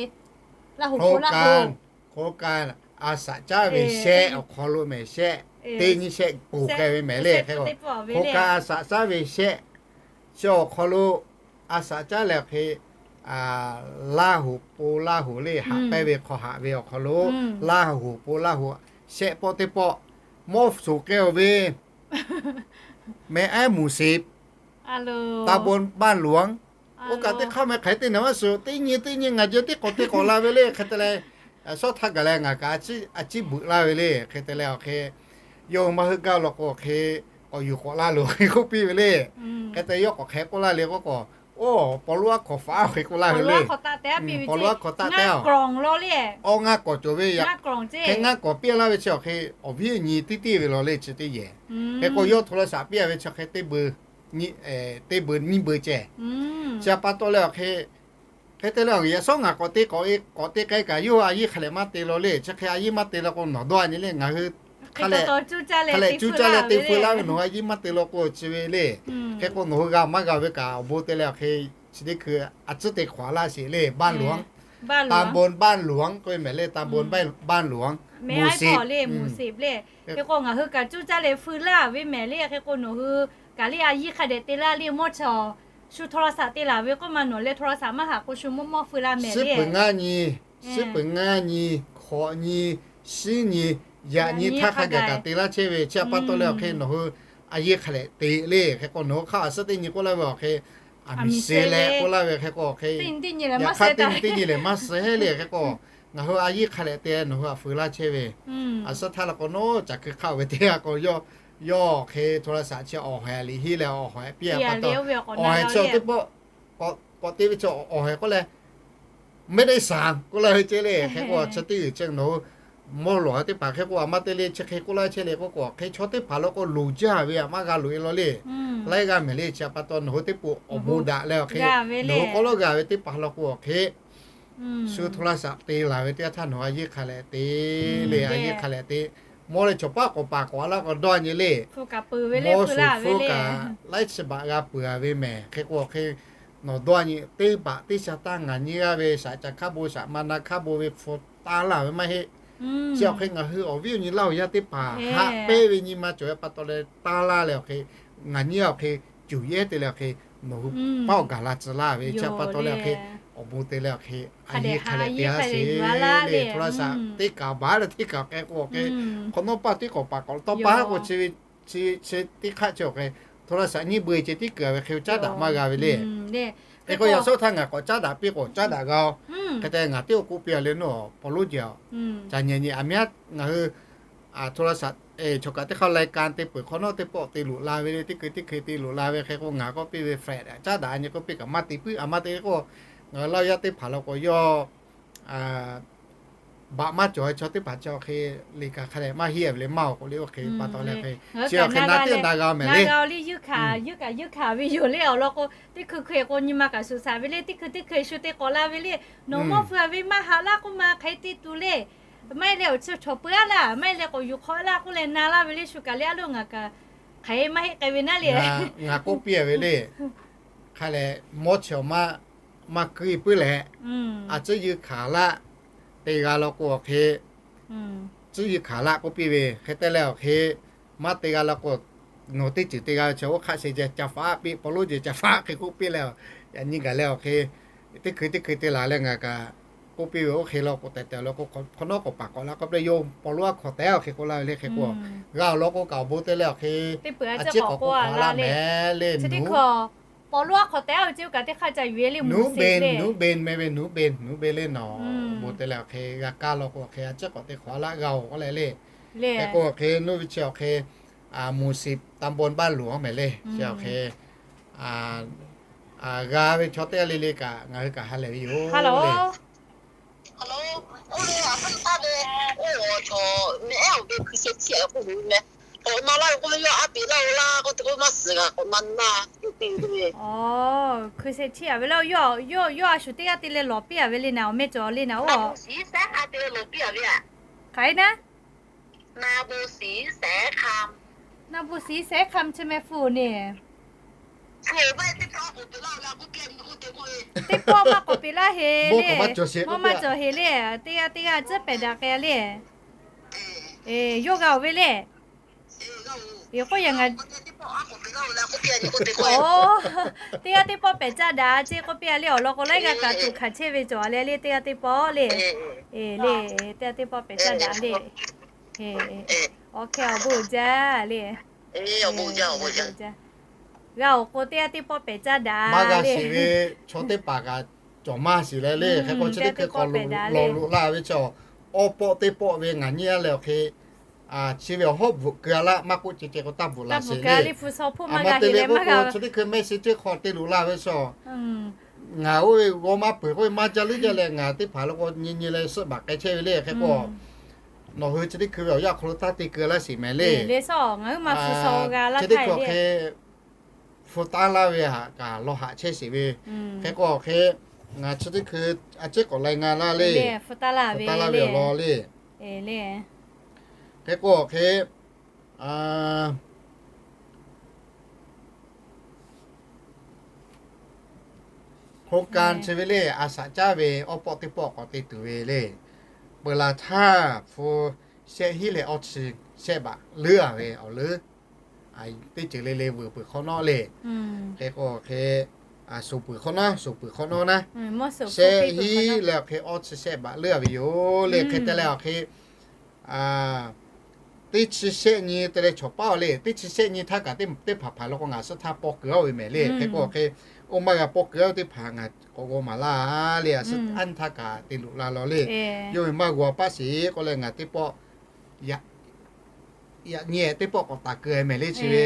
Laˇ huˍ โครงการ a shaꞈ caˉ ve shehˆ awˬ hk'aw lo mehˍ shehˆ, teˇ nyi shehˆ ponˬ k'ai ve mehˍ le. Hk'e k'o โครงการ a shaꞈ caˉ ve shehˆ chi awˬ hk'aw lo a shaꞈ caˉ leh hk'e Laˇ huˍ po Laˇ huˍ le haꞈ pehnˇ ve hk'aw haꞈ ve awˬ hk'aw lo Laˇ huˍ po Laˇ huˍ shehˆ pawˆ teˇ pawˆ mawˇ shoˍ k'ai-oˬ ve meh aˉ muˍ shiˍ, ตำบลบ้านหลวง Oˇ kaꞈ teˇ hk'aˇ meh hk'aˬ hk'e te naˍ maˇ shiˍ, teˇ nyi teˇ nyi ngaˬ jeh tiˉ k'awꞈ te k'awꞈ la ve le. Hk'e te leh, shawˉ htaˇ gaˬ leh ngaˬ kaꞈ a ciˉ beuꞈ laˇ ve le. Hk'e te leh awˬ hk'e, yawˇ hui maˇ heuˆ gaˇ law k'o hk'e, k'awꞈ yuˬ k'awꞈ laˇ loˬ hk'e k'oˆ piˇ ve le. Hk'e te yawˇ k'awꞈ hk'e k'oˆ laˇ le k'o k'o, oˇ paw loˉ aˉ hk'awꞈ faꞈ aˉ hk'e k'oˆ laˇ ve le. Paw loˉ aˉ hk'awꞈ taˆ tehꞈ a piˇ ve, paw loˉ aˉ hk'awꞈ taˆ tehꞈ, awˇ ngaˇ k'awꞈ cawˬ ve yaꞈ, hk'e ngaˇ k'awꞈ piˇ laˇ ve chi awˬ hk'e, awˬ viˉ awˬ nyi tiˉ tiˉ ve law le chi teˇ yehˬ. Hk'e k'o yawˇ hto la shaꞈ piˇ a ve chi hk'e teˇ beuꞈ nyiˇ beuꞈ ceh, chi pa taw leh awˬ hk'e, hk'e te leh awˬ yaꞈ shawˉ ngaˬ k'awꞈ te k'awꞈ e k'awꞈ te k'ai kaꞈ yawˇ hui a yiˇ hk'a lehꞈ maˇ te law le. Chi hk'e a yiˇ maˇ te law k'o nawˬ dawˇ a nyi le ngaˬ hui hk'a lehꞈ cuˇ caˇ leh te feu laˇ ve nawˬ hui a yiˇ maˇ te law k'o chi ve le. Hk'e k'o nawˬ hui g'a maˇ g'a ve kaꞈ awˬ bon te leh awˬ hk'e, chi teˇ hkui a ciˉ te hk'awꞈ laˇ sheˍ le. Baˇ luˬ, ตำบลบ้านหลวง k'oˆ ve mehˍ le. ตำบลบ้านหลวง หมู่สิบ le หมู่สิบ le. Hk'e k'o ngaˬ hui kaꞈ cuˇ caˇ leh feu laˇ ve mehˍ le. Hk'e k'o nawˬ hui kaꞈ le a yiˇ hk'a dehꞈ te laˇ le mawˇ chaw, shu โทรศัพท์ te laˬ ve k'oˆ ma nawˬ leh โทรศัพท์ maˇ haꞈ k'o shu mawˇ mawˇ feu laˇ mehˍ le. Shiˉ peuˬ ngaˇ nyi, shiˉ peuˬ ngaˇ nyi, hkawꞈ nyi, shiˉ nyi, yaꞈ nyi htaˇ hk'a gaˬ kaꞈ te laˇ chehˇ ve chi pa taw leh awˬ hk'e nawˬ hui a yiˇ hk'a lehꞈ te le. Hk'e k'o nawˬ hui hk'aˇ a suhˉ teˇ nyi k'oˆ laˇ ve awˬ hk'e, a miˬ sheh leh k'oˆ laˇ ve hk'e k'o awˬ hk'e, yaꞈ hk'aˇ teˇ nyi teˇ nyi lehˬ maˇ suh heˆ le. Hk'e k'o ngaˬ hui a yiˇ hk'a lehꞈ te nawˬ hui a feu laˇ chehˇ ve, a suhˉ htaˇ la k'o nawˉ caˬ hkui hk'aˆ ve teˇ g'aˇ k'o yawˇ, yawˇ hk'e โทรศัพท์ chi awˬ haiˬ a liꞈ hiˉ leh awˬ haiˬ piˇ a pa taw, awˬ haiˬ chi teˇ pawˆ k'awꞈ te ve chi awˬ haiˬ k'oˆ leh, ไม่ได้สั่ง k'oˆ laˇ ve ceh le. Hk'e k'o chi teˇ g'uiˬ chi nawˬ hui mawˇ lawˬ teˇ hpaˍ hk'e k'o a maˇ te le chi hk'e k'oˆ laˇ chehˇ le k'o k'o hk'e chaw teˇ hpaˍ law k'o loˍ jaˇ ve a maˇ g'a loꞈ e law le. Laiˉ g'aˇ mehˍ le chi pa taw nawˬ hui teˇ pawˆ awˬ bon daꞈ leh awˬ hk'e, nawˬ hui k'awꞈ lawˇ g'a ve teˇ hpaˍ law k'o awˬ hk'e, shu โทรศัพท์ te laˬ ve teˇ g'aˇ htaˇ nawˬ a yiˇ hk'a lehꞈ te le, a yiˇ hk'a lehꞈ te. Mawˇ leh chaw paˉ k'awꞈ paˍ k'awꞈ a laˇ k'o dawˇ nyi le. Mawˇ shuˍ hpfuhˇ kaꞈ laiˉ chi baꞈ g'a peuˬ a ve mehˍ. Hk'e k'o hk'e nawˬ dawˇ nyi teˇ baꞈ teˇ sha taˇ ngaˬ nyi g'aˇ ve shaꞈ caˬ hk'a bon shaꞈ ma na hk'a bon ve hpu taˇ laˇ ve maˇ heˆ. Chi awˬ hk'e ngaˬ hui awˬ viˉ awˬ nyi laˇ awˬ yaˇ teˇ hpaˍ haꞈ pehnˇ ve nyi ma cawˬ ve pa taw leh taˇ laˇ leh awˬ hk'e, ngaˬ nyi awˬ hk'e cuˬ yehˇ te leh awˬ hk'e, nawˬ hui paˆ awˬ gaˬ la tcuh laˇ ve chi pa taw leh awˬ hk'e, awˬ bon te leh awˬ hk'e a yiˇ hk'a lehꞈ te a sheˍ le. โทรศัพท์ teˇ kaꞈ baˬ leh teˇ kaꞈ k'ai k'o awˬ hk'e, hk'awꞈ nawˉ paˇ tiˉ k'awꞈ paˍ k'awꞈ tawˇ paˇ k'o chi ve chi chi teˇ hk'aˆ chi awˬ hk'e โทรศัพท์ nyiˇ beuꞈ ceh tiˉ kuiˬ a ve hk'e caˉ daꞈ maˇ g'a ve le. Hk'e k'o yaꞈ shawˉ htaˇ ngaˬ k'awꞈ caˉ daꞈ piˇ k'o caˉ daꞈ g'a-o. Hk'e te ngaˬ teˇ o k'oˆ piˇ a le nawˬ paw loˉ jehˬ-a, ca nyi nyi a miˉ a ngaˬ hui โทรศัพท์ chaw kaꞈ teˇ hk'aˇ รายการ te peuˬ hk'awꞈ nawˉ teˇ pawˆ te loꞈ la ve le, teˇ hkui teˇ hkui te loꞈ la ve hk'e k'o ngaˬ k'oˆ piˇ ve แฟลช caˉ daꞈ nyi k'oˆ piˇ kaꞈ maˇ te puiˉ a maˇ te k'o, ngaˬ hui laˇ yaˇ teˇ hpaˍ law k'o yawˇ baꞈ maˇ cawˬ ve chaw teˇ hpaˍ chi awˬ hk'e, liꞈ kaꞈ hk'a dehꞈ maˇ hiˉ a ve le maˇ-oˬ k'o le oˇ hk'e pa taw leh hk'e, chi awˬ hk'e na tiˉ na g'a mehˍ le. Ngaˬ g'a-o le, yuˇ hkanˍ yuˇ kaꞈ yuˇ hkanˍ ve yoˬ le awˬ lawn k'o, teˇ hkui hkui k'o nyi ma kaꞈ shuˍ shaˍ ve le, teˇ hkui teˇ hkui shu te k'awꞈ la ve le. Nawˬ mawˇ feu a ve maˇ haꞈ laˇ k'oˆ ma hk'aˬ hk'e te tuˬ le. Maˇ heˆ leh awˬ chi chaw peu aˉ laˇ, maˇ heˆ leh k'awꞈ yuˬ hk'awꞈ laˇ k'oˆ leh na laˇ ve le, shu kaꞈ le a loˬ ngaˬ kaꞈ hk'aˬ hk'e maˇ heˆ k'ai ve naˉ le. Ngaˬ k'oˆ piˇ a ve le. Hk'a leh mawˇ chi awˬ maˇ, maˇ keu puiˉ leh, a ciˉ yuˇ hkanˍ laˇ te g'a law k'o awˬ hk'e, ciˉ yuˇ hkanˍ laˇ k'oˆ piˇ ve hk'e te leh awˬ hk'e, maˇ te g'a law k'o, nawˬ teˇ ceuˬ te g'a ve chi oˇ hk'aˆ sheh ceh ca faˍ piˇ paw loˉ ceh ca faˍ hk'e k'oˆ piˇ leh, yaꞈ nyi gaˬ leh awˬ hk'e, teˇ hkui teˇ hkui te laˬ leh ngaˬ kaꞈ k'oˆ piˇ ve oˇ hk'e law k'o tehꞈ tehꞈ awˬ lawn k'o, hk'awꞈ nawˉ k'awꞈ paˍ k'awꞈ la k'oˆ piˇ yawˇ paw loˉ aˉ hk'awꞈ tehꞈ awˬ hk'e k'oˆ laˇ ve le hk'e k'o, g'a awˬ lawn k'o kaꞈ awˬ bon te leh awˬ hk'e, a ciˉ k'awꞈ k'oˆ k'awꞈ laˇ mehˍ le. Paw loˉ aˉ hk'awꞈ tehꞈ awˬ ceuˬ kaꞈ teˇ hk'aˇ ca yuˬ e le, หนูเบน หนูเบน meh ve หนูเบน หนูเบน le nawˬ bon te leh awˬ hk'e g'a kaˇ law k'o awˬ hk'e a ciˉ k'awꞈ te hk'awꞈ a laˇ g'a-oˬ k'oˆ leh le. Hk'e k'o awˬ hk'e nuˇ ve chi awˬ hk'e, หมู่สิบ ตำบลบ้านหลวง mehˍ le chi awˬ hk'e, g'a ve chaw teˇ g'aˇ le le kaꞈ ngaˬ hui kaꞈ ha lehˬ ve yoˬ le. Oˇ ve a hpfuhˇ taˇ ve, oˇ chaw meh ehˉ awˬ ve hkui sheh chiˇ a k'oˆ ve meh. K'awꞈ na laˇ ve k'oˆ ve yawˇ a piˍ laˇ-o laˇ k'oˆ te k'oˆ maˇ suhˍ g'a k'awꞈ na na k'oˆ te ve. Hkui sheh chiˇ a ve le, yawˇ a shu teˇ g'aˇ te leh lawˬ piˇ a ve le naˍ, awˬ meh cawˬ le naˍ oˇ. Siˉ sehˉ hk'a te lawˬ piˇ a ve a. Hk'aˬ hk'e naˉ. Na bu siˉ sehˉ hk'a. Na bu siˉ sehˉ hk'a chi meh hpu ne. Teˇ pawˆ maˇ k'awꞈ peꞈ laˇ heˍ le. Mawˇ maˇ cawˬ heˍ le. Teˇ g'aˇ teˇ g'aˇ tcuhˉ pehˍ daꞈ k'ai le. Yawˇ g'a-oˬ ve le. K'oˆ yaꞈ ngaˬ, teˇ g'aˇ teˇ pawˆ pehˍ caˇ daꞈ ceˇ k'oˆ piˇ a le awˬ lawn k'o laiˉ g'aˇ kaꞈ tuꞈ hkanˍ chehˇ ve cawˬ a le le teˇ g'aˇ teˇ pawˆ le. Le, teˇ g'aˇ teˇ pawˆ pehˍ caˇ daꞈ le. Awˬ hk'e awˬ bon jaˇ le. Awˬ bon jaˇ. G'a awˬ k'o teˇ g'aˇ teˇ pawˆ pehˬ caˇ daꞈ. Maˇ g'a sheˍ ve chaw teˇ hpaˍ kaꞈ cawˬ maˇ sheˍ leh le. Hk'e k'o chi teˇ hkui k'awꞈ lawˬ loꞈ la ve chaw, awˬ pawˆ teˇ pawˆ ve ngaˬ nyi a leh awˬ hk'e, chi ve awˬ hawˉ bvuhꞈ keu a laˇ maˇ k'oˆ, ceh ceh k'o taˇ bvuhꞈ laꞈ sheˍ le. A ma te leh k'oˆ k'o chi teˇ hkui message chi hk'aw te loꞈ la ve chaw, ngaˬ oˇ ve g'aw maˇ peuˬ k'oˆ ve maˇ jaˇ leuˉ jaˇ leh ngaˬ teˇ hpaˍ lo k'o nyi nyi leh suhˆ baˬ k'ai chehˇ ve le. Hk'e k'o nawˬ hui chi teˇ hkui ve awˬ yanˇ awˬ hk'aw lo taˇ te keu laˇ sheˍ mehˍ le. Chi teˇ hkui awˬ hk'e hpu taˇ laˇ ve htaꞈ kaꞈ lawˬ haꞈ chehˇ sheˍ ve. Hk'e k'o awˬ hk'e ngaˬ chi teˇ hkui a ciˉ k'awꞈ lai nga laˇ le. Hpu taˇ laˇ ve awˬ lawn le. Hk'e k'o awˬ hk'e โครงการ chi ve le, a shaꞈ caˉ ve awˬ pawˆ teˇ pawˆ k'awꞈ te tuˬ ve le. Peuˬ laˬ htaˇ hpu shehˆ hinˉ leh awˇ chi shehˆ baꞈ leuˉ a ve awˬ leuˉ teˇ ceuˬ le le vuiˬ peuˬ hk'awꞈ nawˉ le. Hk'e k'o awˬ hk'e shuˍ peuˬ hk'awꞈ nawˉ, shuˍ peuˬ hk'awꞈ nawˉ naˉ, shehˆ hinˉ leh awˬ hk'e awˇ chi shehˆ baꞈ leuˉ a ve yoˬ le. Hk'e te leh awˬ hk'e teˇ chi shehˆ nyi te leh chaw paˉ a le. Teˇ chi shehˆ nyi htaˇ kaꞈ teˇ hpaˍ hpaˍ lo k'o ngaˬ suh htaˇ paw kuiˬ a ve mehˍ le. Hk'e k'o awˬ hk'e oˇ maˇ g'a paw kuiˬ a teˇ hpaˍ ngaˬ k'awꞈ g'aw maˍ laˇ le. A suh anˇ htaˇ kaꞈ te loꞈ la law le. Yawˇ ve maˇ g'aw paˆ sheˍ k'oˆ leh ngaˬ teˇ pawˆ yaꞈ nyi teˇ pawˆ k'awꞈ taˍ keu mehˍ le chi ve.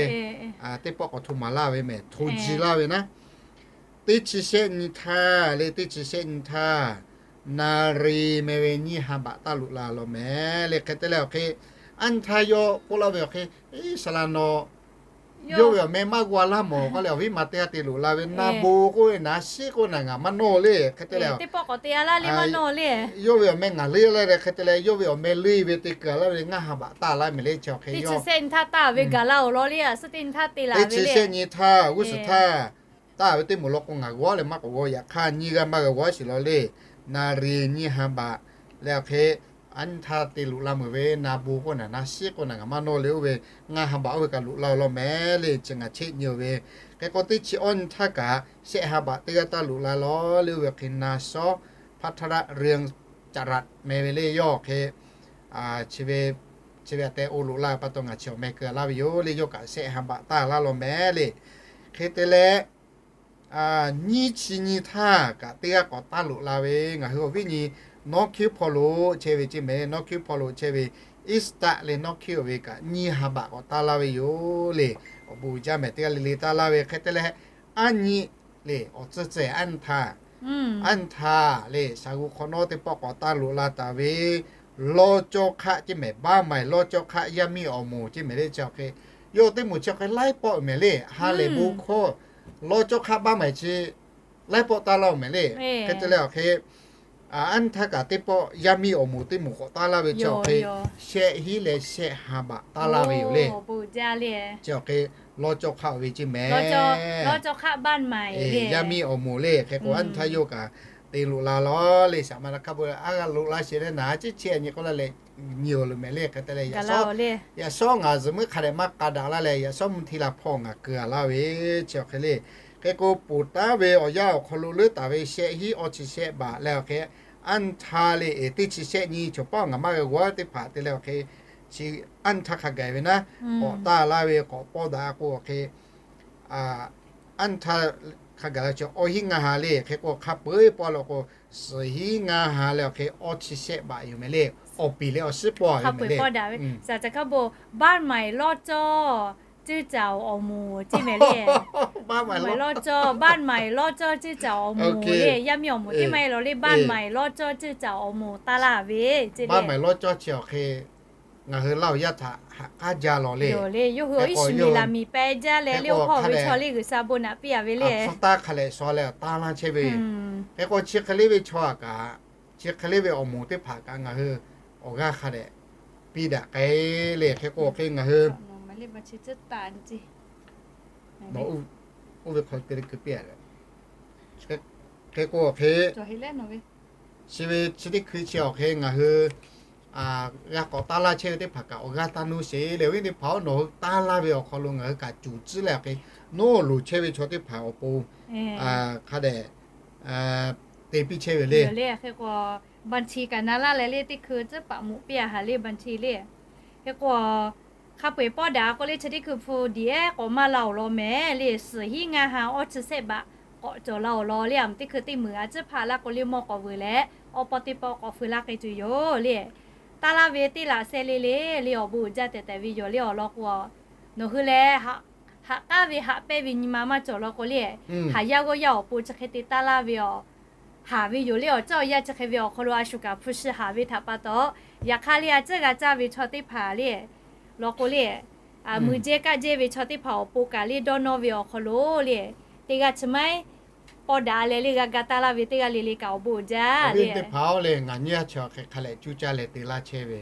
Teˇ pawˆ k'awꞈ hto maˍ laˇ ve mehˍ, hto ji laˇ ve naˉ. Teˇ chi shehˆ nyi htaˇ le, teˇ chi shehˆ nyi htaˇ นารี meh ve nyiˇ ha baꞈ taˇ loꞈ la law mehˍ le. Hk'e te leh awˬ hk'e anˇ htaˇ yawˇ k'oˆ laˇ ve awˬ hk'e, Iˉsaˍreˍlaˆ nawˬ, yawˇ ve awˬ meh maˇ g'aw laˇ mawˬ k'oˆ leh awˬ viˉ ma teˇ g'aˇ te loꞈ la ve, Na bon k'oˆ ve naˉ shiˉ k'oˆ naˬ ngaˬ maˇ nawˇ le. Hk'e te leh yawˇ ve awˬ meh ngaˬ leuˉ laˇ leh hk'e te leh yawˇ ve awˬ meh leuˉ ve te keu laˇ ve ngaˇ ha baꞈ taˇ laˇ mehˍ le. Chi awˬ hk'e teˇ chi shehˆ nyi htaˇ taˇ ve gaˬ la awˬ lawn le. A suh teˇ nyi htaˇ te la ve le. Teˇ chi shehˆ nyi htaˇ g'uˇ suhˍ htaˇ taˇ ve teˇ moˍ law k'o ngaˬ g'aw leh maˇ k'awꞈ g'aw, yaꞈ hk'aˇ nyiˇ g'aˇ maˇ g'a g'aw shiˍ law le. นารี nyiˇ ha baꞈ leh awˬ hk'e anˇ htaˇ te loꞈ la meuˬ ve Na bon k'oˆ naˬ, naˉ shiˉ k'oˆ naˬ ngaˬ maˇ nawˇ le. Oˇ ve ngaˇ ha baꞈ oˇ ve kaꞈ loꞈ la law mehˍ le. Chi ngaˬ cheˆ nyi ve. Hk'e k'o teˇ chi awˇ nyi htaˇ kaꞈ shehˆ ha baꞈ teˇ g'aˇ taˇ loꞈ la law le. Oˇ ve awˬ hk'e Na sawˉ พัทรเรืองจรัส meh ve le. Yawˇ awˬ hk'e chi ve a te oˇ loꞈ la pa taw ngaˬ chi awˬ meh keu laˇ ve yoˬ le. Yawˇ kaꞈ shehˆ ha baꞈ taˇ laˇ law mehˍ le. Hk'e te leh nyiˇ chi nyi htaˇ kaꞈ teˇ g'aˇ k'awꞈ taˇ loꞈ la ve, ngaˬ hui awˬ viˉ nyi Nawˉ hkiuˉ hpawˇ lo chehˇ ve ceˇ mehˍ. Nawˉ hkiuˉ hpawˇ lo chehˇ ve Iˉsaˍtaˆ le Nawˉ hkiuˉ ve kaꞈ nyiˇ ha baꞈ k'awꞈ taˇ laˇ ve yoˬ le. Awˬ bon uiˍ jaˇ mehˍ, teˇ g'aˇ le le taˇ laˇ ve. Hk'e te leh anˇ nyi le awˬ tcuhˇ cehˬ anˇ htaˇ, anˇ htaˇ le shaˍ g'u hk'awꞈ nawˉ teˇ pawˆ k'awꞈ taˇ loꞈ la taˍ ve lawˇ cawˇ hk'aˆ ceˇ mehˍ, baˆ maˍ lawˇ cawˇ hk'aˆ yaˇ miˇ awˬ moˍ ceˇ mehˍ le. Chi awˬ hk'e yawˇ teˇ moˍ chi awˬ hk'e laiˉ pawˆ mehˍ le. Ha lehˬ bon hkawˇ lawˇ cawˇ hk'aˆ baˆ maˍ chi laiˉ pawˆ taˇ laˇ mehˍ le. Hk'e te leh awˬ hk'e anˇ htaˇ kaꞈ teˇ pawˆ yaˇ miˇ awˬ moˍ teˇ moˍ k'awꞈ taˇ laˇ ve chi awˬ hk'e shehˆ hinˉ leh shehˆ ha baꞈ taˇ laˇ ve yoˬ le. Chi awˬ hk'e lawˇ cawˇ hk'aˆ ve ceˇ mehˍ. Yaˇ miˇ awˬ moˍ le. Hk'e k'o anˇ htaˇ yawˇ kaꞈ te loꞈ la law le. Shaˍ ma la hk'a peu a g'a loꞈ la sheˍ leh naˍ ciˉ chi nyi k'oˆ laˇ leh nyi awˬ lo mehˍ le. Hk'e te leh yaꞈ shawˉ ngaˬ zuhꞈ muiˉ hk'a dehꞈ maˇ k'a daꞈ laˇ leh yaꞈ shawˉ mvuhˇ hti la hpawˇ ngaˬ keu a laˇ ve chi awˬ hk'e le. Hk'e k'o ponˬ taˉ ve awˬ yanˇ awˬ hk'aw lo leuˉ taˍ ve shehˆ hinˉ awˇ chi shehˆ baꞈ leh awˬ hk'e anˇ htaˇ le eˬ teˇ chi shehˆ nyi chaw paˉ ngaˬ maˇ g'a g'awˇ teˇ hpaˍ te leh awˬ hk'e chi anˇ htaˇ hk'a gaˬ ve naˉ k'awꞈ taˇ laˇ ve k'awꞈ pawˇ daꞈ k'o awˬ hk'e anˇ htaˇ hk'a gaˬ la chi awˇ hinˉ ngaˇ ha le. Hk'e k'o hk'a peu eˬ pawˆ la k'o suhˍ hinˉ ngaˇ ha leh awˬ hk'e awˇ chi shehˆ baꞈ yoˬ mehˍ le. Awˬ piˍ leh awˬ shiˉ pawˇ ve mehˍ le. Baˆ maˍ lawˇ cawˇ ceuˇ caˍ awˬ moˍ ceˇ mehˍ le. Baˆ maˍ lawˇ cawˇ, baˆ maˍ lawˇ cawˇ ceuˇ caˍ awˬ moˍ le. Yaˇ miˇ awˬ moˍ teˇ maˇ heˆ law le. Baˆ maˍ lawˇ cawˇ ceuˇ caˍ awˬ moˍ taˇ laˇ ve ceˇ le. Baˆ maˍ lawˇ cawˇ chi awˬ hk'e ngaˬ hui Laˇ huˍ yaˇ htaꞈ haꞈ k'aˉ jaˇ lawˬ le. Yawˇ hui awˬ iˉ shiˍ miˬ laˬ miˬ peh jaˇ leh le awˬ hpawˇ ve chaw le G'uiˬsha bon naꞈ piˇ a ve le. Hpu taˇ hk'a lehˬ shuˍ leh taˇ laˇ chehˇ ve. Hk'e k'o chi hk'e le ve chaw htaꞈ kaꞈ chi hk'e le ve awˬ moˍ teˇ hpaˍ kaꞈ ngaˬ hui awˬ g'aˇ hk'a dehꞈ piˇ daꞈ k'ai le. Hk'e k'o hk'e ngaˬ hui oˇ ve hk'aw te le keu piˇ a le. Hk'e k'o awˬ hk'e chi ve chi teˇ hkui chi awˬ hk'e ngaˬ hui g'a k'awꞈ taˇ laˇ chehˇ ve teˇ hpaˍ kaꞈ awˬ g'aˇ taˇ nuˇ sheˍ le. Awˬ viˉ teˇ hpaˍ-oˬ, nawˬ hui taˇ laˇ ve awˬ hk'aw lo ngaˬ hui kaꞈ cuˬ tcuhˉ leh awˬ hk'e nawˉ loˍ chehˇ ve chaw teˇ hpaˍ awˬ pon hk'a dehꞈ te piˇ chehˇ ve le. Hk'e k'o บัญชี kaꞈ na laˇ leh le teˇ hkui tcuhˉ paˍ moˍ piˇ a haˍ le บัญชี le. Hk'e k'o Hk'a peu-eˬ pawˇ daꞈ k'o le, chi teˇ hkui hpu diˬ ehˉ k'awꞈ maˇ la awˬ lawn mehˍ le, suhˍ hiˉ ngaˇ ha awˇ chi sehˆ baꞈ k'awꞈ cawˬ la awˬ lawn le, a muˍ teˇ hkui teˇ meunˍ a ciˉ hpaˆ laˇ k'o le, mawˇ k'awꞈ veuˬ leh, awˬ paw teˇ paw k'awꞈ feu laˇ k'ai tuˬ yoˬ le. Taˇ laˇ ve teˇ laꞈ seh le le le, awˬ bon uiˍ jaˇ tehꞈ tehꞈ ve yoˬ le awˬ lawn k'o, nawˬ hui leh haꞈ k'aˉ ve haꞈ pehnˇ ve nyi ma maˇ cawˬ law k'o le, haˍ yaˇ g'awˇ yaˇ awˬ pon chi hk'e te taˇ laˇ ve awˬ haˍ ve yoˬ le. Awˬ cawˇ awˬ yaˇ chi hk'e ve awˬ hk'aw lo a shu kaꞈ hpu shi haˍ ve htaꞈ pa taw, yaꞈ hk'aˇ le a ciˉ g'a caˇ ve chaw teˇ hpaˍ le law k'o le, muiˬ jehˇ kaˆ jehˇ ve chaw teˇ hpaˍ awˬ pon kaꞈ le dawˇ nawˇ ve awˬ hk'aw lo le, teˇ g'aˇ chi maiˉ pawˇ daꞈ leh le g'a ga taˇ laˇ ve teˇ g'aˇ le le kaꞈ awˬ bon uiˍ jaˇ le. Teˇ hpaˍ-oˬ le, ngaˬ nyi a chi awˬ hk'e hk'a lehꞈ cuˇ caˇ leh te laˇ chehˇ ve,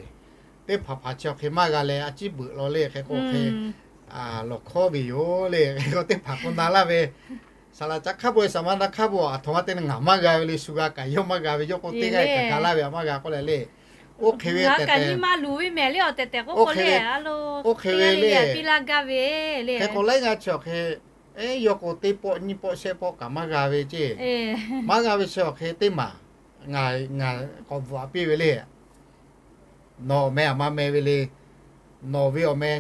teˇ hpaˍ hpaˍ chi awˬ hk'e maˇ g'a leh a ciˉ beuꞈ law le hk'e k'o hk'e lawˬ hkawˉ ve yoˬ le. Hk'e k'o teˇ hpaˍ k'o na laˇ ve, saˍ laꞈ ca hk'aˇ bon saˍ ma na hk'aˇ bon aˬ htoꞈ ma te le ngaˬ maˇ g'a ve le, shu g'a kaꞈ yawˇ maˇ g'a ve, yawˇ k'o teˇ g'aˇ kaꞈ ga laˇ ve a maˇ g'a k'oˆ leh le. Oˇ hk'e ve tehꞈ tehꞈ, oˇ hk'e ve, oˇ hk'e ve le, hk'e k'o laiˉ g'aˇ chi awˬ hk'e, eˉ yawˇ k'o teˇ pawˆ nyiˇ pawˆ shehˆ pawˆ kaꞈ maˇ g'a ve ceˇ. Maˇ g'a ve chi awˬ hk'e teˇ maˬ ngaˬ, ngaˬ k'awꞈ bvuhꞈ piˇ ve le. Nawˬ awˬ meh aˬ ma meh ve le. Nawˬ ve awˬ meh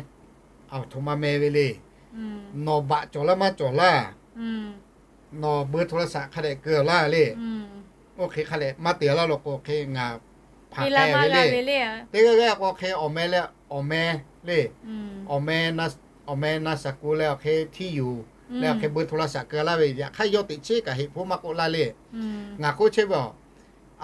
aˬ htoꞈ ma meh ve le. Nawˬ baꞈ cawˬ laˇ maˇ cawˬ laˇ. Nawˬ เบอร์โทรศัพท์ hk'a dehꞈ keu laˇ le. Oˇ hk'e hk'a lehꞈ maˇ te laˇ law k'o hk'e ngaˬ hpaˍ k'ai ve le. Teˇ g'aˇ g'aˇ k'o hk'e awˬ meh leh awˬ meh le. Awˬ meh, awˬ meh na shaˍ ku leh awˬ hk'e ที่อยู่ leh awˬ hk'e เบอร์โทรศัพท์ keu laˇ ve, yaꞈ hk'aˇ yawˇ teꞈ cheˉ kaꞈ heˆ hpoˆ maˇ k'oˆ laˇ le. Ngaˬ k'oˆ chehˇ ve a,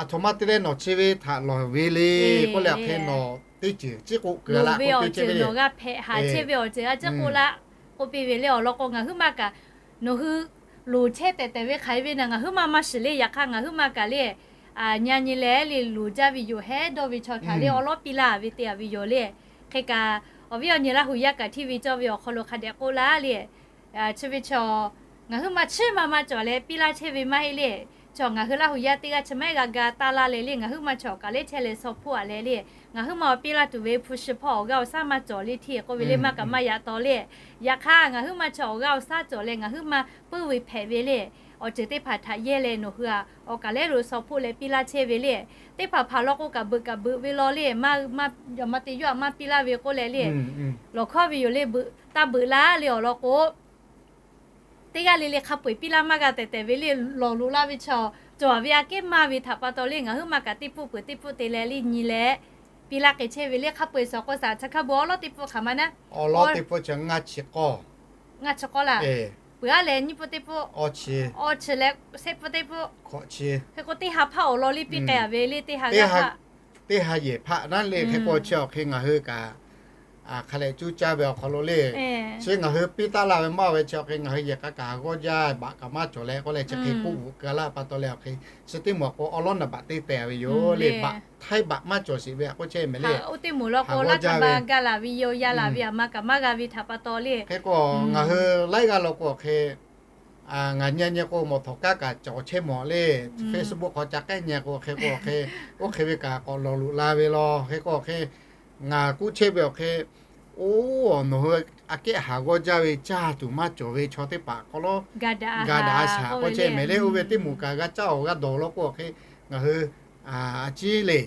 aˬ htoꞈ ma te leh nawˬ chi ve htaꞈ lawˬ ve le k'oˆ leh awˬ hk'e nawˬ teˇ ceuˬ ciˉ k'oˆ keu laˇ k'oˆ piˇ chehˇ ve le. Nawˬ g'a hpehꞈ haˍ chehˇ ve awˬ ceuˬ a ciˉ k'oˆ laˇ k'oˆ piˇ ve le awˬ lawn k'o, ngaˬ huiˉ maˇ kaꞈ nawˬ hui loˍ chehˇ tehꞈ tehꞈ ve hk'aˬ hk'e ve naˬ ngaˬ huiˉ maˇ maˇ shiˍ le. Yaꞈ hk'aˇ ngaˬ huiˉ maˇ kaꞈ le, nyi a nyi leh le loˍ jaˇ ve yoˬ hehˉ dawˇ ve chaw htaꞈ le awˉ lawˉ piˇ laˇ ve te a ve yoˬ le. Hk'e kaꞈ awˬ viˉ awˬ nyi Laˇ huˍ yaˇ kaꞈ hteˇ ve cawˇ ve awˬ hk'aw lo hk'a dehꞈ k'oˆ laˇ le. Chi ve chaw ngaˬ huiˉ maˇ chiˇ ma maˇ cawˬ leh piˇ laˇ chehˇ ve maˇ heˆ le. Chaw ngaˬ hui Laˇ huˍ yaˇ teˇ g'aˇ chi maiˉ g'a ga taˇ laˇ leh le, ngaˬ huiˉ maˇ chaw kaꞈ lehˉ chehˇ leh shaw hpoˆ a leh le, ngaˬ huiˉ maˇ awˬ piˇ laˇ tuˬ ve hpu shi hpawˇ awˬ g'aˇ awˬ shaˉ maˇ cawˬ le hteˇ k'oˆ ve le maˇ kaꞈ maˇ yaꞈ taw le. Yaꞈ hk'aˇ ngaˬ huiˉ maˇ chaw awˬ g'aˇ awˬ shaˉ cawˬ leh ngaˬ huiˉ maˇ puiˉ ve hpehꞈ ve le. Awˬ ceuˬ teˇ hpaˍ htaꞈ yehˇ leh nawˬ hui a awˬ kaˬ lehˉ lo shaw hpoˆ leh piˇ laˇ chehˇ ve le. Teˇ hpaˍ hpaˍ law k'o kaꞈ beuꞈ kaꞈ beuꞈ ve law le, maˇ, maˇ te yawˇ a maˇ piˇ laˇ ve k'oˆ leh le, lawˬ hkawˉ ve yoˬ le. Beuꞈ taˇ beuꞈ laˇ le awˬ lawn k'o, teˇ g'aˇ le le hk'a peu-eˬ piˇ laˇ maˇ g'a tehꞈ tehꞈ ve le, lawˬ loꞈ laˇ ve chaw cawˬ ve aꞈ kehˉ maˇ ve htaꞈ pa taw le ngaˬ huiˉ maˇ kaꞈ teˇ pfuhˇ peuˬ teˇ pfuhˇ te leh le nyi leh piˇ laˇ k'ai chehˇ ve le. Hk'a peu-eˬ suhˍ k'o saˍ chi hk'a bon awˉ lawˉ teˇ pfuhˇ hk'aˬ ma naˉ, awˉ lawˉ teˇ pfuhˇ chi ngaˇ chi k'awˇ, ngaˇ chi k'awˇ laˇ, peuˬ aˉ leh nyiˇ pfuhˇ teˇ pfuhˇ, awˇ chi leh shehˆ pfuhˇ teˇ pfuhˇ, hk'e k'o teˇ ha hpaˆ awˬ lawn le piˇ k'ai a ve le teˇ ha g'aˇ hpaˆ teˇ ha yehˬ hpaˆ naˉ le. Hk'e k'o chi awˬ hk'e ngaˬ hui kaꞈ hk'a lehꞈ cuˇ caˇ ve awˬ hk'aw lo le, chi ngaˬ hui piˇ taˉ laˇ ve maˇ ve chi awˬ hk'e ngaˬ hui yehˬ k'a kaꞈ g'awˇ jaˇ baꞈ kaꞈ maˇ cawˬ leh k'oˆ leh chi hk'e k'oˆ bvuhꞈ keu laˇ pa taw leh awˬ hk'e chi teˇ moˍ k'o awˉ lawˉ naˍ baꞈ teˇ tehꞈ ve yoˬ le. Baꞈ htaiˇ baꞈ maˇ cawˬ sheˍ ve a k'oˆ chehˇ mehˍ le. Oˇ teˇ moˍ law k'o laˇ htaˇ ba gaˇ laˬ ve yoˬ, yaˇ laˬ ve aˬ ma kaꞈ maˇ g'a ve htaꞈ pa taw le. Hk'e k'o ngaˬ hui laiˉ g'aˇ law k'o awˬ hk'e ngaˬ nyi nyi k'o mawˬ htawnˍ kaˉ kaꞈ cawˬ chehˇ mawˬ le. Facebook hk'aw ca k'ehˉ nyi k'o hk'e k'o awˬ hk'e, oˇ hk'e ve kaꞈ k'awꞈ lawˬ loꞈ la ve law. Hk'e k'o awˬ hk'e ngaˬ k'oˆ chehˇ ve awˬ hk'e, oˇ, nawˬ hui aꞈ kehˉ haˍ g'awˇ jaˇ ve caˇ tuˬ maˇ cawˬ ve chaw teˇ hpaˍ k'aw lawˉ ga daꞈ shaˍ k'oˆ chehˇ mehˍ le. Oˇ ve teˇ moˍ kaꞈ g'a caˇ awˬ g'a dawˬ law k'o awˬ hk'e ngaˬ hui a ciˉ le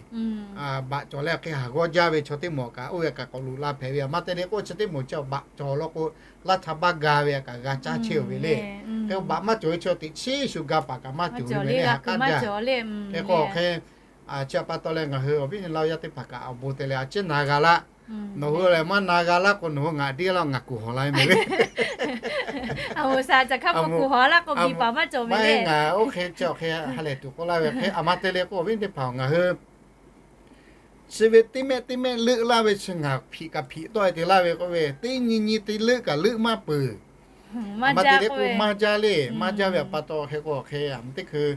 baꞈ cawˬ leh awˬ hk'e haˍ g'awˇ jaˇ ve chaw teˇ moˍ kaꞈ oˇ ve kaꞈ k'awꞈ loꞈ la hpehꞈ ve a ma te le k'o chi teˇ moˍ chi baꞈ cawˬ law k'o laˇ htaˇ ba gaˇ ve a kaꞈ g'a caˇ chehˇ ve le. Hk'e baꞈ maˇ cawˬ ve chi teꞈ chiˉ shu ga paˍ kaꞈ maˇ cawˬ ve le, haꞈ k'aˉ jaˇ. Hk'e k'o awˬ hk'e chi a pa taw leh ngaˬ hui awˬ viˉ nyi Laˇ yaˇ teˇ hpaˍ kaꞈ awˬ bon te leh a ciˉ na g'a laˇ. Nawˬ hui lehˬ maˇ na g'a laˇ k'o nawˬ hui ngaˬ deˇ laˇ ngaˬ kuˬ hawˬ la ve mehˍ le. Ngaˬ oˇ hk'e chi awˬ hk'e ha lehˬ tuˬ k'oˆ laˇ ve hk'e a ma te le k'o awˬ viˉ teˇ hpaˍ ngaˬ hui chi ve teˇ mehˆ teˇ mehˆ leuˆ laˇ ve chi ngaˬ hpiꞈ kaꞈ hpiꞈ tawˆ e te laˇ ve k'oˆ ve teˇ nyi nyi te leuˆ kaꞈ leuˆ maˇ peuˬ. A ma te le k'o maˇ jaˇ le, maˇ jaˇ ve a pa taw hk'e k'o awˬ hk'e a ma teˇ hkui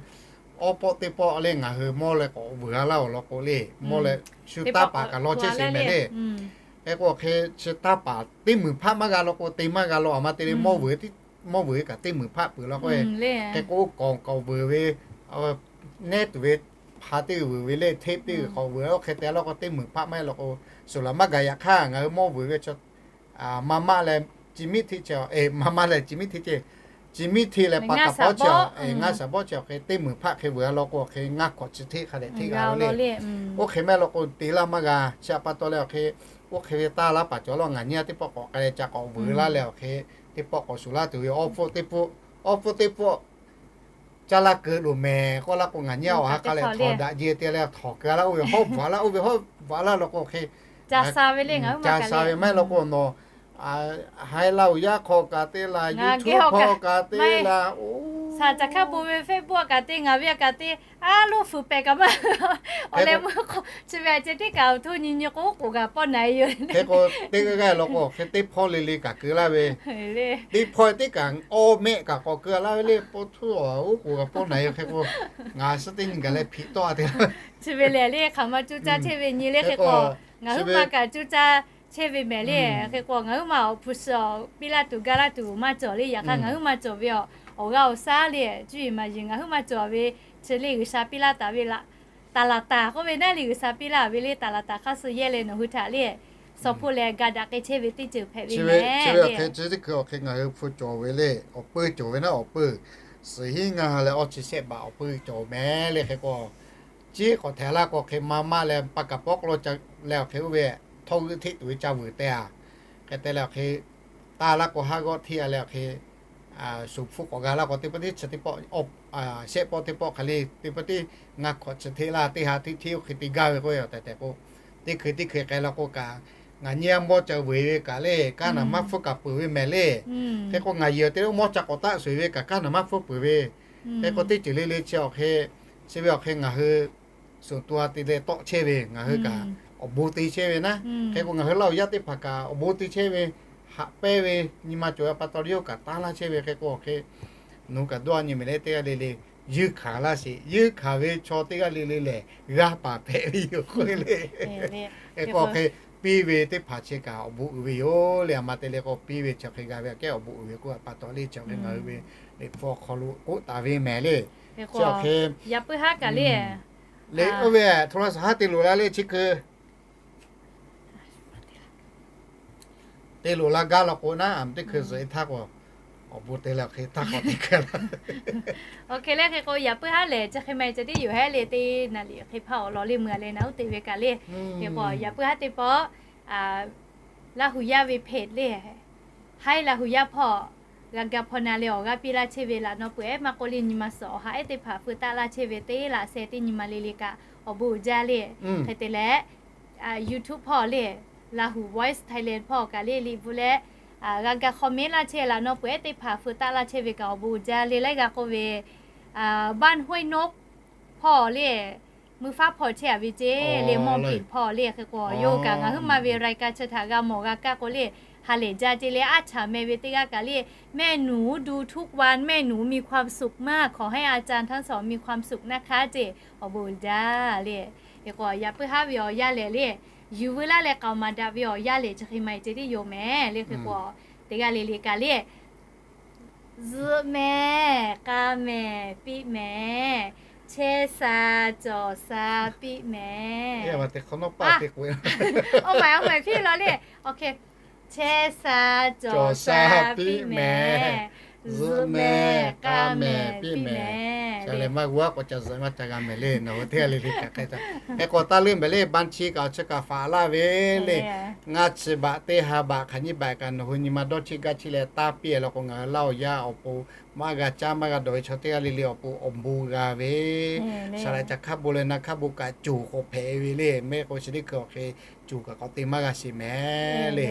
awˉ pawˆ teˇ pawˆ le ngaˬ hui mawˇ leh k'awꞈ vuiˬ a laˇ awˬ lawn k'o le, mawˇ leh shu taˇ paˍ kaꞈ law chehˇ sheˍ mehˍ le. Hk'e k'o awˬ hk'e chi taˇ paˍ teˇ meunˍ hpaˆ maˇ g'a law k'o te maˇ g'a law a ma te le mawˇ vuiˬ, mawˇ vuiˬ kaꞈ teˇ meunˍ hpaˆ peuˬ law k'o, hk'e k'o kawˬ kawˬ vuiˬ ve nehˉ tuˬ ve hpa teˇ vuiˬ ve le, hteˇ teˇ kawˬ vuiˬ oˇ hk'e te law k'o teˇ meunˍ hpaˆ maˇ heˆ law k'o, suhˍ laˬ maˇ gaˬ. Yaꞈ hk'aˇ ngaˬ hui mawˇ vuiˬ ve chi maˇ maˆ leh chi miˉ hteˇ chi, maˇ maˆ leh chi miˉ hteˇ ce, chi miˉ hteˇ leh pa kaꞈ pawˇ chi, ngaˇ shaˍ bawˆ chi awˬ hk'e teˇ meunˍ hpaˆ hk'e vuiˬ a law k'o awˬ hk'e ngaˇ hkawꞈ chi hteˇ hk'a dehꞈ hteˇ g'a le. Oˇ hk'e maˇ heˆ law k'o te laˇ maˇ g'a. Chi a pa taw leh awˬ hk'e Oˇ hk'e ve taˇ laˇ paˍ cawˬ laˇ, ngaˬ nyiˇ a teˇ pawˆ k'awꞈ k'ai leh ca k'awꞈ vuiˬ laˇ leh awˬ hk'e, teˇ pawˆ k'awꞈ shuˍ laˇ tuˬ ve awˬ hpfuhˇ teˇ pawˆ, awˬ hpfuhˇ teˇ pawˆ caˇ laˇ keu loˬ mehˍ k'oˆ laˇ k'o, ngaˬ nyiˇ a awˬ ha k'a leh htawnˍ daꞈ jehˬ te leh htawnˍ keu laˇ, oˇ ve hawˉ bvuhꞈ laˇ, oˇ ve hawˉ bvuhꞈ laˇ law k'o hk'e, ca sha ve maˇ heˆ law k'o nawˬ, haiˉ laˇ uiˍ yaˇ hk'aw kaꞈ te laˬ, YouTube hk'aw kaꞈ te laˬ, oˇ, shaˍ caˬ hkaˇ bon ve Facebook kaꞈ te, ngaˬ ve kaꞈ te, a loˇ fuiˍ pehˍ kaꞈ maˇ, awˬ leh meuˇ k'o chi ve a ceh teˇ kaꞈ awˬ htoˇ nyi nyi k'o oˉ k'oˍ kaꞈ pawˆ na e yoˬ. Hk'e k'o, teˇ g'aˇ g'aˇ law k'o hk'e teˇ hpawˇ le le kaꞈ keu laˇ ve, teˇ hpawˇ teˇ kaꞈ awˇ mehˆ kaꞈ k'awꞈ keu laˇ ve le, pawˇ htuˇ awˬ oˉ k'oˍ kaꞈ pawˆ na e yoˬ. Hk'e k'o, ngaˬ suh teˇ nyi gaˬ leh hpiꞈ tawˆ a te laˇ ve, chi ve lehˬ le hk'aˬ ma cuˇ caˇ chehˇ ve nyi le. Hk'e k'o ngaˬ huiˉ ma kaꞈ cuˇ caˇ chehˇ ve mehˍ le. Hk'e k'o ngaˬ huiˉ ma awˬ hpu shi awˬ piˇ laˇ tuˬ gaˇ laˇ tuˬ maˇ cawˬ le. Yaꞈ hk'aˇ ngaˬ huiˉ ma cawˬ ve awˬ, awˬ g'aˇ awˬ shaˉ le, cuˇ yiˍ maˍ yiˍ ngaˬ huiˉ ma cawˬ ve, chi le G'uiˬsha piˇ laˇ taˍ ve laꞈ, taˍ laˍ taˍ k'oˆ ve naˉ le, G'uiˬsha piˇ laˇ ve le, taˍ laˍ taˍ hk'aˇ suh yehˇ leh nawˬ hui htaꞈ le, suh hpoˆ leh ga daꞈ k'ai chehˇ ve teˇ ceuˬ hpehꞈ ve mehˍ le. Chi teˇ hkui awˬ hk'e ngaˬ hui hpu cawˬ ve le, awˬ peu cawˬ ve naˉ awˬ peu, suhˍ hiˉ ngaˇ ha leh awˇ chi shehˆ baꞈ awˬ peu cawˬ mehˍ le. Hk'e k'o, chi k'awꞈ htehꞈ laˇ k'o hk'e ma maˇ leh pa kaˍ pawˆ k'o lo ca leh awˬ hk'e oˇ ve htawˇ g'euˆ hteˆ tuˬ ve ca vuiˬ teh a. Hk'e te leh awˬ hk'e, taˇ laˇ k'o haˉ g'awˇ hteˆ a leh awˬ hk'e, shuˍ hpfuhˇ k'awꞈ g'a laˇ k'o teˇ pawˆ teˇ chi teˇ pawˆ, shehˆ pawˆ teˇ pawˆ hk'aˬ le teˇ pawˆ teˇ ngaˇ hk'awꞈ chi hteˆ laˇ, teˇ ha hteˆ hteˆ oˇ hk'e te gaˇ ve k'oˆ ve awˬ tehˬ tehˬ k'o, teˇ hkui teˇ hkui k'ai law k'o kaꞈ, ngaˬ nyi a mawˇ ca vuiˬ ve kaꞈ le, kaˇ naˬ maˇ hpfuhˇ kaꞈ peuˬ ve mehˍ le. Hk'e k'o ngaˬ yehˬ te le mawˇ ca k'awꞈ taˆ shuˍ ve kaꞈ kaˇ naˬ maˇ hpfuhˇ peuˬ ve. Hk'e k'o teˇ ceuˬ le le chi awˬ hk'e, chi ve awˬ hk'e ngaˬ hui shuˍ tu a te leh tawˆ chehˇ ve ngaˬ hui kaꞈ awˬ bon te chehˇ ve naˉ. Hk'e k'o ngaˬ hui Laˇ huˍ yaˇ teˇ hpaˍ kaꞈ awˬ bon te chehˇ ve, haꞈ pehnˇ ve nyi ma cawˬ ve pa taw le oˇ kaꞈ taˇ laˇ chehˇ ve. Hk'e k'o awˬ hk'e nawˬ hui kaꞈ dawˇ a nyi mehˍ le, teˇ g'aˇ le le yuˇ hkanˍ laˇ sheˍ. Yuˇ hkanˍ ve chaw teˇ g'aˇ le le lehˬ g'aˇ paˍ hpehꞈ ve yoˬ k'oˆ ve le. Hk'e k'o awˬ hk'e piˇ ve teˇ hpaˍ chi kaꞈ awˬ bon uiˍ ve yoˬ le. A ma te le k'o piˇ ve chi hk'e g'a ve aꞈ kehˉ awˬ bon uiˍ ve k'oˆ a pa taw le chi hk'e ngaˬ hui ve Liꞈ hpu awˬ hk'aw lo k'oˆ taˍ ve mehˍ le. Chi awˬ hk'e yaꞈ puiˉ haˉ kaꞈ le, le oˇ ve hto la suhˍ haˉ te loˍ la le chi hkui te loˍ la gaˇ law k'o naˉ, a teˇ hkui zuhꞈ e htaˇ k'o awˬ bon te leh awˬ hk'e htaˇ k'awꞈ te hkui la. Awˬ hk'e le hk'e k'o yaꞈ puiˉ haˉ lehˬ chi hk'e ma e ceh tiˉ yoˬ hehˉ le, teˇ naˍ liꞈ hk'e hpaˇ awˬ lawn le meuˇ a leh naˬ uˉ te ve kaꞈ le. Hk'e k'o yaꞈ puiˉ haˉ teˇ pawˆ Laˇ huˍ yaˇ ve hpeꞈ le, haiˉ Laˇ huˍ yaˇ hpawˇ g'a ga hpaw na leh awˬ g'aˇ piˇ laˇ chehˇ ve laꞈ naw peuˬ ehˉ maˇ k'oˆ le nyi ma suhˍ awˬ ha ehˉ teˇ hpaˍ feu taˆ laˇ chehˇ ve teˇ laꞈ sheh teˇ nyi ma le le kaꞈ awˬ bon uiˍ jaˇ le. Hk'e te leh YouTube hpawˇ le, Lahu Voice Thailand hpawˇ kaꞈ le liꞈ bvuhꞈ leh g'a ga comment laˇ chehˇ laꞈ naw peuˬ ehˉ teˇ hpaˍ feu taˆ laˇ chehˇ ve kaꞈ awˬ bon uiˍ jaˇ le. Laiˉ g'a k'oˆ ve บ้านห้วยนก hpawˇ le, mui faˉ hpawˇ chehˇ a ve ceˇ le, mawˇ piˍ hpawˇ le. Hk'e k'o yawˇ kaꞈ ngaˬ huiˉ ma ve รายการ chi htaꞈ g'a mawˬ g'a kaˇ k'o le, ha lehˬ jaˇ ceˇ le. Aˉ chaꞈ meh ve teˇ g'aˇ kaꞈ le, แม่หนูดูทุกวัน แม่หนูมีความสุขมาก ขอให้อาจารย์ทั้งสองมีความสุขนะคะ ceˇ awˬ bon uiˍ jaˇ le. Hk'e k'o yaꞈ puiˉ haˉ ve awˬ yanˇ lehˬ le, yuˬ veu laˇ leh k'aoˍ maˍ daꞈ ve awˬ yanˇ lehˬ chi hk'e ma e ceh tiˉ yoˬ mehˍ le. Hk'e k'o teˇ g'aˇ le le kaꞈ le zuhꞈ mehˍ, k'a mehˍ, piˇ mehˍ, chehˇ sha, cawˬ sha, piˇ mehˍ. Awˬ mehˍ piˇ law le. Chehˇ sha, cawˬ sha, piˇ mehˍ. Zuhꞈ mehˍ, k'a mehˍ, piˇ mehˍ. Maˇ g'a k'awꞈ ca zuhꞈ maˇ ca g'a mehˍ le. Nawˬ hui teˇ g'aˇ le le kaꞈ hk'e k'o taˇ leuˆ mehˍ le. Ban chi kaꞈ awˬ chi kaꞈ faˍ laˇ ve le. Ngaˇ chi baꞈ teˇ ha baꞈ hk'aˬ nyiˇ baꞈ kaꞈ nawˬ hui nyi ma dawˇ cheˆ gaˇ cheˆ leh taˇ piˇ law k'o ngaˬ hui Laˇ huˍ yaˇ awˬ pon maˇ g'a caˇ maˇ g'a dawˬ ve chaw teˇ g'aˇ le le awˬ pon awˬ bon g'a ve, saˍ laꞈ ca hk'aˇ bon leh na hk'aˇ bon kaꞈ coˬ k'awꞈ hpehꞈ ve le. Mehˆ k'o chi teˇ hkui awˬ hk'e coˬ kaꞈ k'awꞈ te maˇ g'a sheˍ mehˍ le.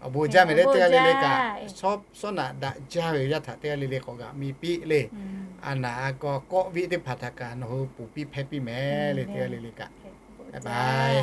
Awˬ bon jaˇ mehˍ le. Teˇ g'aˇ le le kaꞈ shawˉ naꞈ daꞈ jaˇ ve yaˇ htaꞈ teˇ g'aˇ le le k'awꞈ g'aꞈ mi piˇ le. A naˍ a kawˇ kawˆ viˆ teˇ hpaˍ htaꞈ kaꞈ nawˬ hui ponˬ piˇ hpehˇ piˇ mehˍ le. Teˇ g'aˇ le le kaꞈ bye bye.